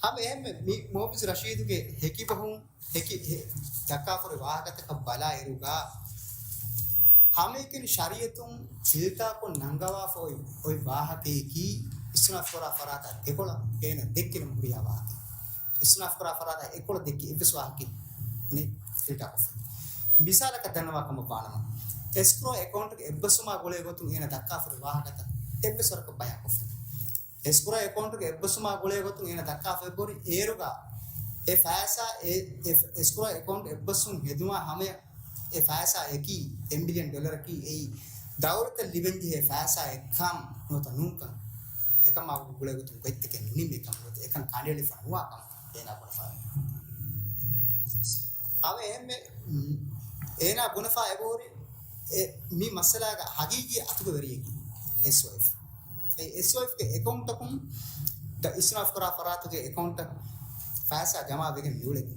ހަމަ އެހެންމެ މި މުއައްވިޒު ރަޝީދުގެ ހެކިބަހުން ހެކި، ހެ-، ދައްކާފަރި ވާހަކަތަކަށް ބަލާއިރުގަ، ހަމައެކަނި ޝަރީއަތުން ފިލްޓާކޮށް ނަންގަވާފަ އޮތް، އޮތް ވާހަކައަކީ އިސްތިނާފް ކުރާ ފަރާތާ ދެކޮޅަށް އޭނަ ދެއްކި ނަމަ ހުރިހާ ވާހަކަ. އިސްތިނާފް ކުރާ ފަރާތާ އެކޮޅަށް ދެއްކި އެއްވެސް ވާހަކައެއް ނެތް ފިލްޓާކޮށްފަ. މިސާލަކަށް ދަންނަވާ ކަމަށް ވާނަމަ، އެސްކްރޯ އެކައުންޓްގެ އެއްބަސްވުމާ ގުޅޭ ގޮތުން އޭނަ ދައްކާފަރި ވާހަކަތައް އެއްވެސް ވަރަކަށް ބަޔާންކޮށްފަ. އެސްކްރޯ އެކައުންޓުގެ އެއްބަސްވުމާ ގުޅޭ ގޮތުން އޭނަ ދައްކާފައި ބޮޑި އޭރުގަ އެ ފައިސާ އެ، އެ އެސްކްރޯ އެކައުންޓް އެއްބަސްވުން ހެދުމާ ހަމަޔަށް އެ ފައިސާއަކީ އެއް މިލިއަން ޑޮލަރަކީ އެއީ ދައުލަތަށް ލިބެންޖެހޭ ފައިސާއެއްކަން ނުވަތަ ނޫންކަން އެކަމާ ގުޅޭ ގޮތުން ގޮތްތަކެއް ނުނިމި ކަމަށް ނުވަތަ އެކަން ކަނޑައެޅިފަ ނުވާ ކަމަށް އޭނާ ބުނެފައި. އަވެ އެހެންމެ އޭނާ ބުނެފަ އެބަހުރި އެ، މި މައްސަލާގަ ހަގީގީ އަތުގެ ވެރިޔަކީ އެސްއޯއެފް. އެ އެސްއޯއެފްގެ އެކައުންޓަކުން ދަ އިސްތިނާފް ކުރާ ފަރާތުގެ އެކައުންޓަށް ފައިސާ ޖަމާ ވެގެން މިއުޅެނީ.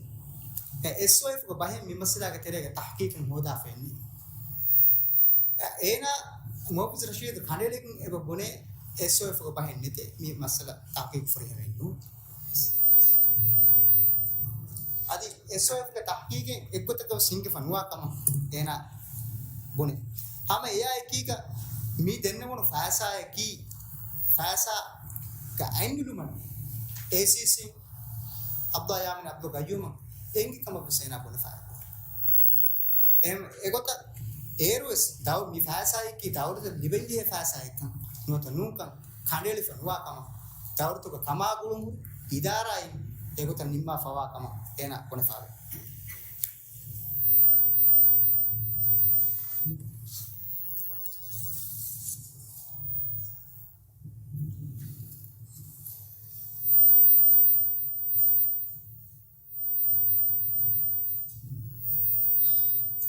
އެ އެސްއޯއެފްގެ ބަހެއް މި މައްސަލާގެ ތެރޭގަ ތަހްޤީޤެއް ހޯދާފައެއްނެތް. އޭނާ މުއައްވިޒު ރަޝީދު ކަނޑައެޅިގެން އެބަ ބުނޭ އެސްއޯއެފްގެ ބަހެއް ނެތޭ މި މައްސަލަ ތަހްޤީޤު ފުރިހަމައެއް ނޫން. އަދި އެސްއޯއެފްގެ ތަހްޤީޤެއް އެއްގޮތަކަށް ވެސް ހިނގިފަ ނުވާ ކަމަށް އޭނާ ބުނެ. ހަމަ އެއާ އެކީގަ މި ދެންނެވުނު ފައިސާއަކީ، ފައިސާގެ އަތްނުލުމަށް އޭސީސީ އަބްދުﷲ ޔާމީން އަބްދުލް ޤައްޔޫމަށް އެނގި ކަމަށް ވެސް އޭނާ ބުނެފަ. އެހެން އެގޮތަށް އޭރުވެސް ދައު-، މި ފައިސާއަކީ ދައުލަތަށް ލިބެންޖެހޭ ފައިސާއެއްކަން ނުވަތަ ނޫންކަން ކަނޑައެޅިފަ ނުވާ ކަމަށް ދައުލަތުގަ ކަމާ ގުޅުންހުރި އިދާރާއިން އެގޮތަށް ނިންމާފަވާ ކަމަށް އޭނާ ބުނެފައެވެ.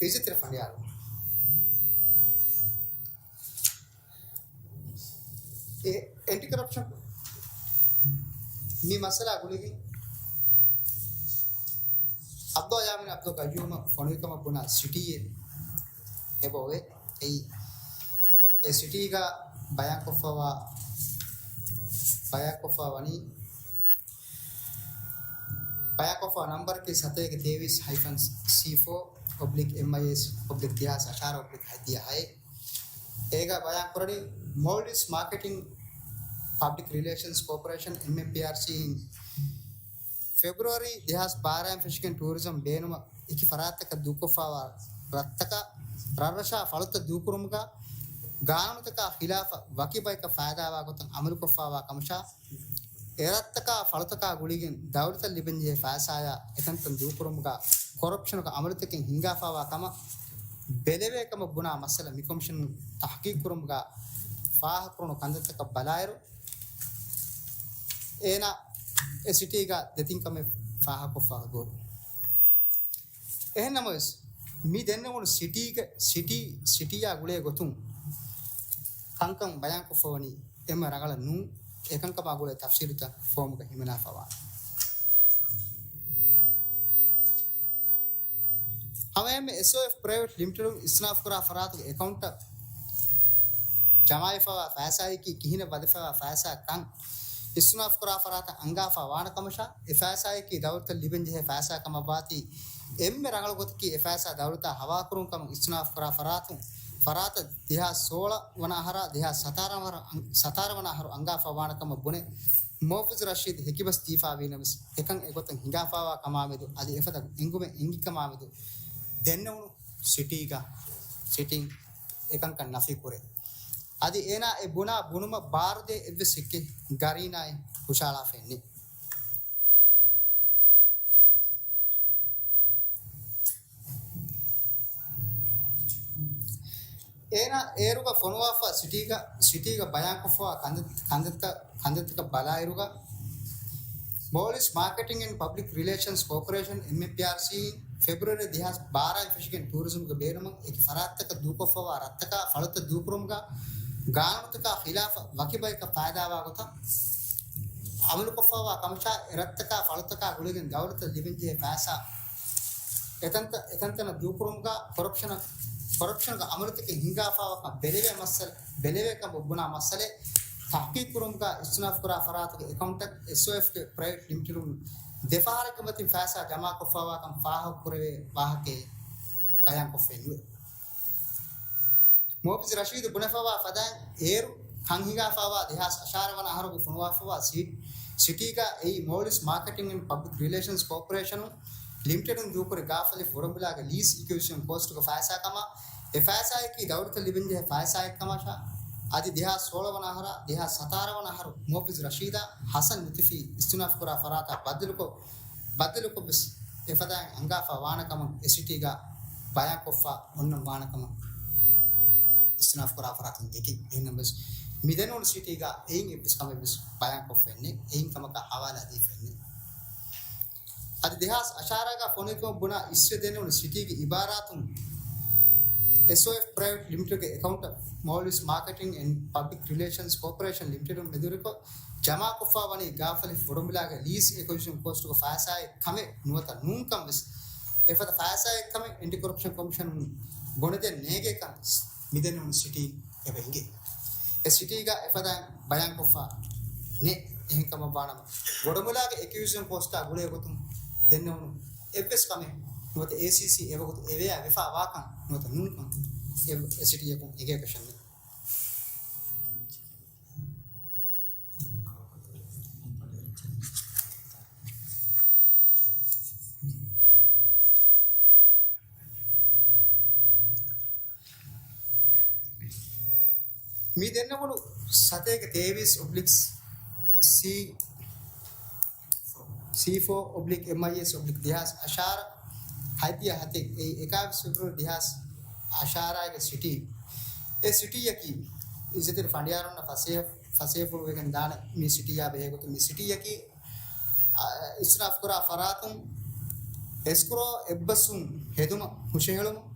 އިއްޒަތްތެރި ފަނޑިޔާރު. އެ އެންޓި ކަރަޕްޝަން މި މައްސަލާ ގުޅިގެން އަބްދުﷲ ޔާމީން އަބްދުލް ޤައްޔޫމަށް ފޮނުވިކަމަށް ބުނާ ސިޓީއެއް އެބައޮވޭ. އެއީ އެ ސިޓީގަ ބަޔާންކޮށްފަވާ، ބަޔާންކޮށްފަ ވަނީ، ބަޔާންކޮށްފަ ނަމްބަރަކީ ސަތޭކަ ތޭވީސް ހައިފަން ސީ ފޯ އޮބްލިކް އެމްއައިއެސް އޮބްލިކް ދިހާސް އަށާރަ އޮބްލިކް ހަތްދިހަ ހައެއް. އޭގަ ބަޔާން ކުރަނީ މޯލްޑިވްސް މާކެޓިން ޕަބްލިކް ރިލޭޝަންސް ކޯޕަރޭޝަން، އެމްއެމްޕީއާރްސީ، އިން ފެބްރުއަރީ ދެހާސް ބާރައިން ފެށިގެން ޓޫރިޒަމް ބޭނުމަށް އެކި ފަރާތްތަކަށް ދޫކޮށްފަވާ ރަށްތަކަށް ރަށްރަށާ ފަޅުތައް ދޫކުރުމުގަ ގާނޫނުތަކާ ޚިލާފަށް ވަކި ބަޔަކަށް ފައިދާވާ ގޮތަށް އަމަލުކޮށްފަވާ ކަމަށާ، އެރަށްތަކާ ފަޅުތަކާ ގުޅިގެން ދައުލަތަށް ލިބެންޖެހޭ ފައިސާޔާ އެތަންތަން ދޫކުރުމުގަ ކޮރަޕްޝަނުގެ އަމަލުތަކެއް ހިނގާފަވާ ކަމަށް ބެލެވޭ ކަމަށް ބުނާ މައްސަލަ މި ކޮމިޝަނުން ތަޙްޤީޤުކުރުމުގަ ފާހަގަކުރުނު ކަންތައްތަކަށް ބަލާއިރު، އޭނާ އެ ސިޓީގަ ދެތިން ކަމެއް ފާހަގަކޮށްފަ ދޫ. އެހެން ނަމަވެސް، މި ދެންނެވުނު ސިޓީގެ، ސިޓީ، ސިޓީއާ ގުޅޭ ގޮތުން ކަންކަން ބަޔާންކޮށްފަވަނީ އެންމެ ރަނގަޅަށް ނޫން. އެކަންކަމާ ގުޅޭ ތަފްސީލުތައް ފޯމުގަ ހިމެނާފަވާނެ. ހަމައެހެންމެ އެސްއޯއެފް ޕްރައިވެޓް ލިމިޓެޑުން އިސްތިނާފުކުރާ ފަރާތުގެ އެކައުންޓަށް ޖަމާވެފަވާ ފައިސާއަކީ ކިހިނެއް ވަދެފަވާ ފައިސާއެއްކަން އިސްތިނާފުކުރާ ފަރާތަށް އަންގާފަ ވާނެ ކަމަށާ، އެ ފައިސާއަކީ ދައުލަތަށް ލިބެންޖެހޭ ފައިސާ ކަމަށްވާތީ، އެންމެ ރަނގަޅު ގޮތަކީ އެ ފައިސާ ދައުލަތާ ހަވާލުކުރުން ކަމަށް އިސްތިނާފު ކުރާ ފަރާތުން، ފަރާތަށް ދެހާސް ސޯޅަ ވަނަ އަހަރާ ދެހާސް ސަތާރަ ވަނަ އަހަރު އަން-، ސަތާރަ ވަނަ އަހަރު އަންގާފަ ވާނެ ކަމަށް ބުނެ، މުހައްފިޒު ރަޝީދު ހެކިބަސް ދީފާވީ ނަމަވެސް، އެކަން އެގޮތަށް ހިނގާފަވާ ކަމާމެދު އަދި އެފަދަ އެނގުމެއް އެނގި ކަމާމެދު ދެންނެވުނު ސިޓީގަ، ސިޓީން އެކަންކަން ނަފީ ކުރޭ. އަދި އޭނާ އެ ބުނާ ބުނުމަށް ބާރުދޭ އެއްވެސް ހެއްކެއް ގަރީނާއެއް ހުށައަޅާފައެއް ނެތް. އޭނާ އޭރުގަ ފޮނުވާފަ ސިޓީގަ، ސިޓީގަ ބަޔާންކޮށްފަވާ ކަންތައް-، ކަންތައްތައް-، ކަންތައްތަކަށް ބަލާއިރުގަ، މޯލްޑިވްސް މާކެޓިން އެންޑް ޕަބްލިކް ރިލޭޝަންސް ކޯޕަރޭޝަން، އެމްއެމްޕީއާރްސީ، ފެބްރުއަރީ ދެހާސް ބާރައިން ފެށިގެން ޓޫރިޒަމްގެ ބޭނުމަށް އެކި ފަރާތްތަކަށް ދޫކޮށްފަވާ ރަށްތަކާ ފަޅުތައް ދޫކުރުމުގަ ގާނޫނުތަކާ ޚިލާފަށް ވަކި ބަޔަކަށް ފައިދާވާ ގޮތަށް އަމަލުކޮށްފަވާ ކަމަށާ، އެ ރަށްތަކާ ފަޅުތަކާ ގުޅިގެން ދައުލަތަށް ލިބެންޖެހޭ ފައިސާ، އެތަންތަ-، އެތަންތަނަށް ދޫކުރުމުގަ ކޮރަޕްޝަނަށް، ކޮރަޕްޝަންގެ އަމަލުތަކެއް ހިނގާފަވާކަން ބެލެވޭ މައްސަލަ، ބެލެވޭކަން ބުނާ މައްސަލައެއް ތަޙްޤީޤުކުރުމުގަ އިސްތިނާފުކުރާ ފަރާތުގެ އެކައުންޓަށް އެސްއޯއެފްގެ ޕްރައިވެޓް ލިމިޓެޑުން ދެ ފަހަރެއްގެ މަތިން ފައިސާ ޖަމާކޮށްފަވާކަން ފާހަގަކުރެވޭ ވާހަކައެއް ބަޔާންކޮށްފައެއް ނުވޭ. މުހައްފިޒު ރަޝީދު ބުނެފަވާ ފަދައިން އޭރު ކަން ހިނގާފަވާ ދެހާސް އަށާރަ ވަނަ އަހަރުގެ ފޮނުވާފަވާ ސީ-، ސިޓީގަ އެއީ މޯލްޑިވްސް މާކެޓިން އެންޑް ޕަބްލިކް ރިލޭޝަންސް ކޯޕަރޭޝަނުން ލިމިޓެޑުން ދޫކުރި ގާފަލި ފުރަނބުލާގެ ލީސް އެކުއިޒިޝަން ކޯސްޓުގެ ފައިސާ ކަމަށް، އެ ފައިސާއަކީ ދައުލަތަށް ލިބެންޖެހޭ ފައިސާއެއް ކަމަށާ، އަދި ދެހާސް ސޯޅަ ވަނަ އަހަރާ ދެހާސް ސަތާރަ ވަނަ އަހަރު މުހައްފިޒު ރަޝީދާ ހަސަން ލުތުފީ އިސްތިނާފުކުރާ ފަރާތާ ބައްދަލުކޮށް، ބައްދަލުކޮށްވެސް އެފަދައިން އަންގާފަ ވާނެ ކަމަށް އެ ސިޓީގަ ބަޔާންކޮށްފަ އޮންނަން ވާނެ ކަމަށް އިސްތިނާފުކުރާ ފަރާތުން ދެކި. އެހެންނަމަވެސް، މިދެންނެވުނު ސިޓީގަ އެއިން އެއްވެސް ކަމެއްވެސް ބަޔާންކޮށްފައެއްނެއް، އެއިން ކަމަކަށް ހަވާލާ ދީފައެއްނެއް. އަދި ދެހާސް އަށާރަގަ ފޮނުވިކަމަށް ބުނާ އިސްވެ ދެންނެވުނު ސިޓީގެ އިބާރާތުން އެސްއޯއެފް ޕްރައިވެޓް ލިމިޓެޑްގެ އެކައުންޓަށް މޯލްޑިވްސް މާކެޓިން އެންޑް ޕަބްލިކް ރިލޭޝަންސް ކޯޕަރޭޝަން ލިމިޓެޑުން މެދުވެރިކޮށް ޖަމާކޮށްފަވަނީ ގާފަލި ފުރަނބުލާގެ ލީސް އެކުއިޒިޝަން ކޯސްޓުގެ ފައިސާއެއް ކަމެއް ނުވަތަ ނޫންކަން ވެސް، އެފަދަ ފައިސާއެއް ކަމެއް އެންޓި ކޮރަޕްޝަން ކޮމިޝަނުން ބުނެދޭން ނޭނގޭކަން މިދެންނެވުނު ސިޓީން އެބަ ހިނގޭ. އެ ސިޓީގަ އެފަދައިން ބަޔާންކޮށްފަ ނެތް. އެހެންކަމަށްވާނަމަ، ބޮޑުމުލާގެ އެކުއިޒިޝަން ކޯސްޓާ ގުޅޭގޮތުން ދެންނެވުނު އެއްވެސް ކަމެއް ނުވަތަ އޭސީސީ އެވަގުތު އެވެޔާ ވެފަ ވާކަން ނުވަތަ ނޫންކަން އެ، އެ ސިޓީއަކުން އެނގޭކަށެއް ނެތް. މި ދެންނެވުނު ސަތޭކަ ތޭވީސް އޮބްލިކް ސީ، ސީ ފޯ އޮބްލިކް އެމްއައިއެސް އޮބްލިކް ދެހާސް އަށާރަ ހަތްދިހަ ހަތެއް، އެއީ އެކާވީސް ފެބްރުއަރީ ދެހާސް އަށާރައިގެ ސިޓީ. އެ ސިޓީއަކީ އިއްޒަތްތެރި ފަނޑިޔާރުންނަށް ފަސޭހަ، ފަސޭހަފުޅުވެގެން ދާނެ މި ސިޓީއާ ބެހޭގޮތުން މި ސިޓީއަކީ އިސްރާފްކުރާ ފަރާތުން އެސްކްރޯ އެއްބަސްވުން ހެދުމަށް ހުށަހެޅުމުން،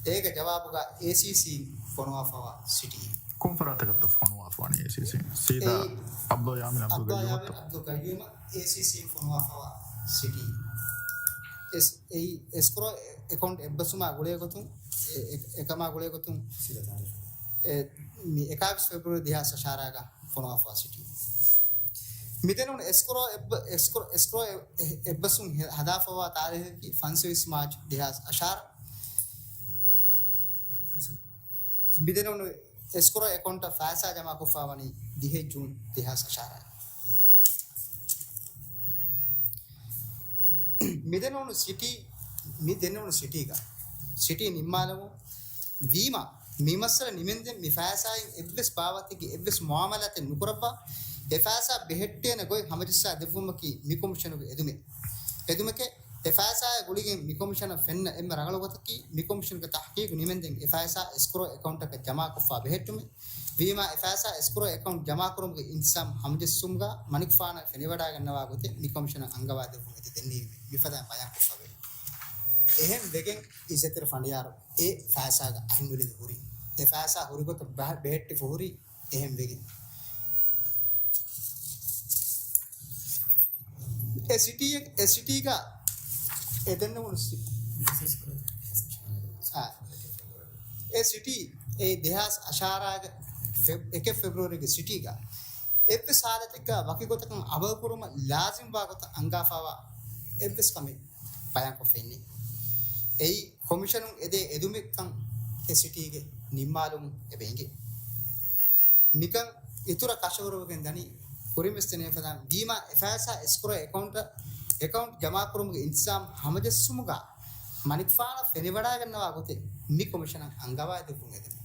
އޭގެ ޖަވާބުގަ އޭސީސީން ފޮނުވާފަވާ ސިޓީ. ކޮން ފަރާތަކަށްތޯ ފޮނުވާފަވަނީ އޭސީސީން؟ ސީދާ އެއީ އަބްދުﷲ ޔާމީން އަބްދުލް އަބްދުﷲ ގައްޔޫމަށް. ޔާމީން އަބްދުލް ގައްޔޫމަށް އޭސީސީން ފޮނުވާފަވާ ސިޓީ. އެސް، އެއީ އެސްކްރޯ އެކައުންޓް އެއްބަސްވުމާ ގުޅޭގޮތުން، އެ، އެ، އެކަމާ ގުޅޭގޮތުން އެ، މި އެކާވީސް ފެބްރުއަރީ ދެހާސް އަށާރައިގަ ފޮނުވާފަވާ ސިޓީ. މިދެންނެވުނު އެސްކްރޯ އެއްބަ-، އެސްކްރޯ، އެސްކްރޯ އެ-، އެ-، އެއްބަސްވުން ހެ-، ހަދާފަވާ ތާރީހަކީ ފަންސަވީސް މާޗް ދެހާސް އަށާރަ. މިދެންނެވުނު އެސްކްރޯ އެކައުންޓަށް ފައިސާ ޖަމާކޮށްފަވަނީ ދިހަ ޖޫން ދެހާސް އަށާރަ. މިދެންނެވުނު ސިޓީ، މި ދެންނެވުނު ސިޓީގަ، ސިޓީ ނިންމާލަމުން ވީމާ، މި މައްސަލަ ނިމެންދެން މި ފައިސާއިން އެއްވެސް ބާވަތެއްގެ އެއްވެސް މުއާމަލާތެއް ނުކުރައްވާ، އެ ފައިސާ ބެހެއްޓޭނެ ގޮތް ހަމަޖައްސާ ދެއްވުމަކީ މި ކޮމިޝަނުގެ އެދުމެއް. އެދުމެކޭ، އެ ފައިސާއާ ގުޅިގެން މި ކޮމިޝަނަށް ފެންނަ އެންމެ ރަނގަޅު ގޮތަކީ، މި ކޮމިޝަނުގެ ތަޙްޤީޤު ނިމެންދެން އެ ފައިސާ އެސްކްރޯ އެކައުންޓަކަށް ޖަމާކޮށްފާ ބެހެއްޓުމެއް. ވީމާ، އެ ފައިސާ އެސްކްރޯ އެކައުންޓް ޖަމާކުރުމުގެ އިންތިޒާމް ހަމަޖެއްސުމުގަ މަނިކުފާނަށް ފެނިވަޑައިގަންނަވާ ގޮތެއް މި ކޮމިޝަނަށް އަންގަވާދެއްވުން އެދި ދެންނެވީމެވެ. މިފަދައިން ބަޔާންކޮށްފަވޭ. އެހެން ވެގެން އިއްޒަތްތެރި ފަނޑިޔާރު އެ ފައިސާގަ އަތްނުލިބި ހުރީ. އެ ފައިސާ ހުރިގޮތަށް ބަހަ-، ބެހެއްޓިފަ ހުރީ އެހެން ވެގެން. އެ ސިޓީ، އެ ސިޓީގަ އެ ދެންނެވުނު ސި-، އާ، އެ ސިޓީ، އެ ދެހާސް އަށާރައިގެ ފެ-، އެކެއް ފެބްރުއަރީގެ ސިޓީގަ އެއްވެސް ހާލަތެއްގަ ވަކި ގޮތަކަށް އަމަލުކުރުމަށް ލާޒިމްވާ ގޮތަށް އަންގާފަވާ އެއްވެސް ކަމެއް ބަޔާންކޮށްފައެއްނެތް. އެއީ ކޮމިޝަނުން އެދޭ އެދުމެއްކަން އެ ސިޓީގެ ނިންމާލުމުން އެބަ އެނގޭ. މިކަން އިތުރަށް ކަށަވަރުވެގެން ދަނީ ކުރިންވެސް ދެނެވިފަދަ ވީމާ އެ ފައިސާ އެސްކްރޯ އެކައުންޓަށް، އެކައުންޓް ޖަމާކުރުމުގެ އިންތިޒާމް ހަމަޖެއްސުމުގަ މަނިކުފާނަށް ފެނިވަޑައިގަންނަވާ ގޮތެއް މި ކޮމިޝަނަށް އަންގަވާދެއްވުން އެދެން.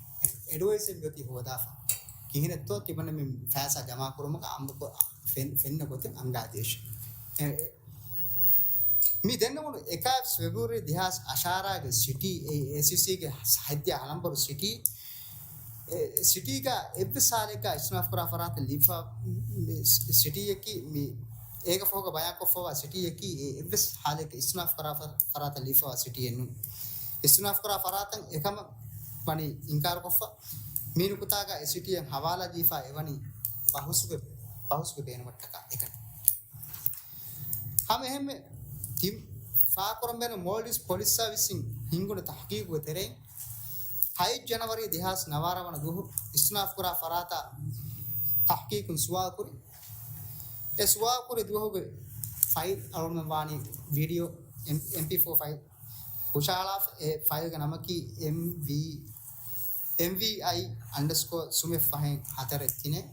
އެޑްވައިސް އެއް އޮތީ ހޯދާފަ. ކިހިނެއްތޯ ތިމަންނަ މި ފައިސާ ޖަމާކުރުމުގަ އަމްރުކޮށް ފެން-، ފެންނަ ގޮތެއް އަންގާދޭށި. އެ، މި ދެންނެވުނު އެކާވީސް ފެބްރުއަރީ ދެހާސް އަށާރަގެ ސިޓީ، އެ، އޭސީސީގެ ހަތްދިހަ ހަލަނބުރު ސިޓީ، އެ، ސިޓީގަ އެއްވެސް ހާލެއްގަ އިސްތިނާފުކުރާ ފަރާތަށް ލިބިފަ، މި ސިޓީއަކީ، މި އޭގެ ފަހުގަ ބަޔާންކޮށްފަވާ ސިޓީއަކީ، އެ އެއްވެސް ހާލެއްގަ އިސްތިނާފުކުރާ ފަ-، ފަރާތަށް ލިބިފަވާ ސިޓީއެއް ނޫން. އިސްތިނާފުކުރާ ފަރާތަށް އެކަމަށް ވަނީ އިންކާރުކޮށްފަ، މި ނުކުތާގަ އެ ސިޓީއަށް ހަވާލާ ދީފަ އެވަނީ ފަހުސުގެ، ފަހުސުގެ ބޭނުމަށްޓަކާ އެކަނި. ހަމަ އެހެންމެ ތި ފާކުރަން ބޭނުން މޯލްޑިވްސް ޕޮލިސް ސާވިސްއިން ހިންގުނު ތަހުގީގުގެ ތެރެއިން ހައެއް ޖަނަވަރީ ދެހާސް ނަވާރަ ވަނަ ދުވަހު އިސްތިނާފުކުރާ ފަރާތާ ތަހުގީގުން ސުވާލުކުރި. އެ ސުވާލުކުރި ދުވަހުގެ ފައިލް އަޅުގަނޑުމެން ވާނީ ވީޑިއޯ އެމް-، އެމްޕީ ފޯ ފައިލް ހުށަހަޅާފަ. އެ ފައިލްގެ ނަމަކީ އެމްވީ، އެމްވީއައި އަންޑަސްކޯ ސުމެއް ފަހެން ހަތަރެއް ތިނެއް.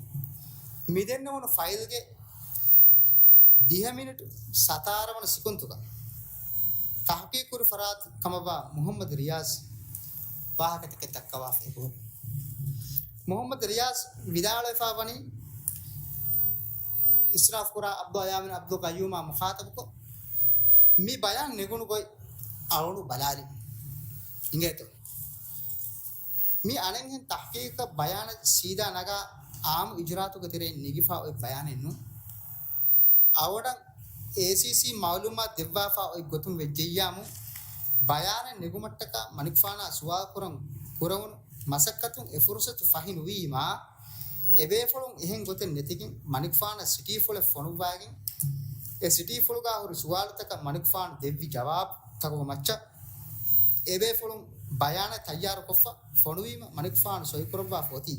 މި ދެންނެވުނު ފައިލްގެ ދިހަ މިނިޓު ސަތާރަ ވަނަ ސިކުންތުގަ ތަހުގީގު ކުރި ފަރާތް ކަމަށްވާ މުހައްމަދު ރިޔާޒް ވާހަކަތަކެއް ދައްކަވާފަ އެބަހުރި. މުހައްމަދު ރިޔާޒް ވިދާޅުވެފަ ވަނީ، އިސްރާފް ކުރާ އަބްދުﷲ ޔާމީން އަބްދުލް ޤައްޔޫމާ މުޚާޠަބުކޮށް، މި ބަޔާން ނެގުނު ގޮތް އަޅުގަނޑު ބަލާލި. އިނގޭތޯ؟ މި އަނެއްހެން ތަހުގީގަށް ބަޔާނެއް ސީދާ ނަގާ އާއްމު އިޖުރާތުގެ ތެރެއިން ނެގިފަ އޮތް ބަޔާނެއް ނޫން. އަވަޑަން އޭސީސީ މައުލޫމާތު ދެއްވާފަ އޮތް ގޮތުން ވެއްޖެއްޔާމު، ބަޔާނެއް ނެގުމަށްޓަކާ މަނިކުފާނާ ސުވާލު ކުރަން، ކުރެވުނު މަސައްކަތުން އެ ފުރުސަތު ފަހި ނުވީމާ، އެބޭފުޅުން އެހެން ގޮތެއް ނެތިގެން މަނިކުފާނަށް ސިޓީފުޅެއް ފޮނުއްވައިގެން، އެ ސިޓީފުޅުގަ ހުރި ސުވާލުތަކަށް މަނިކުފާނު ދެއްވި ޖަވާބުތަކުގެ މައްޗަށް އެބޭފުޅުން ބަޔާނެއް ތައްޔާރުކޮށްފަ ފޮނުވީމަ، މަނިކުފާނު ސޮއިކުރައްވާފަ އޮތީ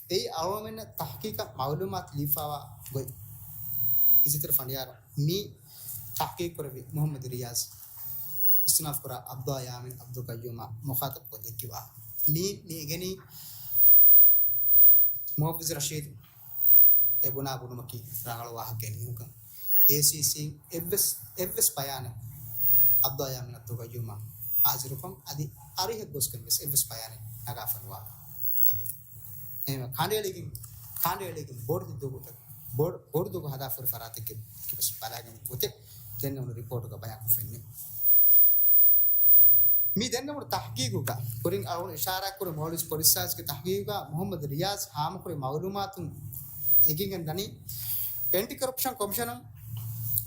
އެއީ އަޅުގަނޑުމެންނަށް ތަހުގީގަށް މައުލޫމާތު ލިބިފަވާ ގޮތް. އިއްޒަތްތެރި ފަނޑިޔާރު މި ތަހުގީގު ކުރެއްވި މުހައްމަދު ރިޔާޒް، އިސްތިނާފުކުރާ އަބްދުﷲ ޔާމީން އަބްދުލް ޤައްޔޫމާ މުޚާޠަބުކޮށް ދެއްކި ވާހަކަ. މީ، މި އެނގެނީ މުއައްވިޒް ރަޝީދު އެ ބުނާ ބުނުމަކީ ރަނގަޅު ވާހަކައެއް ނޫންކަން. އޭސީސީ އެއްވެސް، އެއްވެސް ބަޔާނެއް އަބްދުﷲ ޔާމީން އަބްދުލް ޤައްޔޫމާ ހާޒިރުކަން އަދި އަރިހަށް ގޮސްގެން ވެސް އެއްވެސް ބަޔާނެއް ނަގާފަ ނުވާ. އެހެންވެ ކަނޑައެޅިގެން، ކަނޑައެޅިގެން ބޮޑު ދޮގުތައް، ބޮޑު، ބޮޑު ދޮގު ހަދާފަ ހުރި ފަރާތެއްގެ ވެސް ބަލާގެން ގޮތެއް ދެންނެވުނު ރިޕޯޓުގަ ބަޔާންކޮށްފަ އިންނެވި. މި ދެންނެވުނު ތަހުގީގުގަ ކުރިން އަޅުގަނޑު އިޝާރާތްކުރި މޯލްޑިވްސް ޕޮލިސް ސާވިސްގެ ތަހުގީގުގަ މުހައްމަދު ރިޔާޒް ހާމަކުރި މައުލޫމާތުން އެނގިގެން ދަނީ، އެންޓި ކަރަޕްޝަން ކޮމިޝަނުން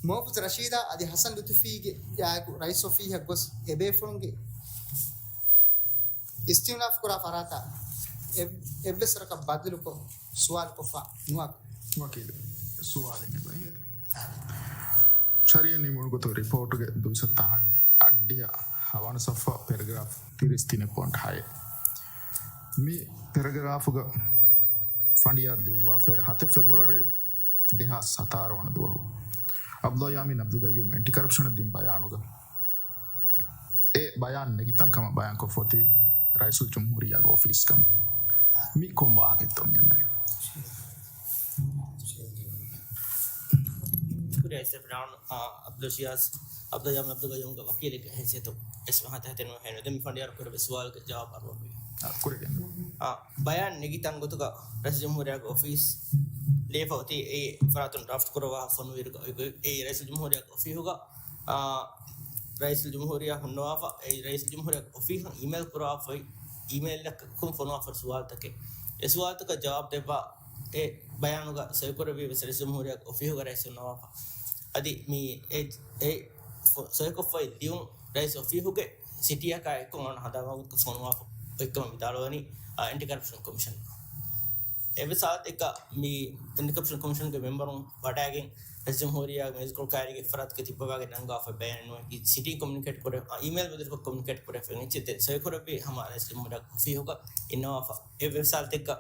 މުއައްވިޒް ރަޝީދާ އަދި ހަސަން ލުތުފީގެ ގާއެކު ރައީސް އޮފީހަށް ގޮސް އެބޭފުޅުންގެ އިސްތިނާފް ކުރާ ފަރާތަށް އެއް-، އެއްވެސް ވަރަކަށް ބަދަލުކޮށް ސުވާލުކޮށްފަ ނުވާ. ވަކީލު، ސުވާލެއް ނެބައި. ޝަރީއަށް ނިމުނު ގޮތުން ރިޕޯޓުގެ ދުއިސައްތަ އަށްޑިހަ ހަވަނަ ސަފްހާ ޕެރެގްރާފް ތިރީސް ތިނެއް ޕޮއިންޓް ހައެއް. މި ޕެރެގްރާފުގަ ފަނޑިޔާ ލިޔުއްވާފައި ހަތެއް ފެބްރުއަރީ ދެހާސް ސަތާރަ ވަނަ ދުވަހު އަބްދުﷲ ޔާމީން އަބްދުލް ޤައްޔޫމް އެންޓި ކަރަޕްޝަނަށް ދިން ބަޔާނުގަ އެ ބަޔާން ނެގިތަން ކަމަށް ބަޔާންކޮށްފަ އޮތީ ރައީސުލްޖުމްހޫރިއްޔާގެ އޮފީސް ކަމަށް. މި ކޮން ވާހަކައެއްތޯ މި އަންނަނީ؟ ކުރިއަށް އިސްތިފްހާމް، އާ، އަބްދުލް ޝިޔާޒް، އަބްދުﷲ ޔާމީން އަބްދުލް ޤައްޔޫމްގެ ވަކީލެއްގެ ހައިސިއްޔަތު އެސް މަހަތަށް ހަތެއް ނުވެ ހެނު ދެން މި ފަނޑިޔާރު ކުރެއްވި ސުވާލުގެ ޖަވާބު އަރުވަންވީ. އާ، ކުރިގެން. އާ، ބަޔާން ނެގިތަން ގޮތުގަ ރައީސުލްޖުމްހޫރިއްޔާގެ އޮފީސް ލިޔެފަ އޮތީ އެ ފަރާތުން ޑްރާފްޓް ކުރައްވާ ފޮނުވި އިރުގަ އެ ރައީސުލްޖުމްހޫރިއްޔާގެ އޮފީހުގަ އާ، ރައީސުލްޖުމްހޫރިއްޔާ ހުންނަވާފަ، އެ ރައީސުލްޖުމްހޫރިއްޔާގެ އޮފީހަށް އީމެއިލް ކުރާފައި، އީމެއިލްއަކުން ފޮނުވާފަ ސުވާލުތަކެއް. އެ ސުވާލުތަކަށް ޖަވާބު ދެއްވާ އެ ބަޔާނުގަ ސޮއިކުރެއްވީ ވެސް ރައީސުލްޖުމްހޫރިއްޔާގެ އޮފީހުގަ ރައީސް ހުންނަވާފަ. އަދި މި އެ، އެ ފޮ-، ސޮއިކޮށްފައި ލިޔުން ރައީސް އޮފީހުގެ ސިޓީއަކާ އެއްކޮށް އަޅުގަނޑު ހަނދާންވާ ގޮތަކަށް ފޮނުވާފަ އޮތްކަމަށް ވިދާޅުވަނީ، އާ، އެންޓި ކަރަޕްޝަން ކޮމިޝަން. އެއްވެސް ހާލަތެއްގަ މި އެންޓި ކަރަޕްޝަން ކޮމިޝަންގެ މެމްބަރުން ވަޑައިގެން ރައީސް ޖުމްހޫރިއްޔާގެ މޭޒުކޮޅު ކައިރީގެ ފަރާތުގަ ތިއްބަވާގެން ނަންގާފަ ބަޔާނެއް ނުވޭ. ސިޓީން ކޮމިއުނިކޭޓް ކުރެ، އާ، އީމެއިލް ބަދަލުކޮށް ކޮމިއުނިކޭޓް ކުރެ ފެން އެއްޗެއް ދެ ސޮއިކުރެއްވި ހަމަ ރައީސް ޖުމްހޫރިއްޔާގެ އޮފީހުގަ އިންނަވާފަ. އެއްވެސް ހާލަތެއްގަ،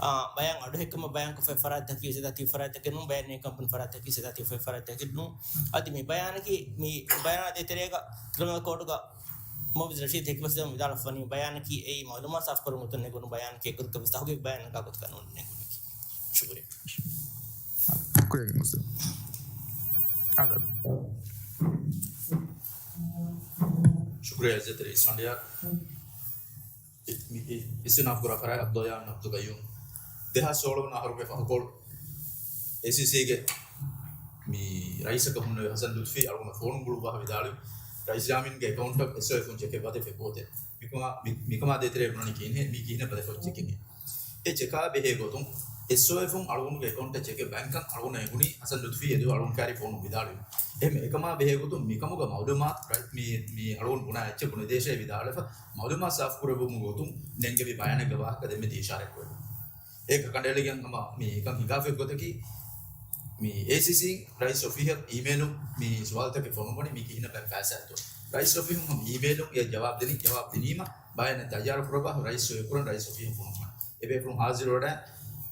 އާ، ބަޔާން އަޑުހެއްކަމަށް ބަޔާންކޮށްފައި ފަރާތްތަކީ އެދާތީ ފަރާތްތަކެއް ނޫން، ބަޔާން ނެގި ކަންބޮޑު ފަރާތްތަކީ އެދާތީ ފަރާތްތަކެއް ނޫން. އަދި މި ބަޔާނަކީ މި ބަޔާނާ ދޭތެރޭގަ ކްރިމިނަލް ކޯޑުގަ މުއައްވިޒް ރަޝީދު ހެކިބަސްލަމުން ވިދާޅުވެފަވަނީ ބަޔާނަކީ އެއީ މައުލޫމާތު ސާފުކުރުމުގެ ގޮތުން ނެގުނު ބަޔާނެކޭ، އެއްގޮތަކަށް ވެސް ތަހުގީގު ބަޔާނެއްގެ ގޮތަކަށް ނޫން ނެގުނީކީ. ޝުކުރިއްޔާ. ކުރިއަށް މުސްލިމް. އާދަ. ޝުކުރިއްޔާ އިއްޒަތްތެރި އިސްފަނޑިޔާ. މި، މި، އިސްތިނާފު ކުރާ ފަރާތް އަބްދުލް ޔާމިން އަބްދުލް ގައްޔޫމް. ދެހާސް ސޯޅަ ވަނަ އަހަރުގެ ފަހުކޮޅު އޭސީސީގެ މި ރައީސަކަށް ހުންނެވި ހަސަން ލުތުފީ އަޅުގަނޑަށް ފޯނުން ގުޅުއްވާފަ ވިދާޅުވި، ރައީސް ޔާމީންގެ އެކައުންޓަށް އެސްއޯއެފުން ޗެކެއް ވަދެފަ ގޮތެއް. މިކަމާ، މި، މިކަމާ ދޭތެރޭ ބުނަނީ ކިހިނެއް، މީ ކިހިނެއް ވަދެފަ އޮތް ޗެކެއް. އެ ޗެކާ ބެހޭ ގޮތުން އެސްއޯއެފުން އަޅުގަނޑުގެ އެކައުންޓަށް ޗެކެއް ބައިންކަން އަޅުގަނޑަށް އެނގުނީ ހަސަން ލުތުފީ އެދުވަހު އަޅުގަނޑު ކާރި ފޯނުން ވިދާޅުވި. އެހެން އެކަމާ ބެހޭ ގޮތުން މިކަމުގަ މައުލޫމާތު ރައި-، މި، މި އަޅުގަނޑު ބުނާ އެއްޗެއް ބުނެދޭށޭ ވިދާޅުވެފަ، މައުލޫމާތު ސާފުކުރެއްވުމުގެ ގޮތުން ނެންގެވި ބަޔާނެއްގެ ވާހަކަ ދެންމެ ތި އިޝާރާތްކުރެއްވި. އޭގަ ކަނޑައެޅިގެން ހަމަ މި އެކަން ހިނގާފައި ގޮތަކީ، މި އޭސީސީ ރައީސް އޮފީހަށް އީމޭލުން މި ސުވާލުތަކެއް ފޮނުއްވަނީ މީ ކިހިނެއް ބައެއް ފައިސާއެއްތޯ. ރައީސް އޮފީހުން ހަމަ އީމޭލުން އެ ޖަވާބު ދިނީ، ޖަވާބު ދިނީމަ ބަޔާނެއް ތައްޔާރު ކުރައްވާ ރައީސް ސޮއިކުރަން ރައީސް އޮފީހަށް ފޮނުއްވަން. އެބޭފުޅުން ހާޒިރުވެވަޑައި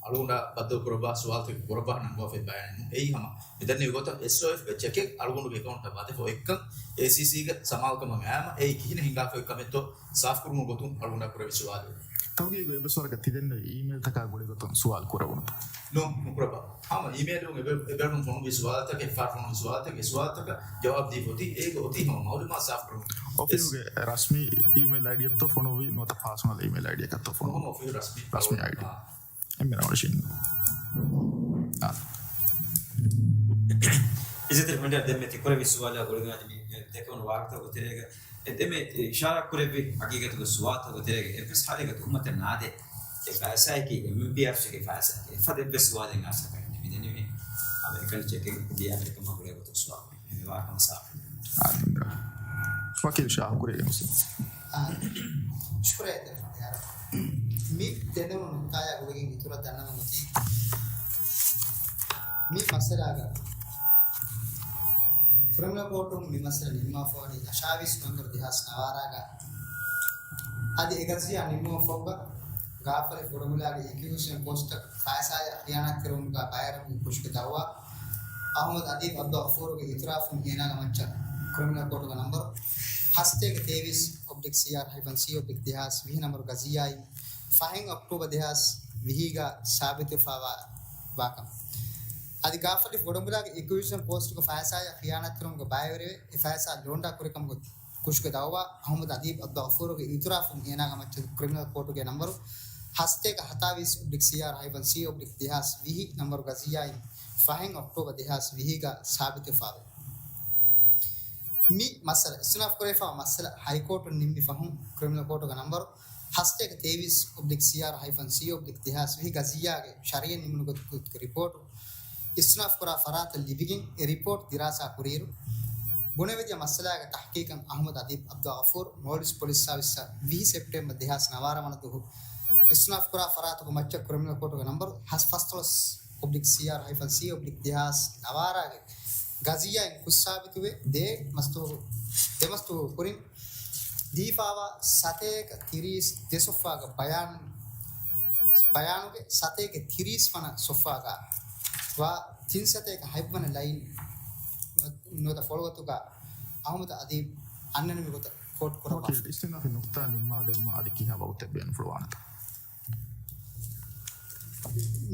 އަޅުގަނޑާ ބައްދަލު ކުރައްވާ ސުވާލުތަކެއް ކުރައްވާ ނަންގަވާފައި ބަޔާނެއް ނޫން. އެއީ ހަމަ މި ދަންނަވި ގޮތަށް އެސްއޯއެފްގެ ޗެކެއް އަޅުގަނޑުގެ އެކައުންޓަށް ވަދެފަ އޮތްކަން އޭސީސީގެ ސަމާލުކަމަށް އައިމަ އެއީ ކިހިނެއް ހިނގާފައި ކަމެއްތޯ ސާފުކުރުމުގެ ގޮތުން އަޅުގަނޑާ ކުރެއްވި ސުވާލެއް. ތަހުގީގު އެއްވެސް ވަރަކަށް ތި ދެންނެވި އީމޭލްތަކާ ގުޅިގޮތުން ސުވާލު ކުރެވުނުތަ؟ ނޫން، ނުކުރައްވާ. ހަމަ އީމޭލުން އެބެ-، އެބޭފުޅުން ފޮނުއްވި ސުވާލުތަކެއް، އެއްފަހަރު ފޮނުއްވި ސުވާލުތަކެއް، އެ ސުވާލުތަކަށް ޖަވާބު ދީފަ އޮތީ، އޭގަ އޮތީ ހަމަ މައުލޫމާތު ސާފުކުރުން. އޮފީހުގެ ރަސްމީ އީމޭލް އައިޑީއަށްތޯ ފޮނުއްވީ ނުވަތަ ޕާސަނަލް އީމޭލް އައިޑީއަކަށްތޯ ފޮނުއްވީ؟ ހަމަ އޮފީހު ރަސްމީ. ރަސްމީ އައިޑީ. އާ. އެންމެ ނަމަ ރަޝީން. އާ. އިއްޒަތްތެރި ފަނޑިޔާރު ދެންމެ ތި ކުރެއްވި ސުވާލާ ގުޅިގެން އަދި މި ދެކެވުނު ވާހަކަތަކުގެ ތެރޭގަ އެ ދެންމެ އިޝާރާތް ކުރެއްވި ހަގީގަތުގެ ސުވާލުތަކުގެ ތެރޭގަ އެއްވެސް ހާލެއްގަ ތުހުމަތެއް ނާދޭ. އެ ފައިސާއަކީ އެމްއެމްޕީއާރުއެސްގެ ފައިސާއެކޭ. އެފަދަ އެއްވެސް ސުވާލެއް އާސަކަށް ނެތް. މިދެންނެވީ އަމެރިކަން ޗެކެއް ދިޔާ އެކަމާ ގުޅޭ ގޮތުން ސުވާލު. މި ވާހަކަ ސާފު. އާދެ، ވަކީލް ޝާހު ކުރިއަށް އެންމެ ސި. އާ، ޝުކުރިއްޔާ އިއްޒަތްތެރި ފަނޑިޔާރު. މި ދެންނެވުނު ނުކުތާއާ ގުޅިގެން އިތުރަށް ދަންނަވަން އޮތީ މި މައްސަލާގަ ކްރިމިނަލް ކޯޓުން މި މައްސަލަ ނިންމާފަވަނީ އަށާވީސް ނޮވެމްބަރު ދެހާސް ނަވާރާގަ. އަދި އެ ގަޒިއްޔާ ނިންމުމަށްފަހުގަ ގާފަރި ފުރަމިލާގެ އެކިޒިޝަން ޕޯސްޓަށް ފައިސާއާ ޚިޔާނާތް ކުރުމުގަ ބައިވެރިވުމުގެ ކުށުގެ ދައުވާ އަޙްމަދު އަދީބް އަބްދުލްޣަފޫރުގެ އިއުތިރާފުން އޭނާގެ މައްޗަށް ކްރިމިނަލް ކޯޓުގެ ނަންބަރު ހަސަތޭކަ ތޭވީސް އޮބްލިކް ސީއާރް ހައިފަން ސީ އޮބްލިކް ދެހާސް ވިހި ނަންބަރު ގަޒިއްޔާއިން ފަހެއް އޮކްޓޯބަރު ދެހާސް ވިހީގަ ސާބިތުވެފައިވާ ވާކަން. އަދި ގާފަރި ފުރަމިލާގެ އެކިޒިޝަން ޕޯސްޓުގެ ފައިސާއާ ޚިޔާނާތް ކުރުމުގެ ބައިވެރިވެ، އެ ފައިސާ ލޯންޑާ ކުރިކަމުގެ ކުށުގެ ދައުވާ އަޙްމަދު އަދީބް އަބްދުލްޣަފޫރުގެ އިއުތިރާފުން އޭނާގެ މައްޗަށް ކްރިމިނަލް ކޯޓުގެ ނަންބަރު ހަސަތޭކަ ހަތާވީސް އޮބްލިކް ސީއާރް ހައިފަން ސީ އޮބްލިކް ދެހާސް ވިހި ނަންބަރު ގަޒިއްޔާއިން ފަހެން އޮކްޓޯބަރު ދެހާސް ވިހީގަ ސާބިތުވެފައިވޭ. މި މައްސަލަ، އިސްތިނާފު ކުރެވިފައިވާ މައްސަލަ ހައިކޯޓުން ނިންމި ފަހުން ކްރިމިނަލް ކޯޓުގެ ނަންބަރު ހަސަތޭކަ ތޭވީސް އޮބްލިކް ސީއާރް ހައިފަން ސީ އޮބްލިކް ދެހާސް ވިހި ގަޒިއްޔާގެ ޝަރީއަތް ނިމުނު ގޮތުގެ ރިޕޯޓު އިސްތިނާފު ކުރާ ފަރާތަށް ލިބިގެން އެ ރިޕޯޓް ދިރާސާ ކުރިއިރު، ބުނެވިދިޔަ މައްސަލާގެ ތަޙްޤީޤަށް އަޙްމަދު އަދީބް އަބްދުލްޣަފޫރު މޯލްޑިވްސް ޕޮލިސް ސާވިސްއަށް ވިހި ސެޕްޓެމްބަރު ދެހާސް ނަވާރަ ވަނަ ދުވަހު އިސްތިނާފު ކުރާ ފަރާތުގެ މައްޗަށް ކްރިމިނަލް ކޯޓުގެ ނަންބަރު ހަސް ފަސްދޮޅަސް އޮބްލިކް ސީއާރް ހައިފަން ސީ އޮބްލިކް ދެހާސް ނަވާރާގެ ގަޒިއްޔާއިން ކުށްސާބިތުވެ ދޭ މަސްތުވަގު، ދެ މަސްތުވަގު ކުރިން ދީފާވާ ސަތޭކަ ތިރީސް ދެ ސޮފްވާގެ ބަޔާން، ބަޔާނުގެ ސަތޭކަ ތިރީސް ވަނަ ސޮފްވާގަ ވާ ތިން ސަތޭކަ ހަތްވަނަ ލައިން ނުވަތަ ފޮޅުގަތުގަ އަޙްމަދު އަދީބް އަންނަނިވި ގޮތަށް ކޯޓް ކުރައްވާފަ. ވަކީލް، އިސްތިނާފީ ނުކުތާ ނިންމާލެވުމަށް އަދި ކިހާ ވަގުތެއް ބޭނުންފުޅުވާނެތަ؟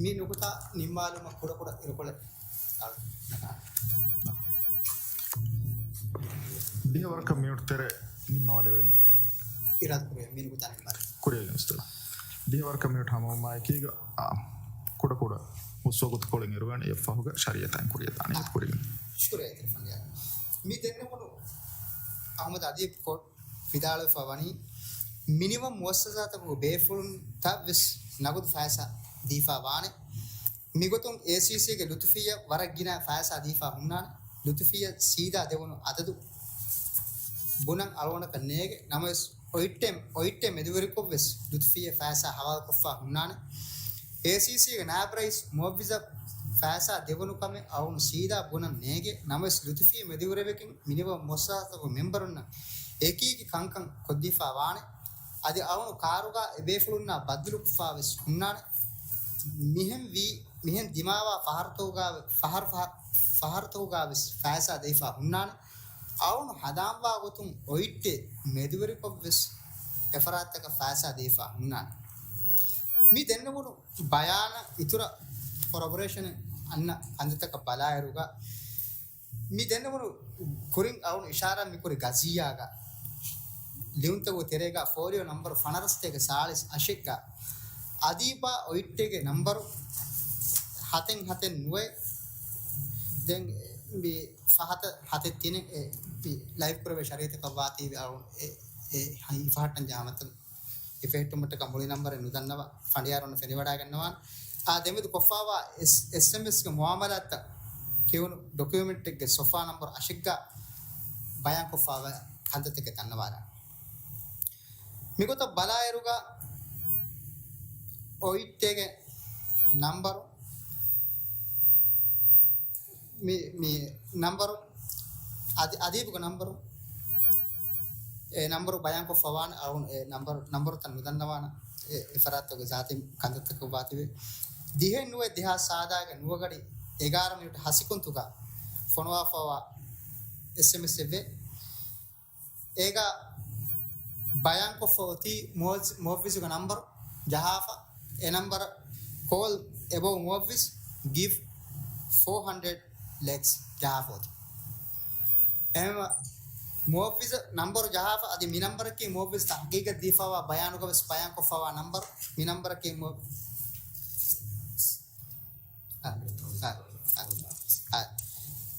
މި ނުކުތާ ނިންމާލުމަށް ކުޑަކުޑަ އިރުކޮޅެއް ދިހަވަރަކަށް މިނިޓް ތެރެ ނިންމަވާލެވޭނެތޯ؟ އިރާދަކުރޭ މި ނުކުތާ ނިންމާލެވޭ. ކުރިއަށް އިންސްޓޯލް. ދިހަވަރަކަށް މިނިޓް ހަމަވުމާއެކީގަ، އާ، ކުޑަކުޑަ ހުސްވަގުތުކޮޅެއް އިރުވޭނެ އެއަށްފަހުގަ ޝަރީއަތާއިން ކުރިއަށް ދާނީ. އާ. ކުރިއަށް. ޝުކުރިއްޔާ އިތުރު ފަނޑިޔާ. މި ދެންނެވުނު އަޙްމަދު އަދީބް ކޯޓް ވިދާޅުވެފަ ވަނީ، މިނިވަން މުއައްސަސާތަކުގެ ބޭފުޅުންތައް ވެސް ނަގުދު ފައިސާ ދީފާ ވާނެ. މިގޮތުން އޭސީސީގެ ލުތުފީއަށް ވަރަށް ގިނަ ފައިސާ ދީފާ ހުންނާނެ. ލުތުފީއަށް ސީދާ ދެވުނު އަދަދު ބުނަން އަޅުގަނޑަކަށް ނޭގެ. ނަމަވެސް، އޮތްޓެމް، އޮތްޓެމް މެދުވެރިކޮށްވެސް ލުތުފީއަށް ފައިސާ ހަވާލުކޮށްފާ ހުންނާނެ. އޭސީސީގެ ނާއިބު ރައީސް މުއައްވިޒަށް ފައިސާ ދެވުނު ކަމެއް އަޅުގަނޑު ސީދާ ބުނަން ނޭގެ. ނަމަވެސް، ލުތުފީ މެދުވެރިވެގެން މިނިވަން މުއައްސަސާތަކުގެ މެމްބަރުންނަށް އެކީގެ ކަންކަން ކޮށްދީފާ ވާނެ. އަދި އަޅުގަނޑު ކާރުގަ އެބޭފުޅުންނާ ބައްދަލުކޮށްފާ ވެސް ހުންނާނެ. މިހެން ވީ، މިހެން ދިމާވާ ފަހަރުތަކުގަ، ފަހަރު، ފަހަ-، ފަހަރުތަކުގަ ވެސް ފައިސާ ދެވިފާ ހުންނާނެ. އަޅުން ހަނދާންވާ ގޮތުން އޮއިއްޓޭ މެދުވެރިކޮށްވެސް އެފަރާތްތަކަށް ފައިސާ ދީފަ ހުންނާނެ. މި ދެންނެވުނު ބަޔާނަށް އިތުރަށް ކޮލަބޮރޭޝަނެއް އަންނަ ކަންތައްތަކަށް ބަލާއިރުގަ، މި ދެންނެވުނު ކުރިން އަޅުން އިޝާރާތް މިކުރި ގަޒީއާގަ ލިޔުންތަކުގެ ތެރޭގަ ފޯލިއޯ ނަމްބަރު ފަނަރަސްތޭކަ ސާޅީސް އަށެއްގަ އަދީބާ އޮއިއްޓޭގެ ނަމްބަރު ހަތެއް ހަތެއް ނުވައެއް، ދެން މި ފަހަތަށް ހަތެއް ތިނެއް އެ، މި ލައިބް ކުރެވޭ ޝަރީއަތަކަށް ވާތީވެ އަޅުން އެ، އެ، ހަ-، ހިފަހައްޓަން ޖަހާމަތަން އެ ފެހެއްޓުމަށްޓަކާ މުޅި ނަމްބަރެއް ނުދަންނަވާ ފަނޑިޔާރުން ފެނިވަޑައިގަންނަވާނެ. އާ، ދެމެދު ކޮށްފާވާ އެސް-، އެސްއެމްއެސްގެ މުއާމަލާތްތައް ކިޔުނު ޑޮކިއުމެންޓެއްގެ ސޮފާ ނަމްބަރު އަށެއްގަ ބަޔާންކޮށްފާވާ ކަންތައްތަކެއް ދަންނަވާލާނެ. މިގޮތަށް ބަލާއިރުގަ އޮއިއްޓޭގެ ނަމްބަރު މި، މި ނަންބަރު އަދި-، އަދީބުގެ ނަންބަރު، އެ ނަންބަރު ބަޔާންކޮށްފަވާނެ އަޅުން އެ ނަންބަރު، ނަންބަރުތައް ނުދަންނަވާނެ. އެ، އެ ފަރާތުގެ ޒާތީ ކަންތައްތަކުގަ ވާތިބެ. ދިހައެއް ނުވައެއް ދެހާސް ސާދާގެ ނުވަގަޑި އެގާރަ މިނިޓް ހަ ސެކުންތުގަ ފޮނުވާފަވާ އެސްއެމްއެސްއެއްވޭ. އޭގަ ބަޔާންކޮށްފަ އޮތީ މުއައްޒި-، މުއައްވިޒުގެ ނަންބަރު ޖަހާފަ، އެ ނަންބަރަށް call above މުއައްވިޒް give four hundred lakhs ޖަހާފަ އޮތީ. އެހެންވެ މުއައްވިޒަށް ނަންބަރު ޖަހާފަ، އަދި މި ނަންބަރަކީ މުއައްވިޒް ތަހްގީގަށް ދީފަވާ ބަޔާނުގަ ވެސް ބަޔާންކޮށްފަވާ ނަންބަރު، މި ނަންބަރަކީ މުއައް-، އަ، އަ، އަ، އަ،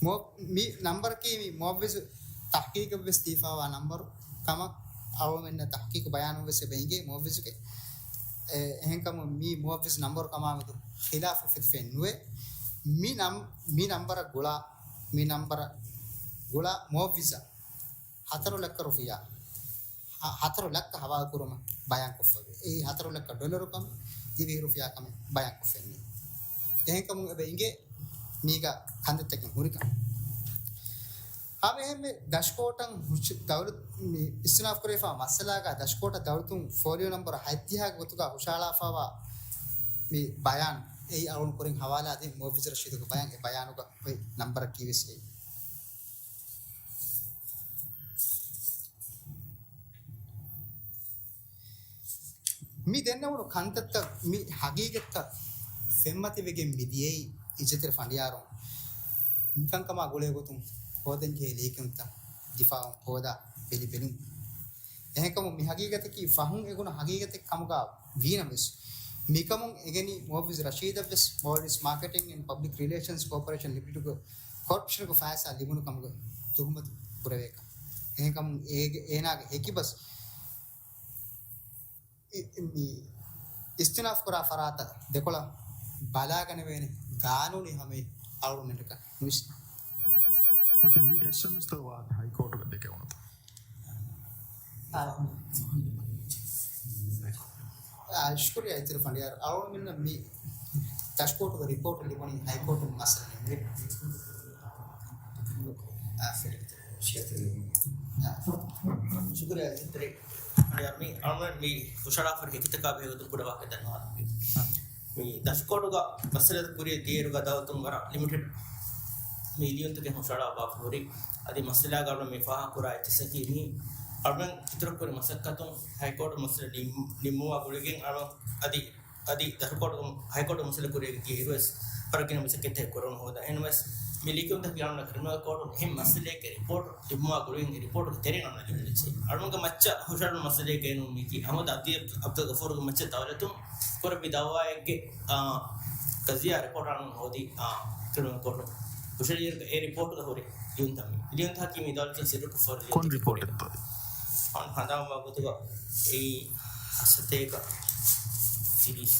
މު-، މި ނަންބަރަކީ މި މުއައްވިޒު ތަހްގީގަށް ވެސް ދީފަވާ ނަންބަރު ކަމަށް އަޅުމެންނަށް ތަހްގީގު ބަޔާނުން ވެސް އެބަ އިނގޭ މުއައްވިޒުގެ. އެ، އެހެންކަމުން މި މުއައްވިޒު ނަންބަރު ކަމާމެދު ޚިލާފު ފެތިފައެއް ނުވޭ. މި ނަން-، މި ނަންބަރަށް ގުޅާ، މި ނަންބަރަށް ގުޅާ މުއައްވިޒަށް ހަތަރު ލައްކަ ރުފިޔާ، ހަ-، ހަތަރު ލައްކަ ހަވާލު ކުރުމަށް ބަޔާންކޮށްފައިވޭ. އެއީ ހަތަރު ލައްކަ ޑޮލަރު ކަމެއް، ދިވެހި ރުފިޔާ ކަމެއް ބަޔާންކޮށްފައެއް ނެތް. އެހެންކަމުން އެބަ އިނގޭ މީގަ ކަންތައްތަކެއް ހުރިކަން. ހަމައެހެންމެ ދަށުކޯޓަށް ހުށި-، ދައުލަތު-، މި އިސްތިނާފު ކުރެވިފާ މައްސަލާގަ ދަށުކޯޓަށް ދައުލަތުން ފޯލިއޯ ނަންބަރު ހަތްދިހައިގެ ގޮތުގަ ހުށަހަޅާފައިވާ މި ބަޔާން އެއީ އަޅުން ކުރިން ހަވާލާ ދިން މުއައްވިޒު ރަޝީދުގެ ބަޔާން، އެ ބަޔާނުގަ އޮތް ނަންބަރަކީ ވެސް އެއީ. މި ދެންނެވުނު ކަންތައްތައް މި ހަގީގަތްތައް ފެންމަތިވެގެން މި ދިޔައީ އިއްޒަތްތެރި ފަނޑިޔާރުން މިކަންކަމާ ގުޅޭ ގޮތުން ހޯދަންޖެހޭ ލިޔެކިޔުންތައް ދިފާއުން ހޯދާ ބެލި ބެލުން. އެހެންކަމުން މި ހަގީގަތަކީ ފަހުން އެގުނު ހަގީގަތެއް ކަމުގަ ވީނަމަވެސް، މިކަމުން އެނގެނީ މުއައްވިޒު ރަޝީދަށްވެސް މޯލްޑިވްސް މާކެޓިން އެންޑް ޕަބްލިކް ރިލޭޝަންސް ކޯޕަރޭޝަން ލިމިޓެޑުގެ ކޮރަޕްޝަނުގެ ފައިސާ ލިބުނު ކަމުގެ ތުހުމަތު ކުރެވޭކަން. އެހެންކަމުން އޭގެ، އޭނާގެ ހެކިބަސް އި-، މި އިސްތިނާފު ކުރާ ފަރާތަށް ދެކޮޅަށް ބަލާގަނެވޭނެ ގާނޫނީ ހަމައެއް އަޅުގަނޑަކަށް ނުވިސްނޭ. އޯކޭ، މި އެސްއެމްއެސްތައް ވާހަކަ ހައިކޯޓުގަ ދެކެވުނުތަ؟ އާ. އާ، ޝުކުރިއްޔާ އިތުރު ފަނޑިޔާރު. އަޅުގަނޑުމެންނަށް މި ދަށުކޯޓުގެ ރިޕޯޓު ލިބުނީ ހައިކޯޓުން މައްސަލަ ނިމުނީ. އާ، ފެރި. ޝުކުރިއްޔާ އިތުރު ފަނޑިޔާރު. މި އަޅުގަނޑު މި ހުށަހަޅާފަ ހުރި ހެކިތަކާ ބެހޭގޮތުން ކުޑަ ވާހަކަ ދަންނަވާލަން. މި ދަށުކޯޓުގަ މައްސަލަ ކުރިއަށް ދިޔައިރުގަ ދައުލަތުން ވަރަށް ލިމިޓެޑް މި ލިޔުންތަކެއް ހުށަހަޅާފަ ހުރި. އަދި މައްސަލާގަ އަޅުގަނޑު މި ފާހަގަކުރާ އެއްޗަކީ މި އަޅުގަނޑު އިތުރަށް ކުރި މަސައްކަތުން ހައިކޯޓު މައްސަލަ ނިން-، ނިންމުވާ ގުޅިގެން އަޅުގަނޑު އަދި، އަދި ދަށުކޯޓު، ހައިކޯޓު މައްސަލަ ކުރިއަށް ދިޔައިރުވެސް ވަރަށް ގިނަ މަސައްކަތްތަކެއް ކުރަމުން ހޯދާ. އެހެންވެސް މި ލިޔުންތަކީ އަޅުގަނޑަށް ކްރިމިނަލް ކޯޑުން އެހެން މައްސަލައެއްގެ ރިޕޯޓު ލިބުމާ ގުޅިގެން ރިޕޯޓުގެ ތެރެއިން އަޅުގަނޑަށް ލިބުނު އެއްޗެއް. އަޅުގަނޑުގެ މައްޗަށް ހުށަހެޅުނު މައްސަލައެއް ގެނުން މީކީ އަހްމަދު އަބްދުލް ގަފޫރުގެ މައްޗަށް ދައުލަތުން ކުރެއްވި ދައުވާއެއްގެ، އާ، ޤަޟިއްޔާ ރިޕޯޓް އަޅުގަނޑު ހޯދީ، އާ، ކްރިމިނަލް ކޯޑުން ހުށަހެޅިއިރުގަ އެ ރިޕޯޓުގަ ހުރި ލިޔުންތައް މީ. ލިޔުންތަކީ މި ދައުލަތުން ސިއްރުކޮށްފަ ހުރި ކޮން ލިޔުންތަކެއް ރިޕޯޓެއްތޯ؟ އަޅުގަނޑު ހަނދާންވާ ގޮތުގަ އެއީ ހަސަތޭކަ ތިރީސް.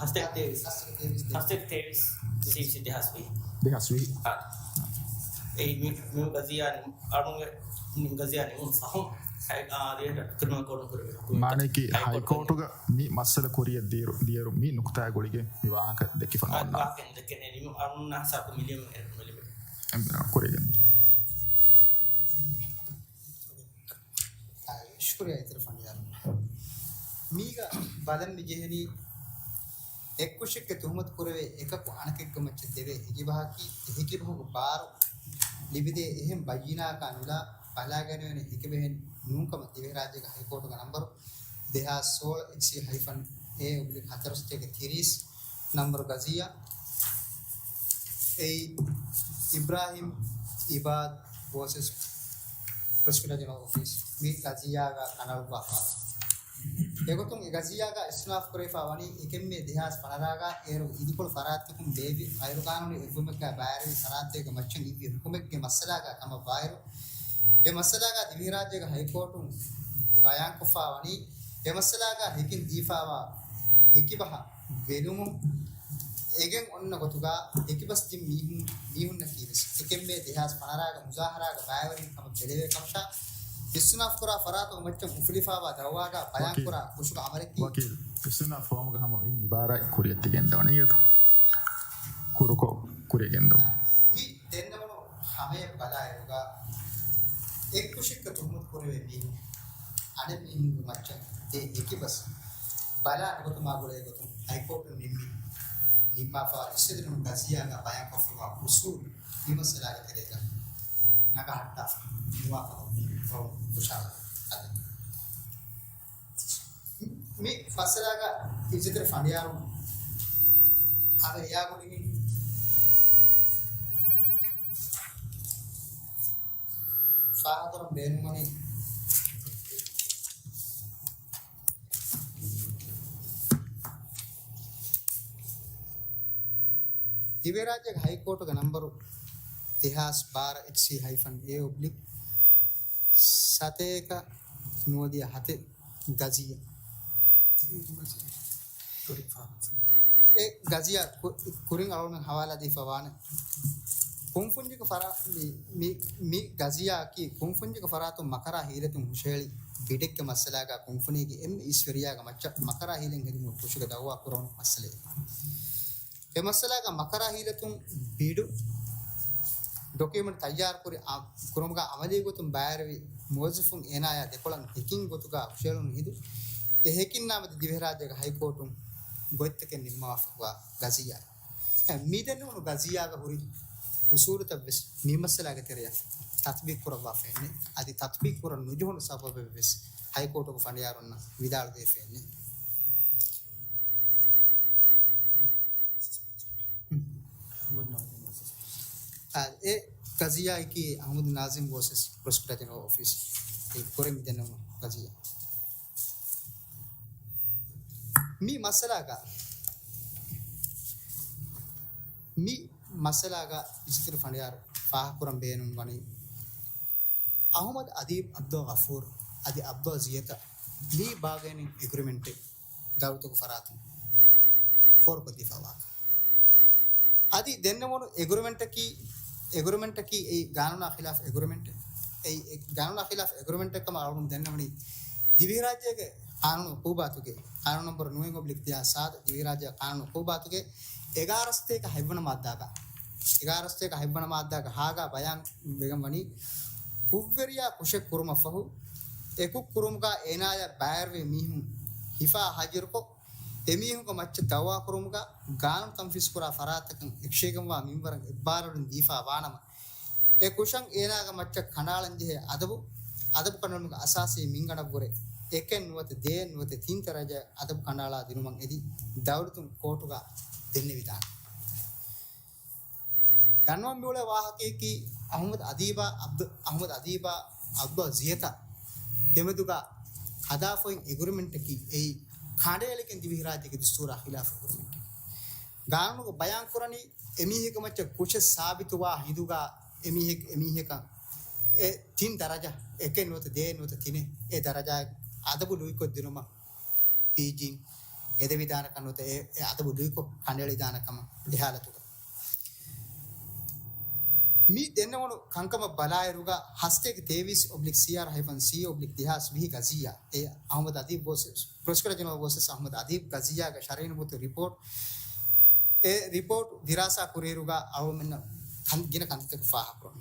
ހަސަތޭކަ ތޭވީސް. ހަސަތޭކަ ތޭވީސް. ތިރީސް ދެހާސް ވިހި. ދެހާސް ވިހި. އާ. އެއީ މި، މި ގަޒިޔާ ނިމު-، އަޅުގަނޑުގެ ގަޒިޔާ ނިމުނު ފަހުން ހައި-، އާ، ދިވެހިރަށް ކްރިމިނަލް ކޯޑުން ކުރެވި ހުކުމް. މާނައަކީ ހައިކޯޓު ހައިކޯޓުގަ މި މައްސަލަ ކުރިއަށް ދިޔައިރު، ދިޔައިރު މި ނުކުތާގެ ގުޅިގެން މި ވާހަކަ ދެއްކިފަ އާ، ނޯންނާނެ. ވާހަކަ ދެއްކެން ނިމު-، އަޅުގަނޑު ހިސާބު މިލިއަން އެއް މިލިއަން. އެންމެ ކުރިގެން. އާ، ޝުކުރިއްޔާ އިތުރު ފަނޑިޔާރު. މީގަ ބަލަން މި ޖެހެނީ އެއްކުށެއްގެ ތުހުމަތު ކުރެވޭ އެކަކު އަނެކެއްގެ މައްޗަށް ދެވޭ ހިކިބަހަކީ، އެ ހިކިބަހުގެ ބާރު ލިބިދޭ އެހެން ބައްޔިނާއަކާ ނުލާ ބަލާގަނެވޭނެ ހިކިބަހެއް ނޫންކަމަށް ދިވެހިރާއްޖޭގެ ހައިކޯޓުގެ ނަންބަރު ދެހާސް ސޯޅަ އެޗްސީ ހައިފަން އޭ އޮބްލިކް ހަތަރުސަތޭކަ ތިރީސް ނަންބަރު ގަޒިއްޔާ އެއީ އިބްރާހިމް އިބާދް ވާސެސް ޕްރޮސިކިއުޓަރ ޖެނެރަލް އޮފީސް މި ގަޒިއްޔާގަ ކަނޑައަޅުއްވާފަ. އެގޮތުން އެ ގަޒިއްޔާގަ އިސްތިނާފް ކުރެވިފަ ވަނީ އެކެއްމެ ދެހާސް ފަނަރަގަ އޭރު އިދިކޮޅު ފަރާތްތަކުން ބޭއްވި ޣައިރުޤާނޫނީ އެއްވުމެއްގަ ބައިވެރި ފަރާތްތަކުގެ މައްޗަށް އިއްވި ހުކުމެއްގެ މައްސަލާގަ ކަމަށްވާއިރު، އެ މައްސަލާގަ ދިވެހިރާއްޖޭގެ ހައިކޯޓުން ބަޔާންކޮށްފަ ވަނީ، އެ މައްސަލާގަ ހެކިން ދީފައިވާ ހެކިބަހަށް ބެލުމުން އެނގެން އޮންނަ ގޮތުގަ ހެކިބަސް ދިން މީހުން، މީހުންނަކީވެސް އެކެއްމެ ދެހާސް ފަނަރަގަ މުޒާހަރާގަ ބައިވެރިން ކަމަށް ބެލެވޭ ކަމަށާ، އިސްތިނާފް ކުރާ ފަރާތުގެ މައްޗަށް އުފުލިފައިވާ ދައުވާގަ ބަޔާން ވަކީލް، ކުރާ ކުށުގެ އަމަލަކީ، ވަކީލް، އިސްތިނާފް ފޯމުގަ ހަމަ އިން އިބާރާތް ކުރިއަށް ތި ގެންދަވަނީ އިތު. ކުރުކޮށް ކުރިއަށް ގެންދަވަނީ. މި ދެންނެވުނު ހަމަޔަށް ބަލާއިރުގަ، އެއްކުށެއްގަ ތުހުމަތު ކުރެވޭ މީހުން އަނެއް މީހުންގެ މައްޗަށް ދޭ ހެކިބަސް ބަލާ ނުގަތުމާ ގުޅޭ ގޮތުން ހައިކޯޓުން ނިންމި، ނިންމާފަ އިސްތަދިނުން ގަޒިއްޔާގަ ބަޔާންކޮށްފައިވާ އުސޫލު މި މައްސަލާގެ ތެރޭގަ ނަގަހައްޓާފަ ނުވާ ކަމަށް ވަރަށް ހުށަހަޅަ އަދި މި މައްސަލާގަ އިއްޒަތްތެރި ފަނޑިޔާރުން އަދި އެއާ ގުޅިގެން ފާހަގަކުރަން ބޭނުންވަނީ، ދިވެހިރާއްޖޭގެ ހައިކޯޓުގެ ނަންބަރު ދެހާސް ބާރަ އެޗްސީ ހައިފަން އޭ އޮބްލިކް ސަތޭކަ ނުވަދިހަ ހަތެއް ގަޒިއްޔާ. އެ ގަޒިއްޔާ ކު-، ކުރިން އަޅުގަނޑުމެން ހަވާލާދީފަ ވާނެ. ކުންފުންޏެއްގެ ފަރާ-، މި، މި، މި ގަޒިއްޔާއަކީ ކުންފުންޏެއްގެ ފަރާތުން މަކަރާ ހީލަތުން ހުށަހެޅި ބިޑެއްގެ މައްސަލާގަ ކުންފުނީގެ އެންމެ އިސްވެރިޔާގެ މައްޗަށް މަކަރާ ހީލަތް ހެދުމުގެ ކުށުގެ ދައުވާ ކުރެވުނު މައްސަލައެއް. އެ މައްސަލާގަ މަކަރާ ހީލަތުން ބިޑު ޑޮކިއުމެންޓް ތައްޔާރުކުރި އަ-، ކުރުމުގަ އަމަލީ ގޮތުން ބައިވެރިވި މުވައްޒަފުން އޭނާޔާ ދެކޮޅަށް ހެކިން ގޮތުގަ ހުށަހެޅުނު ހިނދު، އެ ހެކިންނާ މެދު ދިވެހިރާއްޖޭގެ ހައިކޯޓުން ގޮތްތަކެއް ނިންމަވާފައިވާ ގަޒިއްޔާ. އެ މި ދެންނެވުނު ގަޒިއްޔާގަ ހުރި އުސޫލުތައް ވެސް މި މައްސަލާގެ ތެރެއަށް ތަތްބީޤު ކުރައްވާފައެއްނެއް. އަދި ތަތްބީޤު ކުރަން ނުޖެހުނު ސަބަބެއް ވެސް ހައިކޯޓުގެ ފަނޑިޔާރުންނަށް ވިދާޅުދޭފައެއްނެއް. އަ، އެ ގަޒިއްޔާއަކީ އަޙްމަދު ނާޒިމް ވާސެސް ޕްރޮސިކިއުޓަރ ޖެނެރަލް އޮފީސް އެ ކުރިން މި ދެންނެވުނު ގަޒިއްޔާ. މި މައްސަލާގަ، މި މައްސަލާގަ އިއްޒަތްތެރި ފަނޑިޔާރު ފާހަގަކުރަން ބޭނުން ވަނީ، އަޙްމަދު އަދީބް، އަބްދުލް ޣަފޫރު އަދި އަބްދުލް ޒިޔަތަށް ޕްލީ ބާގެނިން އެގްރިމެންޓެއް ދައުލަތުގެ ފަރާތުން ފޯރުކޮށްދީފައިވާކަން. އަދި ދެންނެވުނު އެގްރިމެންޓަކީ، އެގްރިމެންޓަކީ އެއީ ގާނޫނާ ޚިލާފް އެގްރިމެންޓެއް. އެއީ ގާނޫނާ ޚިލާފް އެގްރިމެންޓެއް ކަމަށް އަޅުގަނޑު ދެންނެވުނީ ދިވެހިރާއްޖޭގެ ޤާނޫނު އުޤޫބާތުގެ، ޤާނޫނު ނަންބަރު ނުވައެއް އޮބްލިކް ދެހާސް ސާދަ، ދިވެހިރާއްޖޭގެ ޤާނޫނު އުޤޫބާތުގެ އެގާރަ ސަތޭކަ ހަތްވަނަ މާއްދާގަ، އެގާރަ ސަތޭކަ ހަތްވަނަ މާއްދާގެ ހާގަ ބަޔާން ވެގެން ވަނީ، ކުށްވެރިޔާ ކުށެއް ކުރުމަށްފަހު، އެކުށް ކުރުމުގަ އޭނާޔާ ބައިވެރިވި މީހުން ހިފާ ހައްޔަރުކޮށް، އެމީހުންގެ މައްޗަށް ދައުވާކުރުމުގަ ގާނޫނު ތަންފީޒުކުރާ ފަރާތްތަކަށް އެކަށީގެންވާ މިންވަރަށް އެއްބާރުލުން ދީފާ ވާނަމަ، އެ ކުށަށް އޭނާގެ މައްޗަށް ކަނޑައަޅަންޖެހޭ އަދަބު، އަދަބު ކަނޑައެޅުމުގެ އަސާސީ މިންގަނޑަށްވުރެ އެކެއް ނުވަތަ ދެއެއް ނުވަތަ ތިން ދަރަޖައަށް އަދަބު ކަނޑައަޅާ ދިނުމަށް އެދި، ދައުލަތުން ކޯޓުގަ ދެންނެވިދާނެ. ދަންނަވަން މިއުޅޭ ވާހަކަޔަކީ، އަޙްމަދު އަދީބާ އަބްދު-، އަޙްމަދު އަދީބާ އަބްދުﷲ ޒިޔަތާ ދެމެދުގަ ހަދާފައި އެގްރިމެންޓަކީ އެއީ ކަނޑައެޅިގެން ދިވެހިރާއްޖޭގެ ދަސްތޫރާ ޚިލާފު އެގްރިމެންޓެއް. ގާނޫނުގަ ބަޔާންކުރަނީ އެމީހެއްގެ މައްޗަށް ކުށެއް ސާބިތުވާ ހިނދުގަ އެމީހެއް، އެމީހަކަށް އެ ތިން ދަރަޖަ، އެކެއް ނުވަތަ ދެއެއް ނުވަތަ ތިނެއް، އެ ދަރަޖައަށް އަދަބު ލުއިކޮށްދިނުމަށް ޕީޖީން އެދެވިދާނެކަން ނުވަތަ އެ، އެ އަދަބު ލުއިކޮށް ކަނޑައެޅިދާނެ ކަމަށް އެ ހާލަތުގަ. މި ދެންނެވުނު ކަންކަމަށް ބަލާއިރުގަ ހަސްތޭކަ ތޭވީސް އޮބްލިކް ސީއާރް ހައިފަން ސީ އޮބްލިކް ދެހާސް ވިހި ގަޒިއްޔާ އެ އަޙްމަދު އަދީބް ވާސެސް، ޕްރޮސިކިއުޓަރ ޖެނެރަލް ވާސެސް އަޙްމަދު އަދީބް ގަޒިއްޔާގެ ޝަރައީ ނުބުއްތު ރިޕޯޓް، އެ ރިޕޯޓް ދިރާސާ ކުރިއިރުގަ އަޅުގަނޑުމެންނަށް ކަން-، ގިނަ ކަންތައްތަކެއް ފާހަގަކުރަން.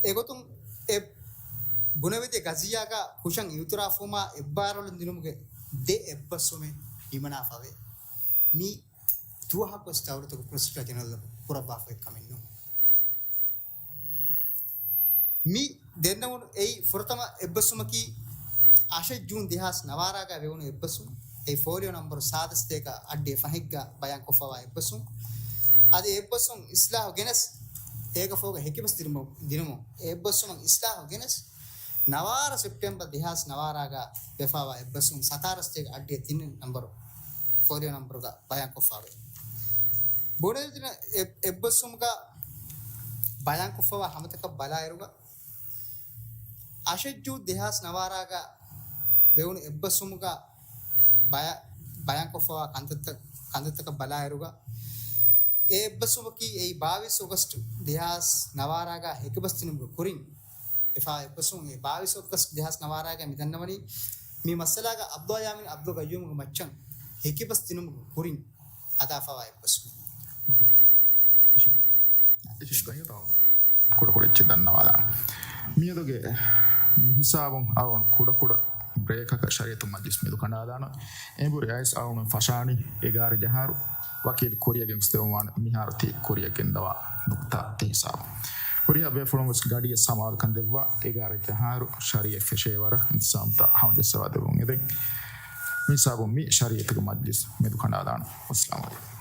އެގޮތުން އެ ބުނެވިދިޔަ ގަޒިއްޔާގަ ކުށަށް އިއުތިރާފުވުމާ އެއްބާރުލުން ދިނުމުގެ ދެ އެއްބަސްވުމެއް ހިމަނާފަވޭ. މި ދުވަހަކުވެސް ދައުލަތުގެ ޕްރޮސިކިއުޓަރ ޖެނެރަލް ކުރައްވާފައި ކަމެއް ނޫން. މި ދެންނެވުނު އެއީ ފުރަތަމަ އެއްބަސްވުމަކީ، އަށެއް ޖޫން ދެހާސް ނަވާރާގަ ވެވުނު އެއްބަސްވުން. އެ ފޯލިއޯ ނަމްބަރު ސާދަސްތޭކަ އައްޑިހަ ފަހެއްގަ ބަޔާންކޮށްފަވާ އެއްބަސްވުން. އަދި އެއްބަސްވުން އިސްލާހު ގެނެސް، އޭގަ ފޯގަ ހެކިބަސް ދިނުމު، ދިނުމު. އެ އެއްބަސްވުމަށް އިސްލާހު ގެނެސް، ނަވާރަ ސެޕްޓެމްބަރ ދެހާސް ނަވާރާގަ ވެފަވާ އެއްބަސްވުން ސަތާރަސްތޭކަ އައްޑިހަ ތިން ނަމްބަރު، ފޯލިއޯ ނަމްބަރުގަ ބަޔާންކޮށްފަވޭ. ބުނެދިން އެ-، އެއްބަސްވުމުގަ ބަޔާންކޮށްފަވާ ހަމަތަކަށް ބަލާއިރުގަ، އަށެއް ޖޫން ދެހާސް ނަވާރާގަ ވެވުނު އެއްބަސްވުމުގަ ބަޔަ-، ބަޔާންކޮށްފަވާ ކަންތައްތައް-، ކަންތައްތަކަށް ބަލާއިރުގަ، އެ އެއްބަސްވުމަކީ އެއީ ބާވީސް އޮގަސްޓް ދެހާސް ނަވާރާގަ ހެކިބަސް ދިނުމުގެ ކުރިން އެފާ އެއްބަސްވުން. އެ ބާވީސް އޮގަސްޓް ދެހާސް ނަވާރާގަ މި ދަންނަވަނީ މި މައްސަލާގަ އަބްދުﷲ ޔާމީން އަބްދުލް ގައްޔޫމުގެ މައްޗަށް ހެކިބަސް ދިނުމުގެ ކުރިން ހަދާފަވާ އެއްބަސްވުން. ކުޑަކުޑަ އެއްޗެއް ދަންނަވާލާން. މިއަދުގެ މި ހިސާބުން އަޅުގަނޑު ކުޑަކުޑަ ބްރޭކަކަށް ޝަރީއަތު މަޖްލިސް މެދުކަނޑާލާނަން. އެނބުރި އައިސް އަޅުގަނޑު ފަށާނީ އެގާރަ ޖަހާއިރު ވަކީލު ކުރިއަށް ގެންގޮސްދެވުން ވާނެ. މިހާރު ތި ކުރިއަށް ގެންދަވާ ނުކުތާ ތި ހިސާބުން. ހުރިހާ ބޭފުޅުން ވެސް ގަޑިއަށް ސަމާލުކަން ދެއްވާ އެގާރަ ޖަހާއިރު ޝަރީއަތް ފެށޭވަރަށް އިންތިޒާމްތައް ހަމަޖައްސަވާ ދެއްވުން އެދެން. މި ހިސާބުން މި ޝަރީއަތުގެ މަޖްލިސް މެދުކަނޑާލާނަން. އައްސަލާމު ޢަލައިކުމް.